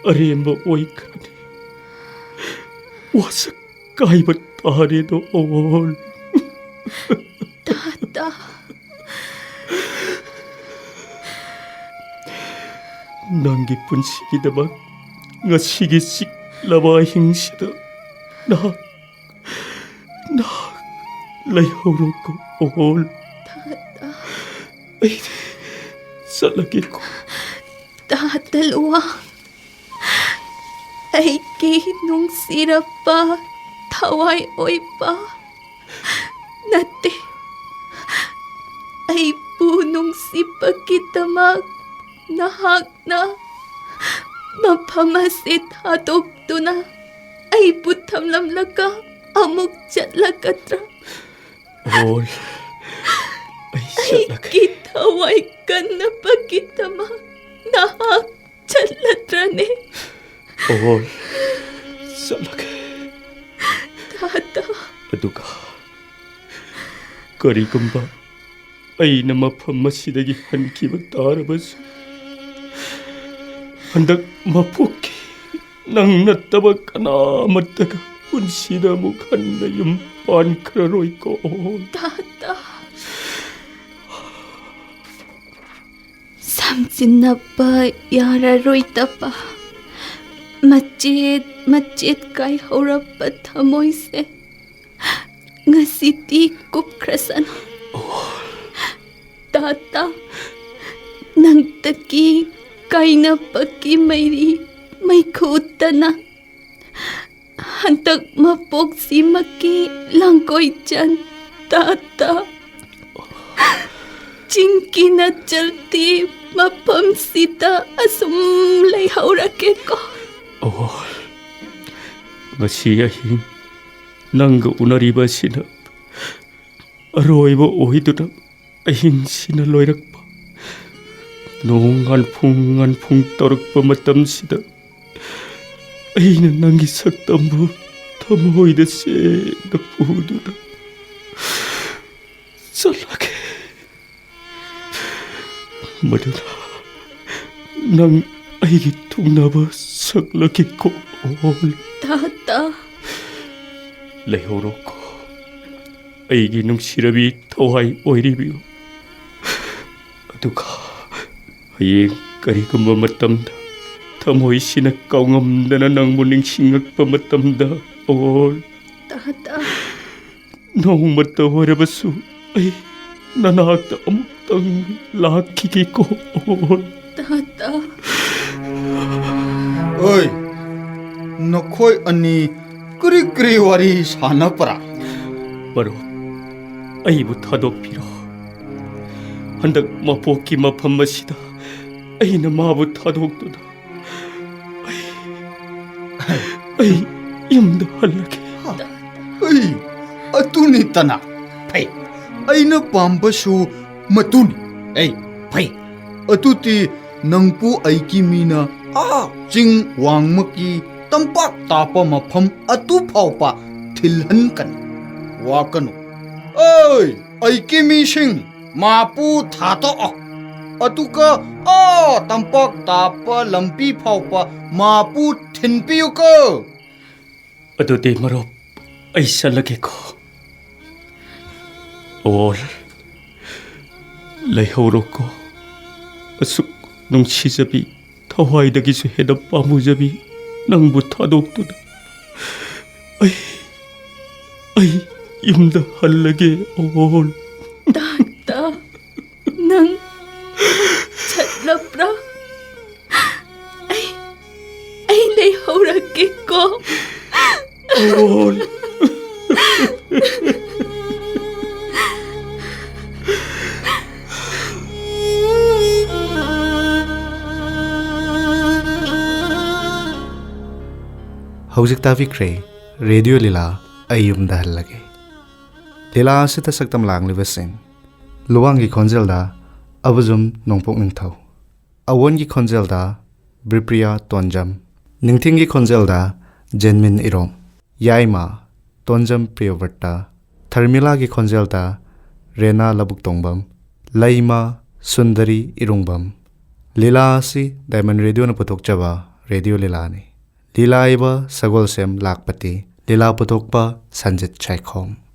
ꯑꯔꯦꯝꯕ ꯑꯣꯏꯈ꯭ꯔꯅꯤ꯫ ꯋꯥꯁꯛ ꯀꯥꯏꯕ ꯇꯥꯔꯦꯗꯣ, ꯑꯋꯣꯜ꯫ ꯇꯥ, ꯇꯥ꯫ ꯅꯪꯒꯤ ꯄꯨꯟꯁꯤꯒꯤꯗꯃꯛ ꯉꯁꯤꯒꯤ ꯆꯤꯛꯂꯕ ꯑꯍꯤꯡꯁꯤꯗ ꯅꯍꯥꯛ, ꯅꯍꯥꯛ ꯂꯩꯍꯧꯔꯣꯀꯣ, ꯑꯣꯜ꯫ ꯇꯥ, ꯇꯥ꯫ ꯑꯩꯗꯤ ꯆꯠꯂꯒꯦꯀꯣ꯫ ꯇꯥ, ꯇꯥ, ꯂꯨꯋꯥ꯫ ꯑꯩꯒꯤ ꯅꯨꯡꯁꯤꯔꯕ ꯊꯋꯥꯏ ꯑꯣꯏꯕ ꯅꯠꯇꯦ꯫ ꯑꯩꯕꯨ ꯅꯨꯡꯁꯤꯕꯒꯤꯗꯃꯛ ꯅꯍꯥꯛꯅ ꯃꯐꯝ ꯑꯁꯤ ꯊꯥꯗꯣꯛꯇꯨꯅ ꯑꯩꯕꯨ ꯊꯝꯂꯝꯂꯒ ꯑꯃꯨꯛ ꯆꯠꯂꯒꯗ꯭ꯔꯥ? ꯑꯣꯜ, ꯑꯩ ꯆꯠꯂꯒꯦ꯫ ꯑꯩꯒꯤ ꯊꯋꯥꯏ ꯀꯟꯅꯕꯒꯤꯗꯃꯛ ꯅꯍꯥꯛ ꯆꯠꯂꯗ꯭ꯔꯅꯦ? ꯑꯣꯜ, ꯆꯠꯂꯒꯦ꯫ ꯇꯥ, ꯇꯥ꯫ ꯑꯗꯨꯒ ꯀꯔꯤꯒꯨꯝꯕ ꯑꯩꯅ ꯃꯐꯝ ꯑꯁꯤꯗꯒꯤ ꯍꯟꯈꯤꯕ ꯇꯥꯔꯕꯁꯨ, ꯍꯟꯗꯛ ꯃꯄꯣꯛꯀꯤ ꯅꯪ ꯅꯠꯇꯕ ꯀꯅꯥ ꯑꯃꯠꯇꯒ ꯄꯨꯟꯁꯤꯗ ꯑꯃꯨꯛ ꯍꯟꯅ ꯌꯨꯝ ꯄꯥꯟꯈ꯭ꯔꯔꯣꯏꯀꯣ꯫ ꯇꯥ, ꯇꯥ꯫ ꯁꯝ ꯆꯤꯟꯅꯕ ꯌꯥꯔꯔꯣꯏꯗꯕ ꯃꯆꯦꯠ ꯃꯆꯦꯠ ꯀꯥꯏꯍꯧꯔꯕ ꯊꯃꯣꯏꯁꯦ ꯉꯁꯤꯗꯤ ꯀꯨꯞꯈ꯭ꯔꯁꯅꯨ꯫ ꯇꯥꯇꯥ, ꯅꯪꯇꯒꯤ ꯀꯥꯏꯅꯕꯒꯤ ꯃꯩꯔꯤ ꯃꯩꯈꯨꯗꯅ ꯍꯟꯗꯛ ꯃꯄꯣꯛꯁꯤꯃꯛꯀꯤ ꯂꯥꯡꯒꯣꯏꯆꯟ ꯇꯥꯇꯥ꯫ ꯆꯤꯡꯒꯤ ꯅꯆꯜꯗꯤ ꯃꯐꯝꯁꯤꯗ ꯑꯁꯨꯝ ꯂꯩꯍꯧꯔꯒꯦꯀꯣ꯫ ꯑꯣ, ꯉꯁꯤ ꯑꯍꯤꯡ ꯅꯪꯒ ꯎꯅꯔꯤꯕ ꯑꯁꯤꯅ ꯑꯔꯣꯏꯕ ꯑꯣꯏꯗꯨꯅ ꯑꯍꯤꯡꯁꯤꯅ ꯂꯣꯏꯔꯛꯄ꯫ ꯅꯣꯡ ꯉꯥꯟꯐꯨꯡ ꯉꯥꯟꯐꯨꯡ ꯇꯧꯔꯛꯄ ꯃꯇꯝꯁꯤꯗ ꯑꯩꯅ ꯅꯪꯒꯤ ꯁꯛꯇꯝꯕꯨ ꯊꯃꯣꯏꯗ ꯁꯦꯡꯅ ꯄꯨꯗꯨꯅ ꯆꯠꯂꯒꯦ꯫ ꯃꯗꯨꯅ ꯅꯪ ꯑꯩꯒꯤ ꯊꯨꯡꯅꯕ ꯁꯛꯂꯒꯦꯀꯣ꯫ ꯇꯥꯇꯥ꯫ ꯂꯩꯍꯧꯔꯣꯀꯣ, ꯑꯩꯒꯤ ꯅꯨꯡꯁꯤꯔꯕꯤ ꯊꯋꯥꯏ ꯑꯣꯏꯔꯤꯕꯤ꯫ ꯑꯗꯨꯒ ꯍꯌꯦꯡ ꯀꯔꯤꯒꯨꯝꯕ ꯃꯇꯝꯗ ꯊꯃꯣꯏꯁꯤꯅ ꯀꯥꯎꯉꯝꯗꯅ ꯅꯪꯕꯨ ꯅꯤꯡꯁꯤꯡꯉꯛꯄ ꯃꯇꯝꯗ, ꯑꯣ, ꯇꯥꯇꯥ꯫ ꯅꯣꯡꯃꯇ ꯑꯣꯏꯔꯕꯁꯨ ꯑꯩ ꯅꯅꯥꯛꯇ ꯑꯃꯨꯛꯇꯪ ꯂꯥꯛꯈꯤꯒꯦꯀꯣ꯫ ꯇꯥꯇꯥ꯫ ꯑꯣꯏ, ꯅꯈꯣꯏ ꯑꯅꯤ ꯀꯔꯤ ꯀꯔꯤ ꯋꯥꯔꯤ ꯁꯥꯟꯅꯕ꯭ꯔꯥ? ꯃꯔꯨꯞ, ꯑꯩꯕꯨ ꯊꯥꯗꯣꯛꯄꯤꯔꯣ꯫ ꯍꯟꯗꯛ ꯃꯄꯣꯛꯀꯤ ꯃꯐꯝ ꯑꯁꯤꯗ ꯑꯩꯅ ꯃꯥꯕꯨ ꯊꯥꯗꯣꯛꯇꯨꯅ ꯑꯩ, ꯑꯩ ꯌꯨꯝꯗ ꯍꯜꯂꯒꯦ꯫ ꯑꯩ, ꯑꯗꯨꯅꯤꯇꯅ ꯐꯩ꯫ ꯑꯩꯅ ꯄꯥꯝꯕꯁꯨ ꯃꯗꯨꯅꯤ꯫ ꯑꯩ, ꯐꯩ꯫ ꯑꯗꯨꯗꯤ ꯅꯪꯕꯨ ꯑꯩꯒꯤ ꯃꯤꯅ ꯑꯥ ꯆꯤꯡ ꯋꯥꯡꯃꯒꯤ ꯇꯝꯄꯥꯛ ꯇꯥꯕ ꯃꯐꯝ ꯑꯗꯨ ꯐꯥꯎꯕ ꯊꯤꯜꯍꯟꯒꯅꯤ꯫ ꯋꯥꯒꯅꯨ꯫ ꯑꯩ, ꯑꯩꯒꯤ ꯃꯤꯁꯤꯡ, ꯃꯥꯕꯨ ꯊꯥꯗꯣꯛꯑꯣ꯫ ꯑꯗꯨꯒ ꯑꯥ ꯇꯝꯄꯥꯛ ꯇꯥꯕ ꯂꯝꯕꯤ ꯐꯥꯎꯕ ꯃꯥꯕꯨ ꯊꯤꯟꯕꯤꯌꯨꯀꯣ꯫ ꯑꯗꯨꯗꯤ ꯃꯔꯨꯞ, ꯑꯩ ꯆꯠꯂꯒꯦꯀꯣ꯫ ꯑꯣꯜ, ꯂꯩꯍꯧꯔꯣꯀꯣ꯫ ꯑꯁꯨꯛ ꯅꯨꯡꯁꯤꯖꯕꯤ, ꯊꯋꯥꯏꯗꯒꯤꯁꯨ ꯍꯦꯟꯅ ꯄꯥꯝꯃꯨꯖꯕꯤ ꯅꯪꯕꯨ ꯊꯥꯗꯣꯛꯇꯨꯅ ꯑꯩ ꯑꯩ ꯌꯨꯝꯗ ꯍꯜꯂꯒꯦ, ꯑꯋꯣꯜ꯫ ꯇꯥꯇꯥ, ꯅꯪ ꯆꯠꯂꯕ꯭ꯔꯥ? ꯑꯩ ꯑꯩ ꯂꯩꯍꯧꯔꯒꯦꯀꯣ꯫ ꯑꯋꯣꯜ꯫ ꯍꯧꯖꯤꯛ ꯇꯥꯕꯤꯈ꯭ꯔꯦ ꯔꯦꯗꯤꯑꯣ ꯂꯤꯂꯥ, ꯑꯩ ꯌꯨꯝꯗ ꯍꯜꯂꯒꯦ꯫ ꯂꯤꯂꯥ ꯑꯁꯤꯗ ꯁꯛꯇꯝ ꯂꯥꯡꯂꯤꯕꯁꯤꯡ: ꯂꯨꯋꯥꯡꯒꯤ ꯈꯣꯟꯖꯦꯜꯗ ꯑꯕꯨꯖꯝ ꯅꯣꯡꯄꯣꯛ ꯅꯤꯡꯊꯧ, ꯑꯋꯣꯟꯒꯤ ꯈꯣꯟꯖꯦꯜꯗ ꯕ꯭ꯔꯤꯄ꯭ꯔꯤꯌꯥ ꯇꯣꯟꯖꯝ, ꯅꯤꯡꯊꯤꯡꯒꯤ ꯈꯣꯟꯖꯦꯜꯗ ꯖꯦꯟꯃꯤꯟ ꯏꯔꯣꯝ, ꯌꯥꯏꯃ ꯇꯣꯟꯖꯝ ꯄ꯭ꯔꯤꯌꯣꯕ꯭ꯔꯇ, ꯊꯔꯃꯤꯂꯥꯒꯤ ꯈꯣꯟꯖꯦꯜꯗ ꯔꯦꯅꯥ ꯂꯧꯕꯨꯛꯇꯣꯡꯕꯝ, ꯂꯩꯃ ꯁꯨꯟꯗꯔꯤ ꯏꯔꯨꯡꯕꯝ꯫ ꯂꯤꯂꯥ ꯑꯁꯤ ꯗꯥꯏꯃꯟ ꯔꯦꯗꯤꯑꯣꯅ ꯄꯨꯊꯣꯛꯆꯕ ꯔꯦꯗꯤꯑꯣ ꯂꯤꯂꯥꯅꯤ꯫ ꯂꯤꯂꯥ ꯏꯕ ꯁꯒꯣꯜꯁꯦꯝ ꯂꯥꯛꯄꯇꯤ, ꯂꯤꯂꯥ ꯄꯨꯊꯣꯛꯄ ꯁꯟꯖꯤꯠ ꯁꯥꯏꯈꯣꯝ꯫